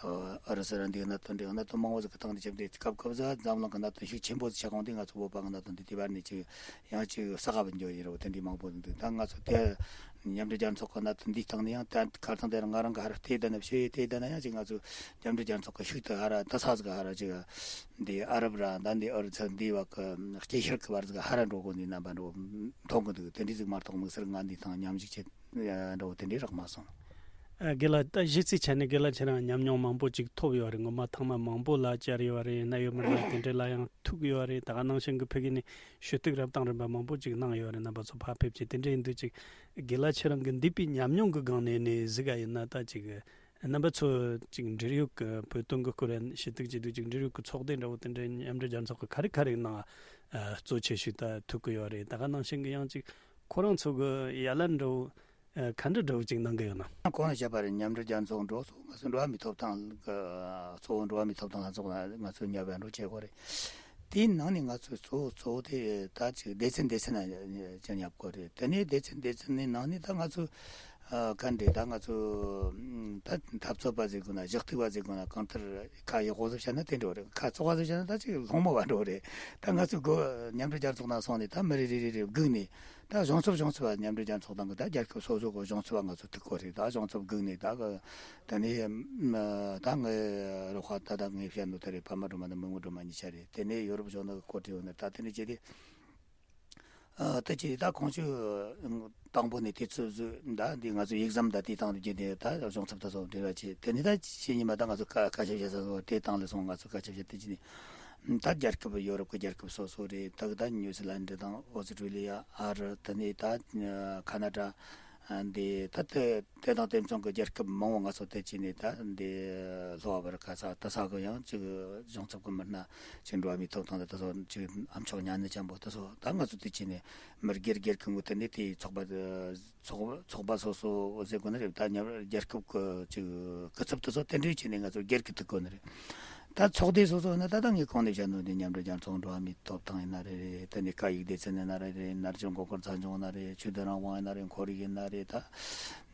ཨུ་རུ་སུ་ར་འདི་གི་གནད་དོན་འདྲེས། གནད་དོན་མང་པོ་ཟིག་གི་སྟེང་ནས་ཁྱབ་སྟེ་སྐབས་སྐབས་ཟིག་འཛམ་གླིང་གི་གནད་དོན་ཤུགས་ཆེན་པོ་ཟིག་ཆགས་གོང་དེ་ང་ཚོ་བོད་པ་གི་གནད་དོན་འདི་དེ་བར་ནས་ཅིག་ཡང་ཅིག་ས་ག་བ་འགྱོ་ཡི་རོ། དེ་འདྲའི་མང་པོ་འདུག་ད་ང་ཚོ་དེ་མཉམ་འབྲེལ་རྒྱལ་ཚོགས་ཀྱི་གནད་དོན་འདིའི་སྟེང་ནས་ཡང་ད་ཁ་སང་དེར་ང་རང་གི་ཧར་ཐེ་ད་ནི་ཕྱི་ཐེ་ད་ན་ཡང་ཅིག་ང་ཚོ་མཉམ་འབྲེལ་རྒྱལ་ཚོགས་ཀྱི་ཤུགས་དེ་ཧར་ད་ས་ཟིག་ཧར་ཅིག་འདི་ཨ་རབ་ར་ད་འདི་ཨུ་རུ་ཚ་འདི་བ་གི་སྐྱེ་ཤར་གི་བར་ཟིག་ཧར་འགྲོ་གོ་འདི་རྣམ་པ་འགྲོ་མཐོང་གི་འདུག་དེ་འདྲའི་ཟིག་མ་གཏོགས་དམིགས་བསལ་ང་འདི་དང་མཉམ་ཞུགས་བྱེད་འགྲོ་དེ་འདྲའི་རག་མ་སོང་། ཨ་རྒན་ལགས། ད་གཞི་རྩའི་ཆ་ནས་རྒན་ལགས་ཁྱེད་རང་ཉམས་མྱོང་མང་པོ་ཅིག་ཐོབ་ཡོད་རེད། སྔོན་མ་ཐེངས་མ་མང་པོ་ལ་བཅར་ཡོད་རེད། གནད་ཡོད་མི་སྣ་དེ་འདྲ་ལ་ཡང་ཐུག་ཡོད་རེད། ད་ག་ནང་བཞིན་གྱི་ཕ་གི་ནས་ཞུ་གཏུག་རབ་དང་རིམ་པ་མང་པོ་ཅིག་གནང་ཡོད་རེད། རྣམ་པ་ཚོ་ཕར་ཕེབས་ཀྱི་དེ་འདྲ་ཡིན་དུས་ཅིག་རྒན་ལགས་ཁྱེད་རང་གི་འདས་པའི་ཉམས་མྱོང་གི་སྒང་ནས་ནས་གཟིགས་ག་ཡིན་ན། ད་ཅིག་རྣམ་པ་ཚོ་ཅིག་འབྲེལ་ཡོད་ཀྱི་བོད་དོན་གྱི་སྐོར་ཞུ་གཏུག་བྱེད་དུས་ཅིག་འབྲེལ་ཡོད་ཀྱི་ཚོགས་སྡེ་འདྲ་བོ་དེ་འདྲའི་མཉམ་འབྲེལ་རྒྱལ་ཚོགས་ཀྱི་ག་རེ་ག་རེ་ནང་གཙོ་ཆེ་ཤོས་ད་ཐུག་གི་ཡོད་རེད། ད་ག་ནང་བཞིན་གྱི་ཡང་ཅིག་ཁོ་རང་ཚོ་གི་ཡ་ལན་འདྲ་བོ་ཨ་ག་འདྲ་འདྲ་བོ་ཅིག་གནང་གི་ཡོད་ན། གོང་ལ་བཤད་པ་རེད། མཉམ་འབྲེལ་རྒྱལ་ཚོགས་འགྲོ་སོང་ང་ཚོ་འགྲོ་བ་མིའི་ཐོབ་ཐང་གི་གཙོ་བོ་འགྲོ་བ་མིའི་ཐོབ་ཐང་ལྷན་ཚོགས་ལ་ང་ཚོ་མཉམ་པ་འགྲོ་བྱེད་དགོས་རེད། དེའི་ནང་ནས་ང་ཚོས་གཙོ་བོ་གཙོ་བོ་དེ་ད་ཅིག་སྡེ་ཚན་སྡེ་ཚན་ལ་ཅིག་བརྙབ་དགོས་རེད། དེ་ནས་སྡེ་ཚན་སྡེ་ཚན་ནས་ནང་ནས་ད་ང་ཚོ་ཨ་ག་འདྲ་ད་ང་ཚོ་ད་འཐབ་རྩོད་པ་ཟེར་དགོས་ན་གཞི་གཏུག་པ་ཟེར་དགོས་ན་གང་ལྟར་ཁ་ཡག་པོ་ཟིག་བཤད་ན་དེ་འགྲོ་རེད། ཁ་བཙོག་པ་ཟིག་བཤད་ན་ད་ཅིག་སློང་མོ་བ་འགྲོ་རེད། ད་ང་ཚོ་མཉམ་འབྲེལ་རྒྱལ་ཚོགས་ནང་སོང་ནས་ད་མི་རེ་རེ་རེ་རེ་བསྒུགས་ནས། ད་གཞུང་ཚབ་གཞུང་ཚབ་པ་མཉམ་འབྲེལ་རྒྱལ་ཚོགས་དང་གི་ད་རྒྱལ་ཁབ་སོ་སོ་གི་གཞུང་ཚབ་པ་ང་ཚོ་ཐུག་གོ་རེད། ད་གཞུང་ཚབ་བསྒུགས་ནས་ད་གི་ད་ནི་ད་ངའི་རོགས་པ་ད་ད་ངས་བཤད་ནོ་ད་རེད། ཕ་མ་སྒྲོལ་མ་དང་མི་ངོ་སྒྲོལ་མ་གཉིས་ཆ་རེད། དེ་ནས་ཡོ་རོབ་གཞུང་ནང་གི་སྐོར་བྲིས་ཡོད་ནི་ད་དེ་ནས་བྱས་ཏེ་ད་ཅི་ད་ཁོང་ཚོས་དང་པོ་ནས་དུས་ཚོད་བཟོས། ད་འདི་ང་ཚོ་ཡིག་ཟམ་ད་དེ་དང་བརྒྱུད་ནས་ད་གཞུང་ཚབ་ད་སོགས་འབྲེལ་བ་བྱས། དེ་ནས་ད་ཕྱི་ཉིན་མ་ད་ང་ཚོ་བཀའ་བཀའ་ཁྱབ་བྱེད་ས་སོགས་དེ་དང་ལ་སོང་ང་ཚོ་བཀའ་ཁྱབ་བྱེད་དེ་བྱས་ནས། ད་རྒྱལ་ཁབ་ཡོ་རོབ་ཀྱི་རྒྱལ་ཁབ་སོ་སོ་རེད། ད་ད་ཉུ་སི་ལན་ཌི་དང་ཨོ་སི་ཀྲི་ལི་ཡ། ཨ་རི། དེ་ནས་ད་ཁ་ན་ཌ། འདི་ད་དེ་དེ་དང་དེ་མཚུངས་ཀྱི་རྒྱལ་ཁབ་མང་བོ་ང་ཚོ་དེ་བྱས་ནས་ད་འདི་ལྷོ་ཨ་ཧྥེ་རི་ཁ་ས་ད་ས་གི་ཡང་ཅིག་གཞུང་ཚབ་ཀྱི་མི་སྣ་ཅིག་འགྲོ་བ་མིའི་ཐོབ་ཐང་དང་དེ་ཚོ་ཅིག་ཨ་མཆོག་ཉན་ནི་ཅན་པོ་དེ་ཚོ་ད་ང་ཚོ་དེ་བྱས་ནས་མི་སྒེར་སྒེར་གྱི་ངོས་དེ་ནས་དེའི་ཚོགས་པ་ཚོགས་ཚོགས་པ་སོ་སོ་ཟེར་དགོས་ན་རེད། ད་མཉམ་རྒྱལ་ཁབ་ཀྱི་ཅིག་སྐུ་ཚབ་དེ་ཚོ་རྟེན་འབྲེལ་བྱས་ནས་ང་ཚོ་སྒེར་གྱི་ཐུག་དགོས་ནི་རེད། ད་ཚོགས་སྡེ་སོ་སོ་ཡིན་ན་ད་ལྟ་ངས་གོང་ནས་བཤད་ནོ་འདི་མཉམ་འབྲེལ་རྒྱལ་ཚོགས་འགྲོ་བ་མིའི་ཐོབ་ཐང་ཡིན་ན་རེད། རེད། དེ་ནས་སྐད་ཡིག་སྡེ་ཚན་ཡིན་ན་རེད། རེད། མནར་གཅོད་མགོ་སྐོར་ཚ་འབྱུང་ཡིན་ན་རེད། ཆོས་དད་རང་དབང་ཡིན་ན་རེད། ཁོར་ཡུག་ཡིན་ན་རེད། ད་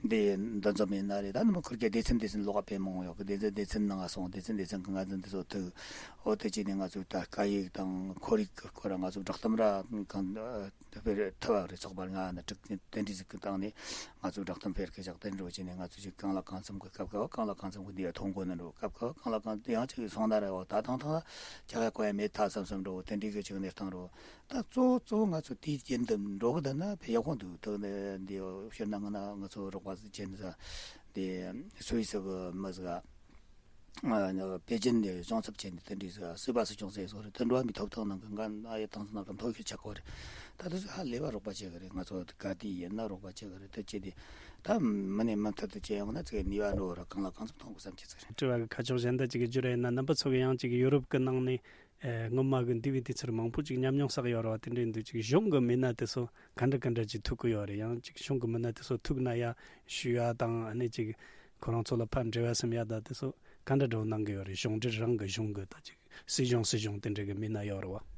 འདི་འདུ་འཛོམས་ཡིན་ན་རེད། ད་ནི་མི་ཁུར་གྱི་སྡེ་ཚན་སྡེ་ཚན་ལོགས་ཀ་དཔེ་མང་བོ་ཡོད་གི། སྡེ་ཚན་སྡེ་ཚན་ནང་ང་སོང་། སྡེ་ཚན་སྡེ་ཚན་གི་ངོས་འཛིན་དེ་ཚོ་ཐུག་འོ་དེ་བྱས་ནས་ང་ཚོས་ད་སྐད་ཡིག་དང་ཁོར་ཡུག་གི་སྐོར་ང་ཚོ་བསྒྲགས་གཏམ་ར་གང་དཔེ་ཐུབ་པ་རེད། ཚོགས་པ་ལྔ་ནས་དྲུག་དེ་འདྲ་ཟིག་གི་སྟེང་ནས་ང་ཚོས་བསྒྲགས་གཏམ་སྤེལ་གི་བཞག་དེ་འགྲོ་བྱས་ནས་ང་ཚོས་ཅིག་གང་ལ་གང་འཚམ་གི་སྐབས་སྐབས་གང་ལ་གང་འཚམ་གི་འདི་ཡ་ཐོན་གོ་ནི་འགྲོ། སྐབས་སྐབས་གང་ལ་གང་དེ་ཡང་ཅིག་སོང་ན་རེ་བ་ད་ཐང་ཐང་ལ་ཁྱེད་ཀ་གོ་ཡ་མེད་ཐ་བསམ་བསམ་འགྲོ། དེ་འདྲའི་གི་ཅིག་གནས་སྟངས་རོ། ད་གཙོ་བོ་གཙོ་བོ་ང་ཚོ་དེའི་རྐྱེན་དུ་འགྲོ་གི་འདུག་ན་ཕེ་ཡག་པོ་འདུག་ད་འདི་ཕྱིར་ན་ང་ན་ང་ཚོ་རོགས་པ་ཅན་ཟ་འདི་སུད་སི་གི་མི་ཟ། ཨ་ནི་པེ་ཅིན་ནས་གཞུང་ཚབ་བྱས་ནས་དེ་འདྲའི་སྲིད་པ་སྲིད་སྐྱོང་ཟེར་སོགས་རེད། དེ་འགྲོ་བ་མིའི་ཐོབ་ཐང་ནང་གི་འགན་ཨ་ཡེ་ཏང་སི་ནང་གི་མཐོ་ཤོས་ཆགས་ཀྱི་ཡོད་རེད། ད་དེ་ཚོ་ཧ་ལས་པ་རོགས་པ་བྱེད་གི་རེད། ང་ཚོ་ག་དུས་ཡིན་ན་རོགས་པ་བྱེད་གི་རེད། དེ་བྱས་ཏེ་ད་མི་ནས་མུ་མཐུད་དུ་བྱས་ཡོང་ན་ཚེ་ནུས་པ་འགྲོ་བ་ར་གང་ལ་གང་འཚམ་ཐོན་དགོས་བསམ་གྱི་ཚིག་རེད། དྲི་བ་གི་ཁ་ཕྱོགས་གཞན་དག་ཅིག་གི་བརྗོད་རེད་ན། རྣམ་པ་ཚོ་གི་ཡང་ཅིག་ཡུ་རོབ་གི་ནང་ནས་ཨེ་སྔོན་མ་གི་འདས་པའི་དུས་ཚོད་མང་པོ་ཅིག་ཉམས་མྱོང་བསགས་ཡོད་རེད་བ། དེ་འདྲའི་འདུག་ཅིག་གཞུང་གི་མི་སྣ་དེ་ཚོ་ག་འདྲ་ག་འདྲ་ཅིག་ཐུག་གི་ཡོད་རེད། ཡང་ཅིག་གཞུང་གི་མི་སྣ་དེ་ཚོ་ཐུག་ན་ཡ་ཞུ་ཡ་དང་། ཨ་ནི་ཅིག་ཁོ་རང་ཚོ་ལ་ཕར་འབྲེལ་བ་སེམས་ཡ་ད་དེ་ཚོ་ག་འདྲ་འདྲ་བོ་གནང་གི་ཡོད་རེད། གཞུང་འབྲེལ་རང་གི་གཞུང་གི་ད་ཅིག་སྲིད་གཞུང་སྲིད་གཞུང་དེ་འདྲ་གི་མི་སྣ་ཡོད་རེད་བ།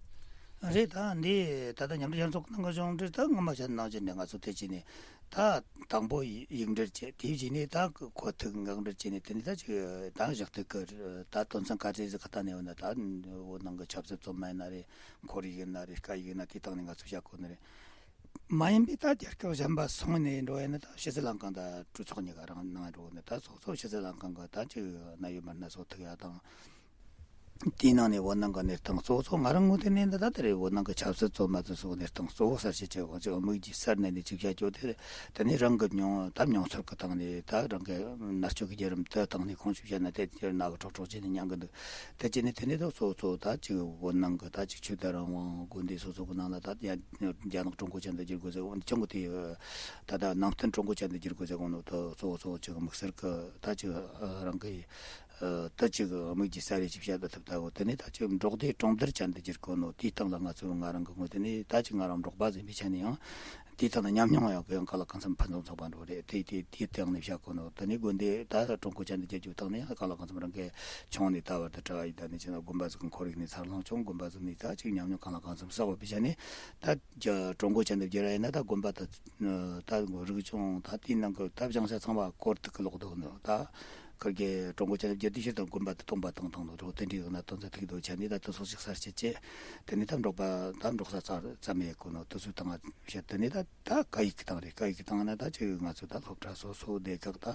རེད། ད་འདི་ད་ལྟ་མཉམ་འབྲེལ་རྒྱལ་ཚོགས་ནང་གི་གཞུང་འབྲེལ་ད་སྔོན་མ་བཤད་ནང་བཞིན་ནས་ང་ཚོ་དེ་བྱས་ནས་ད་དང་པོ་ཡིག་འབྲེལ་བྱས། དེ་བྱས་ནས་ད་གོ་ཐུག་ངག་འབྲེལ་བྱས་ནས་དེ་ནས་ད་ཅིག་ད་བཞག་ཐུག་གི་ད་དོན་ཚན་ག་ཚད་ཟིག་ག་ད་ནས་འོ་ན་ད་འོ་ནང་གི་ཆབ་སྲིད་བཙོན་མ་ཡིན་ན་རེད། ཁོར་ཡུག་ཡིན་ན་རེད། སྐད་ཡིག་ཡིན་ན་དེ་སྟེང་ནས་ང་ཚོ་བཞག་གོ་ནི་རེད། མ་ཡིན་པའི་ད་རྒྱལ་ཁབ་གཞན་པ་སོང་ནས་འགྲོ་ཡ་ནི་ད་ཕྱི་སྲིད་ལྷན་ཁང་དང་གྲོས་ཚོགས་གཉིས་ཀ་རང་ནང་འགྲོ་ནི་ད་སོ་སོ་ཕྱི་སྲིད་ལྷན་ཁང་གི་ད་ཅིག་གནད་ཡོད་མི་སྣ་ཚོ་ཐུག་ཡ་དང་། དེའི་ནང་ནས་བོད་ནང་གི་གནས་སྟངས་གཙོ་བོ་གཙོ་ང་རང་ངོས་ཐད་ནས་འདི་ད་ལྟ་རེ་བོད་ནང་གི་ཆབ་སྲིད་བཙོན་མ་དེ་ཚོ་གནས་སྟངས་གཙོ་བོ་གསལ་བཤད་བྱེད་དགོས་ཅིག་དམིགས་ཀྱིས་གསལ་ནས་ནས་ཅིག་བྱ་རྒྱུ་དེ། དེ་ནས་རང་གི་མྱོང་ད་མྱོང་ཚོར་གི་སྟེང་ནས་ད་རང་གི་མནར་གཅོད་ཀྱི་བརྒྱུད་རིམ་དེ་སྟེང་ནས་ཁོང་ཆུབ་བྱས་ན་དེ་ཁྱེད་རྣ་གི་ཁྲོག་ཁྲོག་བྱས་ནས་མྱང་གི་འདུག་དེ་བྱས་ནས་དེ་ནས་ད་གཙོ་བོ་གཙོ་བོ་ད་ཅིག་བོད་ནང་གི་ད་ཅིག་ཆོས་དད་རང་དབང་དགོན་སྡེ་སོ་སོ་གི་ནང་ལ་ད་ཡ་རྒྱ་ནག་ཀྲུང་གོ་ཅན་དུ་བསྒྱུར་དགོས་ཟེར། འོན་ཀྱང་གི་དེ་ད་ལྟ་ནང་བསྟན་ཀྲུང་གོ་ཅན་དུ་བསྒྱུར་དགོས་ཟེར་གོ་ནོ་ད་གཙོ་བོ་གཙོ་བོ་ཅིག་དམིགས་བསལ་གི་ད་ཅིག་རང་གི་ད་ཅིག་དམིགས་ཀྱིས་གསལ་རེ་ཅིག་བཤད་ད་ཐུབ་ད་གོ། དེ་ནས་ད་ཅིག་འབྲོག་སྡེ་གྲོང་རྡལ་ཅན་དུ་བསྒྱུར་དགོས་ནོ་དེའི་སྟེང་ལ་ང་ཚོ་ང་རང་གི་ངོས་དེ་ནས་ད་ཅིག་ང་རང་འབྲོག་པ་ཟིན་པའི་ཆ་ནས་ཡང་དེའི་སྟེང་ལ་ཉམས་མྱོང་ཡོད་གི་ཡང་གང་ལ་གང་འཚམ་ཕུན་སུམ་ཚོགས་པ་འགྲོ་རེད། དེ་དེ་དེའི་སྟེང་ནས་བཤད་དགོས་ནོ་དེ་ནས་དགོན་སྡེ་ད་ཀྲུང་གོ་ཅན་དུ་བསྒྱུར་རྒྱུ་སྟེང་ནས་ཡང་གང་ལ་གང་འཚམ་རང་གི་ཆུང་ནས་ད་བར་དུ་གྲྭ་བ་ཡིན་ད་ནས་ཅི་ན་དགོན་པ་ཟིག་གི་ཁོར་ཡུག་ནས་འཚར་ལོངས་བྱུང་། དགོན་པ་ཟིག་ནས་ད་ཅིག་ཉམས་མྱོང་གང་ལ་གང་འཚམ་བསགས་ཡོད་པའི་ཆ་ནས་ད་ཀྲུང་གོ་ཅན་དུ་བསྒྱུར་བ་ཡིན་ན་ད་དགོན་པ་ད་ད་རིག་གཞུང་ད་དེའི་ནང་གི་ད་བཞེངས་ས་ཚང་མ་སྐོར་ཐུག་གི་ལོག་འདུག་ནོ། ད་ཁིར་གི་ཀྲུང་གོ་ཅན་དུ་བསྒྱུར་དུས་ཕྱིར་དང་དགོན་པ་དུ་སྟོང་པ་བཏང་བཏང་ནོ་རོ། དེ་འདྲའི་གནད་དོན་ཚོ་ཐུག་འདུག་ཆ་ནས་ད་དུ་སོགས་ཤིག་གསར་བཤད་བྱས། དེ་ནས་ད་འབྲོག་པ་ད་འབྲོག་ས་རྩ་རྩ་མེད་གོ་ནོ་དུ་སུ་བཏང་བཤད། དེ་ནས་ད་ད་སྐད་ཡིག་གི་སྟེང་རེད། སྐད་ཡིག་གི་སྟེང་ན་ད་ཅིག་ང་ཚོ་ད་སློབ་གྲྭ་སོ་སོ་སྡེ་ཁག་ད་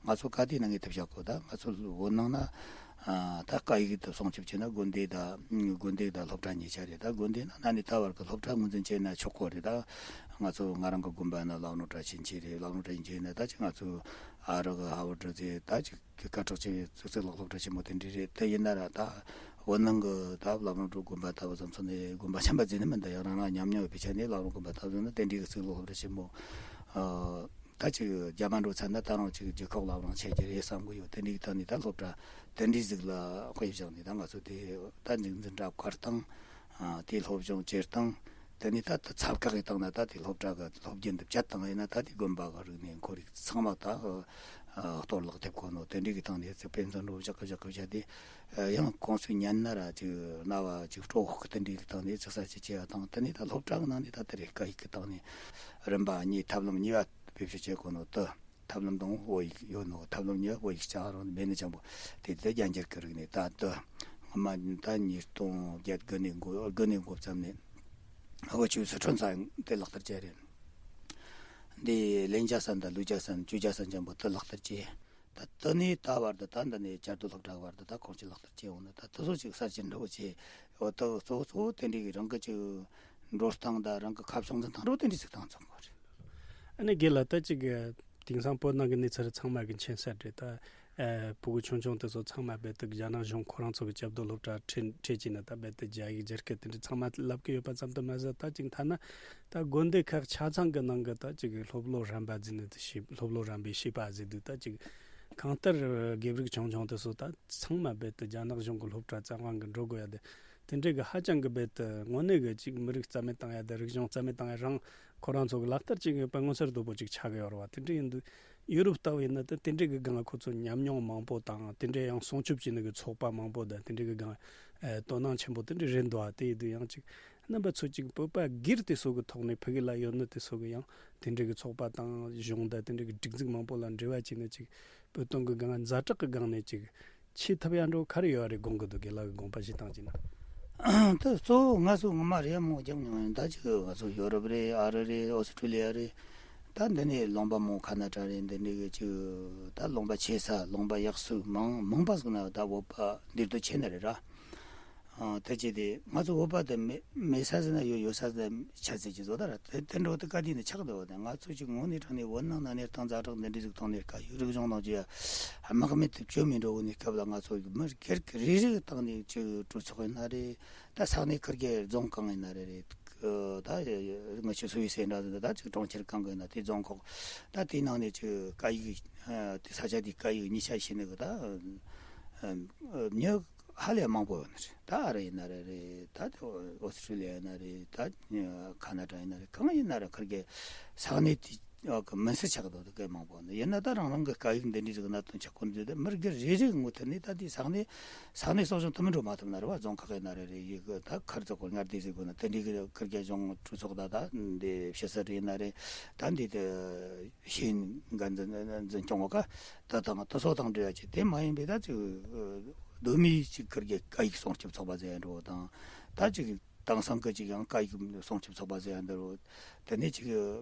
ང་ཚོ་ག་དུས་ན་ངས་ཐབས་བྱ་གོ། ད་ང་ཚོ་བོད་ནང་ན་ཨ་ད་སྐད་ཡིག་དུ་སྲུང་སྐྱོབ་བྱས་ན་དགོན་སྡེ་ད་དགོན་སྡེ་ད་སློབ་གྲྭ་གཉིས་ཆ་རེད། ད་དགོན་སྡེ་ན་ན་ནས་ད་བར་གི་སློབ་གྲྭ་ངོས་འཛིན་བྱས་ན་ཆོག་གོ་རེད། ད་ང་ཚོ་ང་རང་གི་དགོན་པ་ན་ལག་ནོར་གྲྭ་ཆེན་ཆེ་རེད། ལག་ནོར་གྲྭ་ཆེན་ཆེ་ན་ད་ཅིག་ང་ཚོ་ཨ་རི་གི་ཧ་ཝར་ཌི་ཟེར་ད་ཅིག་གི་སྐད་གྲགས་ཆེ་བའི་གཙུག་ལག་སློབ་གྲྭ་ཆེན་མོ་དེ་འདྲ་རེད། དེ་ཡིན་ན་ར་ད་བོད་ནང་གི་ད་ལག་ནོར་གྲྭ་དགོན་པ་ལྟ་བུ་ཙམ་སོང་ནས་དགོན་པ་ཆེན་པོ་ཟེར་ནི་མིན། ད་ཡང་རང་རང་ཉམས་མྱོང་ཡོད་པའི་ཆ་ནས་ལག་ནོར་དགོན་པ་ལྟ་བུ་ཟེར་ན་དེ་འདྲའི་གི་གཙུག་ལག་སློབ་གྲྭ་ཆེན་མོ་ཨ་ད་ཅིག་རྒྱ་མ་འགྲོ་ཚར་ན་ད་རུང་ཅིག་རྒྱལ་ཁབ་ལ་རང་ཆེ་རྒྱུ་རེད་བསམ་གི་ཡོད། དེ་འདྲའི་ཐོག་ནས་ད་སློབ་གྲྭ་དེ་འདྲའི་ཟིག་ལ་དཔེ་བཞག་ནས་ད་ང་ཚོ་དེ་ད་འཛིན་འཛིན་གྲྭ་བཀར་སྟངས་ཨ་དེ་སློབ་སྦྱོང་བྱེད་སྟངས། དེ་ནས་ད་ད་ཚབ་བཀག་གི་བཏང་ན་ད་དེ་སློབ་གྲྭ་གི་སློབ་རྒྱུན་དུ་བཅད་བཏང་ཡིན་ན་ད་དེ་དགོན་པ་གི་རིག་གནས་ཁོར་ཡུག་ཚང་མ་ད་ཨ་ གཏོར་བརླག་ཐེབས་གོ་ནོ་དེ་འདྲའི་གི་སྟེང་ནས་ཅིག་དཔེ་མཚོན་འགྲོ་བཞག་གི་བཞག་གི་བཞག་དེ། ཡང་ཁོང་ཚོས་ཉན་ན་ར་ཅིག་རྣ་བ་ཅིག་སྤྲོ་ཁོག་གི་དེ་འདྲའི་གི་སྟེང་ནས་ཅིག་གསར་བརྗེ་བྱས་པ་དང་། དེ་ནས་ད་སློབ་གྲྭ་གི་ནང་ནས་ད་དེ་རེད། སྐད་ཡིག་གི་སྟེང་ནས་རིམ་པ་གཉིས། ཐབས་ལམ་གཉིས་པ་བེད་སྤྱོད་བྱེད་གོ་ནོ་དེ། ཐབས་ལམ་དང་བོད་ཡིག་ཡོད་ནོ། ཐབས་ལམ་གཉིས་པ་བོད་ཡིག་ཅང་རང་མེད་ནི་ཅང་པོ་དེ། དེ་རྒྱ་འགྱུར་གི་རིག་གནས་ད་དེ་སྔོན་མ་ད་ཉིས་སྟོང་བརྒྱད་དགུ་ནས་འགོ་དགུ་ནས་འགོ་བརྩམས་ནས། ཨ་བོ་ཆུ་སི་ཁྲོན་ཚང་དེ་ལག་བསྟར་བྱས་རེད། འདི་ལན་ཇ་སན་དང་ལུ་ཇ་སན་ཅུ་ཇ་སན་ཅན་པོ་དེ་ལག་བསྟར་བྱས། ད་དེ་ནས་ད་བར་དུ། ད་འདི་ནས་བཅའ་སྡོད་སློབ་གྲྭ་བར་དུ་ད་ཁོང་ཚོས་ལག་བསྟར་བྱས་འོང་ན། ད་དེ་ཚོ་ཅིག་གསར་བརྗེ་འདྲ་བོ་བྱས་ཡོད། ད་གཙོ་བོ་གཙོ་བོ་དེ་འདྲའི་གི་རང་གི་ཅིག་འགྲོ་སྟངས་དང་རང་གི་ཁ་ཕྱོགས་འཛིན་སྟངས་འདྲ་བོ་དེ་འདྲའི་ཅིག་བཏང་ཚུགས་པ་རེད། ཨ་ནི་རྒན་ལགས། ད་ཅིག་དེང་སང་བོད་ནང་གི་གནས་ཚུལ་ཚང་མ་གི་མཁྱེན་གསལ་རེད། ད་ཨ་ཕྲུ་གུ་ཆུང་ཆུང་དེ་ཚོ་ཚང་མ་རྦད་དེ་རྒྱ་ནག་གཞུང་ཁོ་རང་ཚོ་གི་བཅའ་སྡོད་སློབ་གྲྭ་ཁྲིད་ཁྲིད་ཀྱི་ནི། ད་རྦད་དེ་རྒྱ་ཡིག་སྒྱུར་སྐད་དེ་འདྲ་ཚང་མ་བསླབ་ཀྱི་ཡོད་པ་ཙམ་དུ་མ་ཟད། ད་ཅིག་ཐ་ན་ད་དགོན་སྡེ་ཁག་ཆ་ཚང་གི་ནང་གི་ད་ཅིག་སློབ་ལོ་རན་པ་ཟེར་ནི་དེ་ཤེས། སློབ་ལོ་རན་པའི་ཤེས་པ་ཟེར་དུས། ད་ཅིག་གང་ལྟར་དགེ་ཕྲུག་ཆུང་ཆུང་དེ་ཚོ་ད་ཚང་མ་རྦད་དེ་རྒྱ་ནག་གཞུང་གི་སློབ་གྲྭ་རྩ་དབང་གི་འགྲོ་དགོས་ཡ་དེ། དེ་འདྲའི་གི་ཧ་ཅང་གི་རྦད་དེ་དངོས་གནས་གི་ཅིག་མི་རིགས་རྩ་མེད་བཏང་ཡ་དང་། རིག་གཞུང་རྩ་མེད་བཏང་ཡ་རང་ཁོ་རང་ཚོ་གི་ལག་བསྟར་ཅིག་ཡོད་པ་མངོན་གསལ་དོད་པོ་ཅིག་ཆགས་ཀྱི་ཡོད་རེད་བ། དེ་འདྲ་ཡིན་དུས་ཡུ་རོབ་ལྟ་བུ་ཡིན་ན་ད་དེ་འདྲའི་གི་སྒང་ཁོ་ཚོ་ཉམས་མྱོང་མང་པོ་དང་། དེ་འདྲའི་ཡང་སྲུང་སྐྱོབ་བྱེད་ནི་གི་ཚོགས་པ་མང་པོ་དང་། དེ་འདྲའི་གི་སྒང་ཨེ་དོ་སྣང་ཆེན་པོ་དེ་འདྲ་རེད་འདུག་བ། དེ་ཡིན་དུས་ཡང་ཅིག་རྣམ་པ་ཚོ་ཅིག་བོད་པ་སྒེར་དེ་ཚོ་གི་ཐོག་ནས་ཕ་གི་ལ་ཡོད་ནི་དེ་ཚོ་གི་ཡང་དེ་འདྲའི་གི་ཚོགས་པ་དང་གཞུང་དང་དེ་འདྲའི་གི་སྒྲིག་འཛུགས་མང་པོ་ལ་འབྲེལ་བ་བྱས་ནས་ཅིག་བོད་དོན་གི་སྒང་ཛ་དྲག་གི་སྒང་ནས་ཅིག་བྱེད་ཐུབ་ཡ་འགྲོ་ག་རེ་ཡོད་རེད་དགོངས་ཀྱི་འདུག་རྒན་ལགས་ཀྱི་དགོངས་པ་བཞེས་སྟངས་ཅིག་ན། ད་གཙོ་བོ་ང་ཚོ་ངོ་མ་རེད་མོ་རྒྱབ་མྱོང་ཡིན། ད་ཅིག་ང་ཚོ་ཡོ་རོབ་རེད། ཨ་རི་རེད། ཨོ་སི་ཁྲུ་ལི་ཡ་རེད། ད་འདི་ནས་ལུང་པ་མོ་ཁ་ན་ཌ་རེད། འདི་འདྲའི་གི་ཅིག་ད་ལུང་པ་ཆེ་ས་ལུང་པ་ཡག་ས་མང་མང་པ་ཟིག་ན་ད་བོད་པ་འདིར་དུ་ཆེ་ནི་རེད་ར། ཨ་དེ་བྱས་ཏེ་ང་ཚོ་བོད་པ་དེ་མེད་མེད་ས་ཟིག་ན་ཡོད། ཡོད་ས་ཟིག་ན་ཆ་ཚད་ཅིག་བཟོ་ད་ར། དེ་དེ་འགྲོ་དེ་བཀའ་དྲིན་ནི་ཆགས་འདུག་བ། དེ་ང་ཚོ་ཅིག་དངོས་གནས་དྲང་གནས་བོད་ནང་ན་གནས་སྟངས་ཛ་དྲག་འདི་འདྲའི་ཟིག་མཐོང་ནས། སྐབས་ཡོད་རིག་གཞུང་ནང་ཅིག་དམག་མི་དེ་བཅོས་མིན་འགྲོ་གི་ནས་སྐབས་ལ། ང་ཚོ་མི་སྒེར་གྱི་རེ་རེ་གི་སྟེང་ནས་ཅིག་གྲོས་ཚོགས་ཡིན་ན་རེད། ད་ས་གནས་ཁུར་གི་རྫོང་གང་ཡིན་ན་རེད་རེད། ད་ང་ཆུ་སུ་ཡི་སེ་འདྲ་ཟིག་ད་ཅིག་གྲོང་ཁྱེར་གང་གི་ཡིན་ན་དེ་རྫོང་ཁག་ད་དེའི་ནང་ནས་ཅིག་སྐད་ཡིག་དེ་ས་ཆ་དེའི་སྐད་ཡིག་གཉིས་ཆ་ཤེས་ནི་གི་ད་མྱི་ཧ་ལས་མང་པོ་ཡོད་ནི་རེད། ད་ཨ་རི་ཡིན་ན་རེད་རེད། ད་ཨོ་སི་ཁྲུ་ལི་ཡ་ཡིན་ན་རེད། ད་ཁ་ན་ཌ་ཡིན་ན་རེད། གང་ཡིན་ན་རེད། ཁུར་གི་ས་གནས་དེ་གི་མིན་སྲིད་ཆགས་འདུག་དེ་གི་མང་པོ་ནི་ཡིན་ན། ད་རང་རང་གི་སྐད་ཡིག་འདི་འདྲའི་ཟིག་གནད་དོན་ཆགས་གོ་ནི་དེ། མི་སྒེར་རེ་རེ་གི་ངོས་ཐད་ནས་ད་དེ་ས་གནས་ས་གནས་གསོ་སྐྱོང་དུ་མི་འགྲོ་མ་ཐུབ་ན་རེད་བ། རྫོང་ཁག་ཡིན་ན་རེད་རེད། ཡི་གི་ད་ཁུར་ཚོ་གི་ངར་དེ་ཟིག་དགོས་ན་དེ་འདྲའི་གི་ཁུར་གི་གཞུང་གྲོས་ཚོགས་ད་ད་འདི་ཕྱི་སྲིད་ཡིན་ན་རེད། ད་འདི་དེ་ཤེས་འགན་འཛིན་འཛིན་སྐྱོང་བ་ཀ་ད་དང་དེ་ཚོ་དང་འབྲེལ་བ་ཅིག་དེ་མ་ཡིན་པའི་ད་ཅིག་གདོད་མའི་ཅིག་ཁུར་གི་སྐད་ཡིག་སྲུང་སྐྱོབ་ཚོགས་པ་ཟེར་ཡ་འགྲོ་དང་། ད་ཅིག་དེང་སང་གི་ཅིག་ཡང་སྐད་ཡིག་སྲུང་སྐྱོབ་ཚོགས་པ་ཟེར་ཡ་འདི་རུ། དེ་ནས་ཅིག་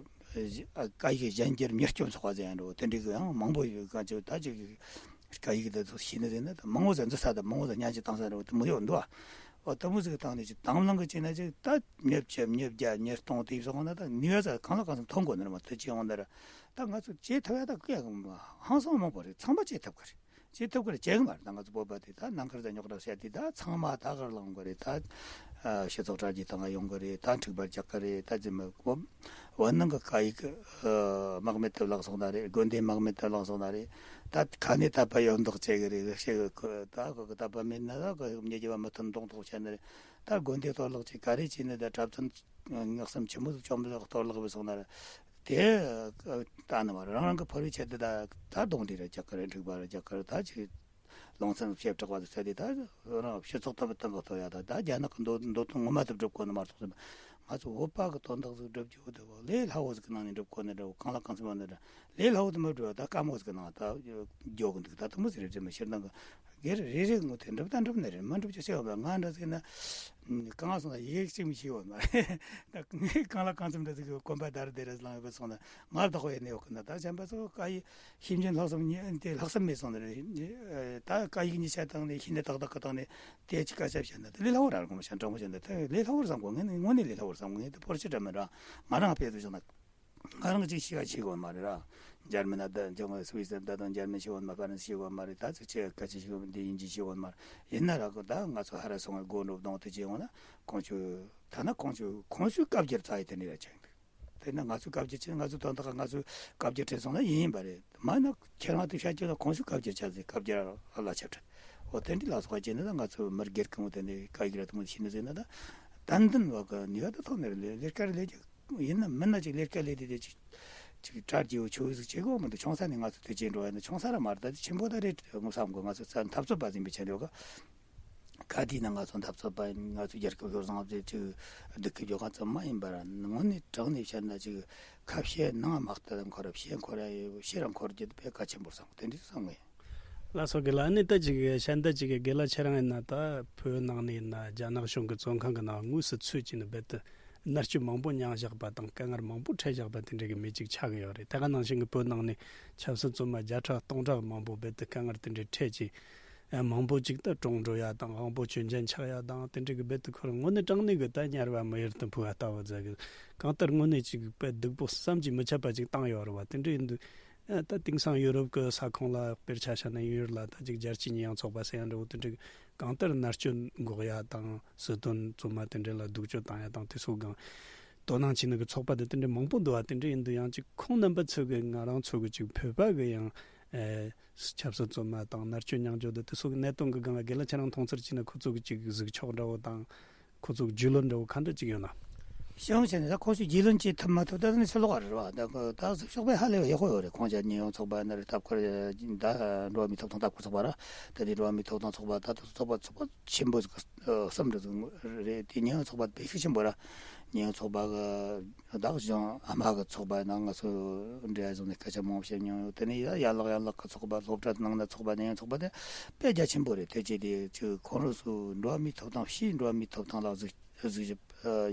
སྐད་ཡིག་གཞན་སྒྱུར་མྱུར་སྐྱོབ་ཚོགས་པ་ཟེར་ཡ་འགྲོ། དེ་འདྲའི་གི་ཡང་མང་པོ་ཡོད། ག་ཅིག་ད་ཅིག་སྐད་ཡིག་དེ་ཚོ་ཤེས་ནི་ཟེར་ན་ད་མང་བོ་ཟིག་འཛུལ་ས་དང་མང་བོ་ཟིག་ཉར་ཅིག་བཏང་ས་རེད། དེ་མོ་ཡོད་འདུག་ཨ། འོ་དེ་མོ་ཟིག་བཏང་ནས་ཅིག་དང་བླངས་གི་བྱས་ན་ཅིག་ད་མྱི་བཅུ་མྱི་བརྒྱ་མྱི་སྟོང་དེ་ཡིས་སོང་ན་ད་ནུས་པ་ཟིག་གང་ལ་གང་འཚམ་ཐོན་དགོས་ནི་རེད་མ། དེ་བྱས་འོང་ན་ར་ད་ང་ཚོ་བྱེད་ཐུབ་ཡ་ད་གི་ཧང་སང་མང་པོ་རེད། ཚང་མ་བྱེད་ཐུབ་གི་རེད། བྱེད་ཐུབ་ཀྱི་རེད། བྱེད་གི་མ་རེད། ད་ང་ཚོ་བོད་པ་དེ་ད་ནང་ཁུལ་དུ་རྙོག་དྲ་བཤད་དེ་ད་ཚང་མ་ད་གར་ལངས་གི་རེད། ད་ཨ་སྤྱི་ཚོགས་དྲ་རྒྱའི་སྟེང་ང་ཡོང་གི་རེད། ད་འཁྲུག་པ་རྒྱག་གི་རེད། ད་རྫུན་མ་བོད་ནང་གི་སྐད་ཡིག་ཨ་དམག་མི་དེ་བརླག་སོང་ན་རེད། དགོན་སྡེ་དམག་མི་དེ་བརླག་སོང་ན་རེད། ད་ཁ་ནས་དད་པ་ཡོད་མདོག་བྱེད་གི་རེད། ཤེས་གི་ཁོ་ད་ཁོ་གི་དད་པ་མེད་ན་ད་ཁོ་མྱི་རྒྱུ་བ་མི་མཐུན་མདོག་མདོག་བྱས་ནི་རེད། ད་དགོན་སྡེ་གཏོར་བརླག་བྱས་ག་རེ་བྱས་ནི་ད་གྲྭ་བཙུན་ཉག་གསུམ་ཆི་མོ་ཟིག་བཅོམ་ལ་གཏོར་བརླག་བྱས་སོང་ན་རེད། དེ་ལྟ་ནི་མ་རེད། རང་རང་གི་ཕོར་བའི་ཆེད་དུ་ད་ད་གདོང་འདྲེ་རེ་རྒྱག་གི་རེད། འཁྲུག་པ་རེ་རྒྱག་གི་རེད། ད་ཅིག་ལུང་ཚན་བཤད་གྲགས་པ་དེ་ཚད་དེ་ད་རང་སྤྱི་ཚོགས་ལྟ་བུ་བསྟན་པ་གཏོར་ཡ་ད་ད་རྒྱ་ནག་གི་འདོད་འདོད་དོན་ངོ་མ་དེ་སྒྲུབ་དགོས་ནི་མ་གཏོགས། ང་ཚོ་བོད་པ་གི་དོན་དག་ཟིག་སྒྲུབ་རྒྱུ་དེ་བོ་ལས་སླ་བོ་ཟིག་གི་ནང་ནས་སྒྲུབ་དགོས་ནི་འདྲ་བོ། གང་ལ་གང་འཚམ་ཡོད་ནི་འདྲ། ལས་སླ་བོ་དེ་མ་སྒྲུབ་ཡ་ད་དཀའ་མོ་ཟིག་གི་ནང་ད་འགྱོ་གི་འདུག་ད་དེ་མོ་ཟིག་རེད་དེ་མ་སྤྱིར་བཏང་གི་སྒེར་རེ་རེ་ངོས་ཐད་འགྲུབ་ད་འགྲུབ་ནི་རེད། མ་འགྲུབ་ཅི་ཟེར་བ་ང་འདྲ་ཟིག་ན་གང་སོང་ད་ཡིག་གཅིག་མི་ཤེས་བ་མ་རེད། ད་ངས་གང་ལ་གང་འཚམ་འདྲ་ཟིག་གི་གོམ་པ་དར་དེ་རེ་ལངས་ཡོད་པ་སོང་ན་ང་བདག་པོ་ཡེ་ནས་ཡོད་གི་ན། ད་གཞན་པ་ཚོ་སྐད་ཡིག་ཤེས་མཁན་ལྷག་བསམ་ཉི་དེ་ལྷག་བསམ་མེད་སོང་ནི་རེད། ད་སྐད་ཡིག་གཉིས་ཆ་སྟེང་ནས་ཤེས་ནི་ཏག་ཏག་གི་སྟེང་ནས་དེ་ཅིག་སྐད་ཆ་བཤད་ན་དེ་ལས་སླ་བོ་ར་དགོངས་བཞག་དྲང་པོ་བཤད་ན་དེ་ལས་སླ་བོར་བསམ་གོ། ངས་ནི་དངོས་གནས་ལས་སླ་བོར་བསམ་གོ། ངས་དེ་ཕོར་ཆེ་འདྲ་མིན་ར་ང་རང་ཕེབས་དུ་བཞག་ན། ང་རང་གཅིག་ཤེས་པ་ཤེས་གོ་མ་རེད་ར། འཇར་མན་ན་ད་འཇར་མན་སུད་སི་ད་དང་འཇར་མན་ཤེས་གོ་མ། ཧྥ་རན་སི་ཤེས་གོ་མ་རེད། ད་ཚིག་ཆེ་སྐད་ཆ་ཤེས་གོ་མ་འདི་དབྱིན་ཇི་ཤེས་གོ་མ་རེད། ཡིན་ན་ར་གོ་ད་ང་ཚོ་ཧ་ར་སོང་བའི་སྒོ་འགྲོ་གདོང་དེ་བྱས་འོང་ན་ཁོང་ཚོས་ད་ན་ཁོང་ཚོས་ཁོང་ཚོའི་སྐབས་འགྱུར་ཚ་ཡི་དེ་འདྲ་ཆགས་འདུག་དེ་ན་ང་ཚོའི་སྐབས་འགྱུར་ཆེ། ང་ཚོའི་དོན་དག་ང་ཚོའི་སྐབས་འགྱུར་ཁྲིད་སོང་ན་ཡིན་ཡིན་པ་རེད། མ་ན་ཁྱེད་རང་དེ་བཤད་རྒྱུ་ན་ཁོང་ཚོའི་སྐབས་འགྱུར་ཆགས་ཟིན། སྐབས་འགྱུར་ལ་ཆ་ཁྲིད་འོ་དེ་འདྲ་ལ་སོགས་བྱས་ནས་ད་ང་ཚོ་མི་སྒེར་གང་དེ་འདྲ་སྐད་ཡིག་ར་དེ་མོ་ཤེས་ནི་ཟིན་ན་ད་ཏན་ཏན་བ་ག་ནུས་པ་ད་ཐོག་ནས་ལས་ཀ་རེ་ལས་རྒྱུ། ཡིན་ན་མིན་ན་ཅིག་ལས་ཀ་ལས་དེ་དེ་ཅིག་ ཅིག་གྲ་རྒྱས་པོ་ཆོས་ཟིག་བྱེད་དགོས་མི་འདུག་ཆུང་ས་ནས་ང་ཚོ་དེ་བྱེད་འགྲོ་ཡ་ན་ཆུང་ས་ར་མ་རེད། ད་ཆེན་པོ་ད་རེད་ངོ་བསམ་གི། ང་ཚོ་ས་འཐབ་རྩོད་པ་ཟིན་པའི་ཆ་ནས་ཡོད་ག་ག་དུས་ན་ང་ཚོ་འཐབ་རྩོད་པ་ང་ཚོ་རྒྱལ་ཁབ་ཤོར་སོང་ཟེར་ཅིག་སྡུག་གི་བརྗོད་ག་ཙམ་མ་ཡིན་པ་ར། དངོས་གནས་དྲང་ནས་བཤད་ན་ཅིག་ཁ་བཤད་ནང་མ་བལྟ་འཁོར་བཤད་འཁོར་ཡ་ཡོད་བཤད་ར་འཁོར་རྒྱུ་དེ་དཔེ་གལ་ཆེན་པོ་རེད་བསམ་གི། དེ་འདྲ་བསམ་གི་ཡིན། ལགས་སོ། དགེ་ལགས། ཨ་ནི་ད་ཅིག་ཤན་ད་ཅིག་དགེ་ལགས་ཁྱེད་རང་ཡིན་ན་ད་བོད་ནང་ནས་ཡིན་ན་རྒྱ་ནག་གཞུང་གི་བཙོན་ཁང་གི་ནང་དངོས་སུ་ཚུད་ཀྱིན་རྦད་དེ་མནར་གཅོད་མང་པོ་མྱངས་བཞག་པ་དང་དཀའ་ངལ་མང་པོ་འཕྲད་བཞག་པ་དེ་འདྲ་གི་མི་ཅིག་ཆགས་ཀྱི་ཡོད་རེད། དེ་ག་ནང་བཞིན་གི་བོད་ནང་ནས་ཆབ་སྲིད་བཙོན་མ་བརྒྱ་ཕྲག་སྟོང་ཕྲག་མང་པོ་རྦད་དེ་དཀའ་ངལ་དེ་འདྲ་འཕྲད་ཀྱིན་ཨ་མང་པོ་ཅིག་ད་གྲོངས་འགྲོ་ཡ་དང་དབང་པོ་སྐྱོན་ཅན་ཆགས་ཡ་དང་དེ་འདྲ་གི་རྦད་དེ་ཁོ་རང་དངོས་གནས་དྲང་གནས་གི་ད་དམྱལ་བ་མི་ཡུལ་དུ་འཕོས་པ་ལྟ་བུ་ཟེར་གི། གང་ལྟར་དངོས་གནས་ཅིག་དཔེ་སྡུག་པོ་བསམ་གྱིས་མི་ཁྱབ་པ་ཅིག་བཏང་ཡོད་རེད་བ། དེ་འདྲ་ཡིན་དུས་ཨ་ད་དེང་སང་ཡུ་རོབ་ཀྱི་ས་ཁོངས་ལ་དཔེར་ཆ་བཞག་ན་ཡུལ་ལ་ད་ཅིག་རྒྱལ་སྤྱིའི་ཉེས་ཡངས་ཚོགས་པ་ཟེར་ཡ་འདྲ་བོ་དེ་འདྲ་གི་གང་ལྟར་མནར་གཅོད་འགོག་ཡ་དང་སྲིད་དོན་བཙོན་མ་དེ་འདྲ་ལ་སྡུག་སྦྱོང་བཏང་ཡ་དང་དེ་ཚོ་གང་དོ་སྣང་བྱེད་ནི་གི་ཚོགས་པ་དེ་དེ་འདྲ་མང་པོ་འདུག་བ། དེ་འདྲ་ཡིན་དུས་ཡང་ཅིག་ཁོང་རྣམ་པ་ཚོ་གི་ང་རང་ཚོ་གི་ཅིག་བོད་པ་གི་ཡང་ཨེ་ཆབ་སྲིད་བཙོན་མ་དང་མནར་གཅོད་མྱངས་འགྱོ་དེ་དེ་ཚོ་གི་གནད་དོན་གི་སྒང་ལ་དགེ་ལགས་ཁྱེད་རང་མཐོང་ཚུལ་བྱས་ན་ཁོ་ཚོ་གི་ཅིག་གཟིགས་ཕྱོགས་འདྲ་བོ་དང་། ཁོ་ཚོ་རྒྱུས་ལོན་འདྲ་བོ་ག་འདྲ་ཅིག་ཡོད་ན། ཤེས་ཡོན་བྱས་ནས་ད་ཁོ་ཚོས་རྒྱུས་ལོན་བྱེད་ཐུབ་མ་ཐུབ་ད་ནི་ཕྱི་ལོགས་རེད་བ། ད་ཁོ་ད་གཟིགས་ཕྱོགས་དཔེ་ཧ་ལས་པ་ཡག་པོ་ཡོད་རེད། ཁོང་ཅག་ཉེན་ཡོང་ཚོགས་པ་ཡིན་ན་རེད། ཐབ་ཁུར་ད་འགྲོ་བ་མིའི་ཐོབ་ཐང་ལྟ་སྐོར་ཚོགས་པ་ར། ད་དེ་འགྲོ་བ་མིའི་ཐོབ་ཐང་ཚོགས་པ་ད་དུ་ཚོགས་པ་ཚོགས་པ་ཆེན་པོ་ཟིག་གསུམ་འདྲ་ཟིག་རེད། དེ་ཉེན་ཡོང་ཚོགས་པ་དཔེ་ཤུགས་ཆེན་པོ་ར། ཉེན་ཡོང་ཚོགས་པ་གི་བདག་གཞུང་ཨ་མ་གི་ཚོགས་པ་ནང་ང་ཚོ་འབྲེལ་བ་བཟུང་ནས་སྐད་ཆ་མང་པོ་བཤད་མྱོང་ཡོད། དེ་ནས་ཡ་ཡན་ལག་ཡན་ལག་གི་ཚོགས་པ་སློབ་གྲྭ་ནང་ན་ཚོགས་པ་ནས་ཡང་ཚོགས་པ་དེ་དཔེ་རྒྱ་ཆེན་པོ་རེད། དེ་བྱས་དེ་ཅིག་ཁོང་རང་ཚོ་འགྲོ་བ་མིའི་ཐོབ་ཐང་ཕྱིའི་འགྲོ་བ་མིའི་ཐོབ་ཐང་ལ་གཟིགས་གཟིགས་ཞིབ་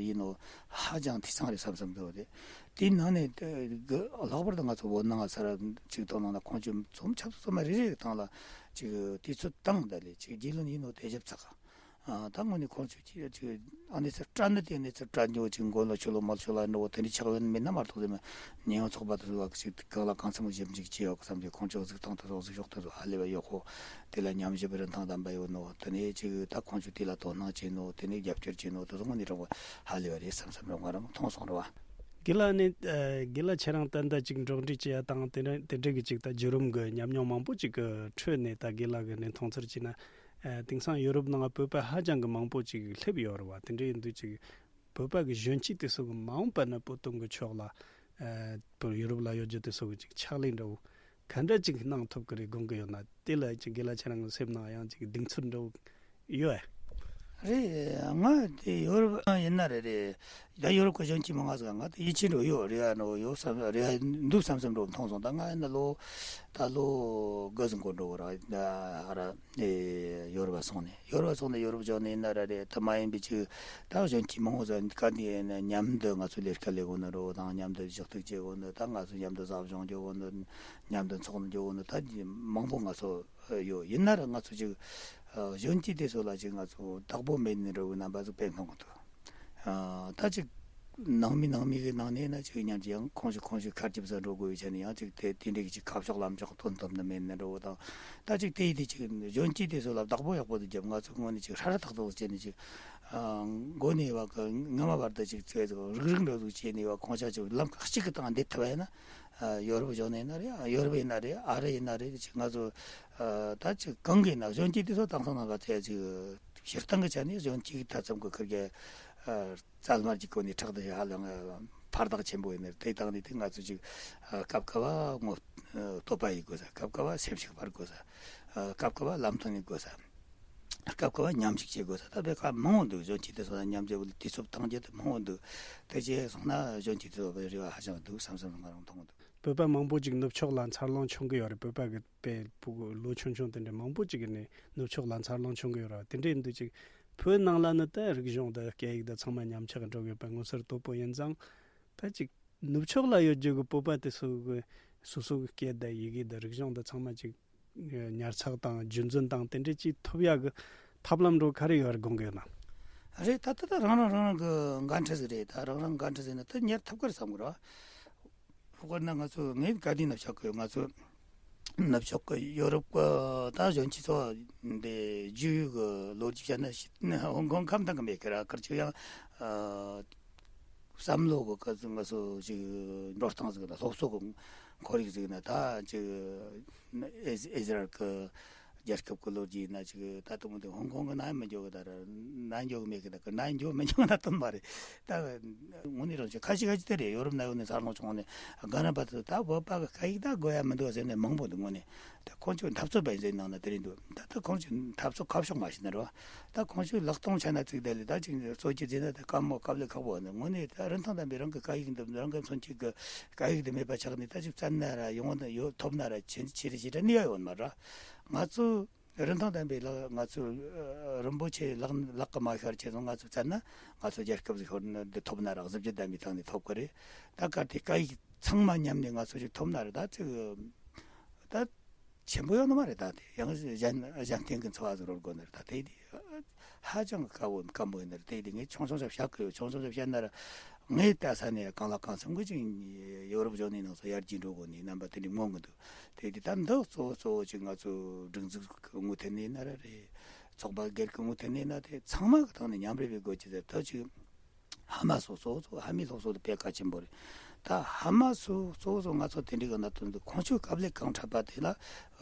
ཡིན་ནོ་ཧ་ཅང་འཐུས་ཚང་རེད་བསམ་བསམ་འདུག་དེ་དེའི་ནང་ནས་ལྷག་པར་དུ་ང་ཚོ་བོད་ནང་ས་ར་ཅིག་དོ་སྣང་ན་ཁོང་ཚོ་ཚོམ་ཆབ་སོ་མ་རེ་རེ་གི་སྟེང་ལ་ཅིག་དུས་ཚོད་བཏང་ད་ལས་ཅིག་རྒྱུས་ལོན་ཡིན་ནོ་དེ་ཞིབ་ཚགས། ཨ་ད་དངོས་གནས་ཁོང་ཚོས་ཅིག་ཅིག་ཨ་ནི་ཚེ་སྐྲ་ནི་དེ་ནི་ཚེ་སྐྲ་ཉོ་ཅིག་མགོ་ལ་ཆུ་ལོ་མལ་ཆུ་ལ་འགྲོ་བོ་དེ་འདྲ་ཆགས་ཡོད་མེད་ན་མ་གཏོགས་དེ་མ་ཉེན་ཡོང་ཚོགས་པ་དེ་ཚོ་བ་ཞིག་གང་ལ་གང་འཚམ་ཞིབ་འཇུག་བྱས་ཡོད་གི་བསམ་གྱི། ཁོང་ཚོ་གཟིགས་སྟངས་དེ་ཚོ་གཟིགས་ཕྱོགས་དེ་ཚོ་ཧ་ལས་པ་ཡག་པོ་དེ་ལ་ཉམས་ཞིབ་རིན་ཐང་ལྡན་པ་ཡོད་ནོ། དེ་ནས་ཅིག་ད་ཁོང་ཚོས་དེ་ལ་དོ་སྣང་བྱས་ནོ་དེ་ནས་རྒྱབ་སྐྱོར་བྱས་ནོ་དེ་ཚོ་དངོས་གནས་དྲང་པོ་ཧ་ལས་པ་རེད་བསམ་བསམ་རེད། ང་རང་མཐོང་སོང་རེད་བ། དགེ་ལགས་ནི་ཨ་དགེ་ལགས་ཁྱེད་རང་ད་ལྟ་ཅིག་འགྲོགས་འདྲིས་བྱེད་ཡ་དང་དེ་འདྲ་དེ་འདྲ་གི་ཅིག་ད་བརྒྱུད་རིམ་གི་ཉམས་མྱོང་མང་པོ་ཅིག་གི་ཁྲོད་ནས་ད་དགེ་ལགས་གི་ནི་མཐོང་ཚུལ་བྱས་ན། ཨ་དེང་སང་ཡུ་རོབ་ནང་བོད་པ་ཧ་ཅང་གི་མང་པོ་ཅིག་སླེབས་ཡོད་རེད་བ། དེ་འདྲ་ཡིན་དུས་ཅིག་བོད་པ་གི་གཞོན་སྐྱེས་དེ་ཚོ་གི་མ་འོངས་པ་ན་བོད་དོན་གི་ཕྱོགས་ལ་ཨ་བོད་ཡུ་རོབ་ལ་ཡོད་རྒྱུ་དེ་ཚོ་གི་ཅིག་ཕྱག་ལས་འདྲ་བོ་ག་འདྲ་ཅིག་གནང་ཐུབ་གི་རེད་དགོངས་གི་ཡོད་ན། དེ་ལ་ཅིག་དགེ་ལགས་ཁྱེད་རང་གི་སེམས་ནང་ཡང་ཅིག་གདེང་ཚོད་འདྲ་བོ་ཡོད་ཨ། རེད། ང་དེ་ཡོ་རོབ་ཡིན་ན་རེད་རེད། ད་ཡོ་རོབ་ཀྱི་གཞོན་སྐྱེས་མང་ང་ཟིག་ང་དེ་ཡིད་ཆེས་འགྲོ་ཡོད་རེད་ཨ་ནོ་ཡོད་བསམ་རེད་འདུག་བསམ་བསམ་འགྲོ་མཐོང་སོང་། ད་ང་ཡིན་ན་ལོ་ད་ལོ་དགུ་ཟིན་གོ་འགྲོ་གི་ར། ད་ཧ་ར་ཨེ་ཡོ་རོབ་སོང་ནས་ཡོ་རོབ་སོང་ནས་ཡོ་རོབ་ཕྱོགས་ནས་ཡིན་ན་ར་རེད། དེ་མ་ཡིན་པའི་ཅིག་ད་གཞོན་སྐྱེས་མང་བོ་ཟིག་ག་འདི་ཡིན་ན་མཉམ་དུ་ང་ཚོ་ལས་ཀ་ལས་གོ་ནི་རོ་དང་མཉམ་དུ་ཞབས་ཏོག་བྱེད་གོ་ནི། ད་ང་ཚོ་མཉམ་དུ་ཟབ་སྦྱོང་རྒྱག་གོ་ནི་མཉམ་དུ་ཚོགས་འདུ་རྒྱག་གོ་ནི་ད་མང་པོ་ང་ཚོ་ཡོད། ཡིན་ན་ར་ང་ཚོ་ཅིག་གཞོན་སྐྱེས་དེ་ཚོ་ལ་ཅིག་ང་ཚོ་བདག་པོ་མེད་ནི་འདྲ་བོའི་རྣམ་པ་ཟིག་དཔེ་མཐོང་གི་འདུག་ད་ཅིག་ནང་མི་ནང་མི་གི་ནང་ནས་ན་ཅིག་མཉམ་གྱི་ཡང་ཁོང་ཞིག་ཁོང་ཞིག་ཁ་ལྕིབས་ས་འགྲོ་དགོས་པའི་ཆ་ནས་ཡང་ཅིག་དེ་དེ་འདྲའི་ཅིག་ཁ་ཕྱོགས་ལམ་ཕྱོགས་སྟོན་ཐུབ་ནི་མེད་ནི་འདྲ་བོ་དང་། ད་ཅིག་དེ་ཡི་དེ་ཅིག་གཞོན་སྐྱེས་དེ་ཚོ་ལ་བདག་པོ་ཡག་པོ་དུ་རྒྱབ། ང་ཚོ་ངོས་ནས་ཅིག་ཧྲ་ར་ཐག་ཐག་བྱས་ནས་ཅིག་མགོ་ནས་བ་གི་ངམ་བར་དུ་ཅིག་ཚེ་ཟིག་རིག་རིག་འདྲ་ཟིག་བྱས་ནས་བ་ཁོང་ཅག་ཅིག་ལམ་ཁ་གཅིག་གི་སྟེང་བསྡད་ཐུབ་པ་ཡིན་ན། ཡོ་རོབ་ཕྱོགས་ནས་ཡིན་ན་རེད། ཡོ་རོབ་ཡིན་ན་རེད། ཨ་རི་ཡིན་ན་རེད། ཅིག་ང་ཚོ་ད་ཅིག་གང་གི་ན་གཞོན་སྐྱེས་དེ་ཚོ་དེང་སང་ནང་ག་ཚད་ཅིག་སྤྱིར་བཏང་གི་ཆ་ནས་གཞོན་སྐྱེས་ད་ཙམ་གི་ཁུར་གི་རྩལ་མར་གྱི་སྒོ་ནས་ཕྲག་ཏུ་ཧ་ལམ་ཕར་ཐག་ཆེན་པོ་ཡིན་ནི་རེད། དེ་དང་ནི་དེ་ང་ཚོ་ཅིག་སྐབས་སྐབས་ངོ་བསྟོད་པ་ཡི་དགོས་ས། སྐབས་སྐབས་སེམས་ཤུགས་སྤར་དགོས་ས། སྐབས་སྐབས་ལམ་སྟོན་ཡི་དགོས་ས། སྐབས་སྐབས་མཉམ་ཞུགས་བྱེད་དགོས་ས། ད་བས་ཁ་མང་བོ་འདུག་གཞོན་སྐྱེས་དེ་ཚོ་ལ་མཉམ་འབྲེལ་དུས་ཚོད་བཏང་རྒྱུ་དེ་མང་བོ་འདུག་དེ་བྱས་སོང་ན་གཞོན་སྐྱེས་དེ་ཚོ་བས་རེ་བ་ཧ་ཅང་འདུག་བསམ་བསམ་ང་རང་མཐོང་གི་འདུག་བོད་པ་མང་པོ་ཅིག་ནུབ་ཕྱོགས་ལ་འཚར་ལོངས་བྱུང་གི་ཡོད་རེད། བོད་པ་གི་དཔེ་ཕྲུ་གུ་ལོ་ཆུང་ཆུང་དེ་འདྲ་མང་པོ་ཅིག་གི་ནས་ནུབ་ཕྱོགས་ལ་འཚར་ལོངས་བྱུང་གི་ཡོད་རེད། དེ་འདྲ་ཡིན་དུས་ཅིག་བོད་ནང་ལ་ནི་ད་རིག་གཞུང་དང་སྐད་ཡིག་དང་ཚང་མ་ཉམས་ཆག་འགྲོ་གི་ཡོད་པ་མངོན་གསལ་དོད་པོ་ཡིན་ཙང་། ད་ཅིག་ནུབ་ཕྱོགས་ལ་ཡོད་རྒྱུ་གི་བོད་པ་དེ་ཚོ་གི་སོ་སོ་གི་སྐད་དང་ཡི་གེ་དང་རིག་གཞུང་དང་ཚང་མ་ཅིག་ཉར་ཚགས་དང་རྒྱུན་འཛིན་དང་དེ་འདྲ་ཅིག་ཐུབ་ཡག་གི་ཐབས་ལམ་འགྲོ་ག་རེ་ཡོད་དགོངས་གི་ཡོད་ན། རེད། ད་ལྟ་ད་རང་རང་རང་རང་གི་འགན་འཁྲི་ཟིག་རེད། ད་རང་རང་འགན་འཁྲི་ཟིག་ན་ད་ཉར་ཐུབ་གི་རེད་བསམ་གི་རེད། དཔེར་ན་ང་ཚོ་ངས་ག་དུས་ནུབ་ཕྱོགས་གི་ང་ཚོ་ནུབ་ཕྱོགས་གི་ཡོ་རོབ་གི་ད་གཞོན་སྐྱེས་ཚོ་འདི་བརྒྱུད་གི་ལོ་རྒྱུས་བཤད་ན་ཧོང་ཀོང་ཁམས་དང་གི་མེད་གི་ར། ཁར་ཆུ་ཡང་བསམ་བློ་གི་ག་ཚོད་ང་ཚོ་ཅིག་འགྲོ་སྟངས་ཟིག་ན་སློབ་གསོ་གི་ཁོར་ཡུག་ཟིག་ན་ད་ཅིག་ཨེ་ཨེ་ཟི་རལ་གི་ རྒྱལ་ཁབ་ཀྱི་ལོ་རྒྱུས་ཡིན་ན་ཅིག་ད་ལྟ་མོ་དེ་ཧོང་ཀོང་གི་ནང་མི་འཇོག་གི་ད་ར་ནང་འཇོག་གི་མེད་གི་ད་གི་ནང་འཇོག་མི་འཇོག་ན་དོན་མ་རེད། ད་དངོས་གནས་རང་ཅིག་ཁ་ཤས་ཁ་ཤས་དེ་རེད། ཡོ་རོབ་ནང་ཡོད་ནས་འཚར་ལོངས་བྱུང་ནས་སྒང་ར་བར་དུ་ད་བོད་པ་གི་སྐད་ཡིག་ད་དགོས་ཡ་མི་འདུག་ཟེར་ནས་མང་པོ་འདུག་དངོས་གནས་ད་ཁོང་ཚོའི་འཐབ་རྩོད་པ་ཡིན་ཟེར་ནང་ན་དེ་རེད་འདུག་ད་ད་ཁོང་ཚོའི་འཐབ་རྩོད་ཁ་ཕྱོགས་མ་ཤེས་ན་རེད་བ། ད་ཁོང་ཚོའི་ལག་སྟོང་ཆ་ན་ཚིག་དེ་ལས་ད་ཅིག་གཙོ་ཆེ་ཟེར་ན་ད་དཀའ་མོ་དཀའ་ལས་ཁག་པོ་འདུག་དངོས་གནས་ད་རིན་ཐང་ལྡན་པའི་རང་གི་སྐད་ཡིག་འདི་རང་གི་མཚོན་བྱེད་གི་སྐད་ཡིག་འདི་མེད་པ་ཆགས་ནས་ད་ཅིག་བཙལ་ན་ར་ཡོང་ན་ཡོད་ཐོབ་ན་ར་ཆེ་ཆེ་རེ་ཞེ་དྲག་ནུས་ཡ་ཡོད་མ་རེད། ང་ཚོ་རིན་ཐང་ལྡན་པའི་ལག་ང་ཚོ་ཨ་རིན་པོ་ཆེ་ལག་ལག་གི་མ་ཤར་ཆེད་སོང་ང་ཚོ་བཙལ་ན་ང་ཚོ་རྒྱལ་ཁབ་ཟིག་ཤོར་ན་འདི་ཐོབ་ན་རག་གཟི་བརྗིད་ལྡན་པའི་ཐང་ནས་ཐོབ་གི་རེད། ད་གལ་ཏེ་སྐད་ཡིག་ཚང་མ་མཉམ་ནས་ང་ཚོ་ཞིག་ཐོབ་ན་རེད། ད་ཅིག་ད་ཆེན་པོ་ཡོད་ནི་མ་རེད། ད་དེ་ཡང་གཞན་གཞན་བརྟེན་གི་འཚོ་བ་ཟིག་རོལ་དགོས་ནི་རེད། ད་དེ་དེ་ཧ་ཅང་གི་དཀའ་བོ་སྐམ་པོ་ཡིན་ནི་རེད། དེ་དེ་ངས་ཆུང་ཆུང་ཞིག་བཤད་གི་ཡོད། ཆུང་ཆུང་ཞིག་བཤད་ན་ར་ངས་ལྟ་ས་ནས་གང་ལ་གང་འཚམ་གི་ཅིག་ཡོ་རོབ་གཞུང་ནས་ནང་སོ་ཡར་རྒྱས་འགྲོ་དགོས་ནི་རྣམ་པ་དེ་འདྲའི་མངོན་གི་འདུག་དེ་དེ་ད་འདི་གཙོ་བོ་གཙོ་བོ་ཅིག་ང་ཚོ་སྒྲིག་འཛུགས་ཀྱི་ངོས་ཐད་ནས་ཡིན་ན་ར་རེད། ཚོགས་པ་སྒེར་གྱི་ངོས་ཐད་ནས་ཡིན་ན་དེ་ཚང་མ་གི་ཐོག་ནས་མཉམ་རེ་བའི་སྒོ་ཅི་ཟེར་ད་ཅིག་ཕ་མ་སོ་སོ་སོ་ཕ་མའི་སློབ་གསོ་དེ་དཔེ་གལ་ཆེན་པོ་རེད། ད་ཕ་མ་སོ་སོ་སོ་ང་ཚོ་དེ་འདྲའི་གི་གནད་དོན་འདི་ཁོང་ཚོའི་དཀའ་ལས་གང་འཕྲད་པ་དེ་ལ་ཨ་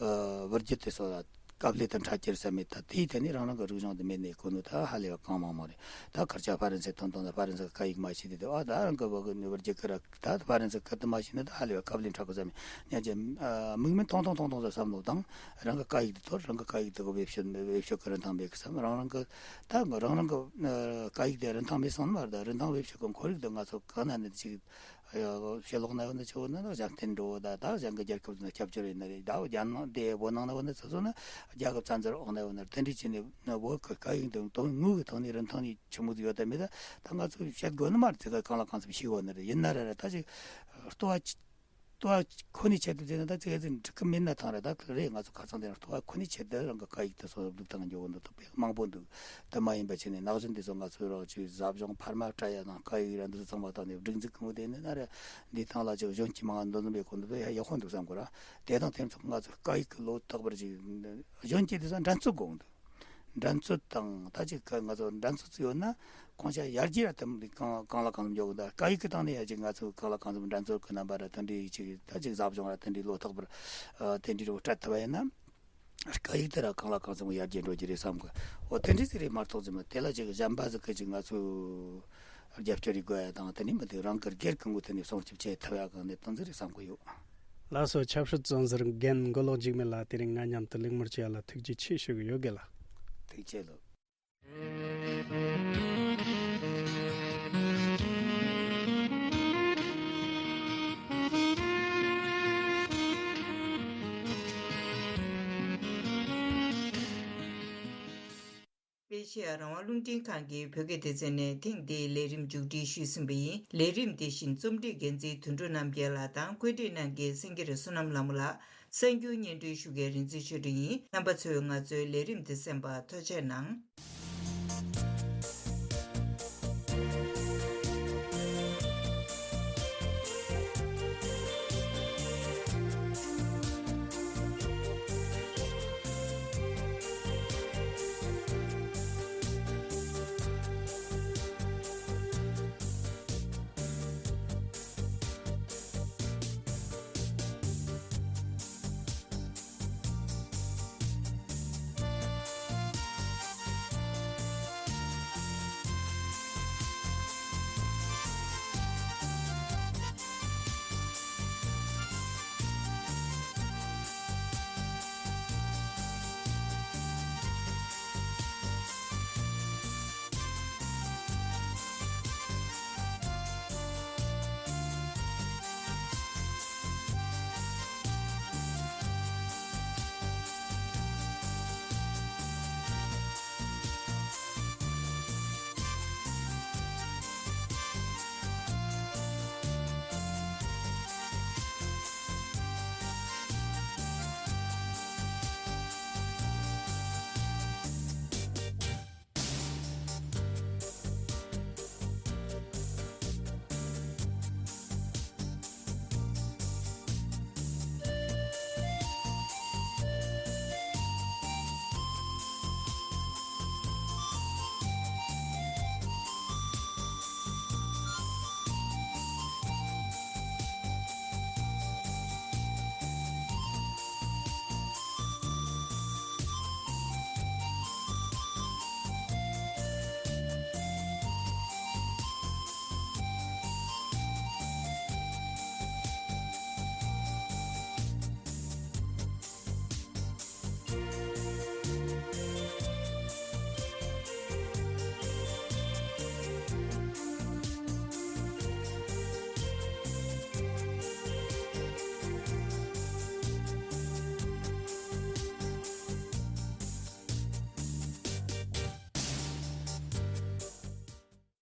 བུ་རྒྱུད་དེ་སོ་ལ་དཀའ་ལས་དང་འཕྲད་ཀྱི་རེད་བསམ་མེད། ད་དེའི་ཐད་ནས་རང་རང་གི་རིག་གཞུང་དེ་མེད་ནས་གོ་ནོ་ད་ཧ་ལས་པ་གང་མང་མང་རེད། ད་སྐར་ཆ་ཧྥ་རན་སི་ཐོན་ཐོན་ལ་ཧྥ་རན་སི་གི་སྐད་ཡིག་མ་ཤེས་དེ་དེ་ཨ་ད་རང་གི་བུ་གི་ནི་བུ་རྒྱུད་གི་ར་ད་ཧྥ་རན་སི་སྐད་དེ་མ་ཤེས་ན་ད་ཧ་ལས་པ་དཀའ་ལས་འཕྲད་གི་བསམ་མེད། ཉན་ཅེ་དམིགས་མེད་ཐོང་ཐོང་ཐོང་ཐོང་ཟེར་བསམ་བློ་དང་རང་གི་སྐད་ཡིག་དེ་ཐོར་རང་གི་སྐད་ཡིག་དེ་གི་བེད་སྤྱོད་བེད་སྤྱོད་གི་རིན་ཐང་མེད་གི་བསམ། རང་རང་གི་ད་རང་རང་གི་སྐད་ཡིག་དེ་རིན་ཐང་མེད་སོང་ནི་མ་རེད། ད་རིན་ཐང་བེད་སྤྱོད་གི་ཁོར་ཡུག་དེ་ང་ཚོ་གང་ན་ནི་ཅིག་ཕྱི་ལོགས་ན་ཡོད་ན་ཆེ་བོ་ན་གཞན་བརྟེན་འགྲོ་བོ་ད་ད་གཞན་གི་རྒྱལ་ཁབ་ན་སྐྱབས་བཅོལ་ཡིན་ན་རེད། ད་རྒྱ་ནག་དེ་བོད་ནང་ན་བོད་ན་ཚོ་ཚོ་ན་རྒྱལ་ཁབ་བཙན་འཛུལ་འོག་ན་ཡོད་ན་རེད། དེ་འདྲའི་ཆེ་ནས་བོད་གི་སྐད་ཡིག་དེ་དོན་དངོས་གི་ཐོག་ནས་རིན་ཐང་ནི་ཆི་མོ་ཟིག་ཡོད་ད་མེད་ད་ད་ང་ཚོ་བཤད་དགོས་ནི་མ་རེད། ཚིག་ག་གང་ལ་གང་འཚམ་ཤེས་དགོས་ནི་རེད། ཡིན་ན་ར་ར་ད་ཅིག་ལྟོ་བ་ལྟོ་བ་ཁོ་ནའི་ཆེད་དུ་བྱས་ན་ད་ཚིག་ཟིག་འགྲིག་གི་མིན་ན་ཐང་རེད། ད་རེད་ང་ཚོ་ཁ་སང་དེ་ལྟོ་བ་ཁོ་ནའི་ཆེད་དུ་རང་གི་སྐད་ཡིག་དེ་སོ་སོ་སྡུག་བཏང་འགྱོ་གི་འདུག་ད་དཔེ་མང་པོ་འདུག་དེ་མ་ཡིན་པ་བྱས་ནས་ན་གཞོན་དེ་ཚོ་ང་ཚོའི་རོགས་ཀྱི་ཟབ་སྦྱོང་འཕར་མ་སྤྲད་ཡ་དང་སྐད་ཡིག་ར་འདི་ཚོ་ཚང་མ་བཏང་ནས་སྒྲིག་འཛུགས་གི་ངོས་དེ་ནས་ན་རེད། འདིའི་ཐང་ལ་ཅིག་གཞོན་སྐྱེས་མང་འདུ་འཛོམས་ཡོད་གོ་འདུག་ཡ་ཡག་པོ་འདུག་བསམ་གོ་ར། དེ་དང་དེ་ཚོ་ང་ཚོ་སྐད་ཡིག་གི་ལོ་རྟག་པར་ཅིག་གཞོན་སྐྱེས་དེ་ཚོ་འགྲན་རྩོད་དགོས་འདུག་འགྲན་རྩོད་དང་ད་ཅིག་གི་ང་ཚོ་འགྲན་རྩོད་ཅིག་ཡོད་ན་ཁོང་ཆ་ཡར་རྒྱས་ར་དེ་གང་གང་ལ་གང་འཛོམས་འཇོག་གི་འདུག་སྐད་ཡིག་གི་སྟེང་ནས་ཡ་ཅིག་ང་ཚོ་གང་ལ་གང་འཛོམས་འགྲན་རྩོད་གི་རྣམ་པ་ར་དེ་འདྲའི་ཅིག་ད་ཅིག་ཟབ་སྦྱོང་ར་དེ་འདྲའི་ལོ་རྟག་པར་དེ་འདྲའི་རོགས་སྤྲད་ཐུབ་པ་ཡིན་ན། སྐད་ཡིག་དེ་ར་གང་ལ་གང་འཚམ་ཡར་རྒྱས་འགྲོ་རྒྱུ་རེད་བསམ་གི། འོ་དེ་འདྲའི་ཟིག་རེད་མ་གཏོགས་ཅི་མ་དེ་ལ་ཅིག་གཞན་པ་ཟིག་གི་ཅིག་ང་ཚོས་རྒྱབ་སྐྱོར་རེ་དགོས་ཡ་དང་དེ་ནི་མི་འདུག་རང་གི་སྒེར་གི་ངོས་ཐད་ནས་སྲུང་སྐྱོབ་བྱེད་ཐུབ་ཡ་གི་གནས་སྟངས་ཟིག་རེད་བསམ་གི་ཡོད། ལགས་སོ། ཆབ་སྲིད་བཙོན་ཟུར་རྒན་མགོ་ལོག་འཇིགས་མེད་ལགས་དེ་རིང་ང་མཉམ་དུ་གླེང་མོལ་བྱས་ཡ་ལ་ཐུགས་རྗེ་ཆེ་ཞུ་གི་ཡོད་དགེ་ལགས། ཐུགས་རྗེ་ལོ། པེ་ཤི་ཡ་རང་དབང་རླུང་འཕྲིན་ཁང་གི་བོད་སྐད་སྡེ་ཚན་ནས་ཐེངས་འདིའི་ལས་རིམ་མཇུག་སྒྲིལ་ཞུས་ཟིན་པ་ཡིན། ལས་རིམ་འདི་བཞིན་རྩོམ་སྒྲིག་འགན་འཛིན་དོན་གྲུབ་རྣམ་རྒྱལ་ལགས་དང་བཀོད་སྒྲིག་གནང་མཁན་སེང་གེ་རི་བསོད་ནམས་ལྷ་མོ་ལགས། གསར་འགྱུར་སྙན་སྒྲོན་ཞུ་མཁན་རིག་འཛིན་ཆོས་སྒྲོན་ཡིན། རྣམ་པ་ཚོས་ང་ཚོའི་ལས་རིམ་འདི་གསན་པར་ཐུགས་རྗེ་གནང་།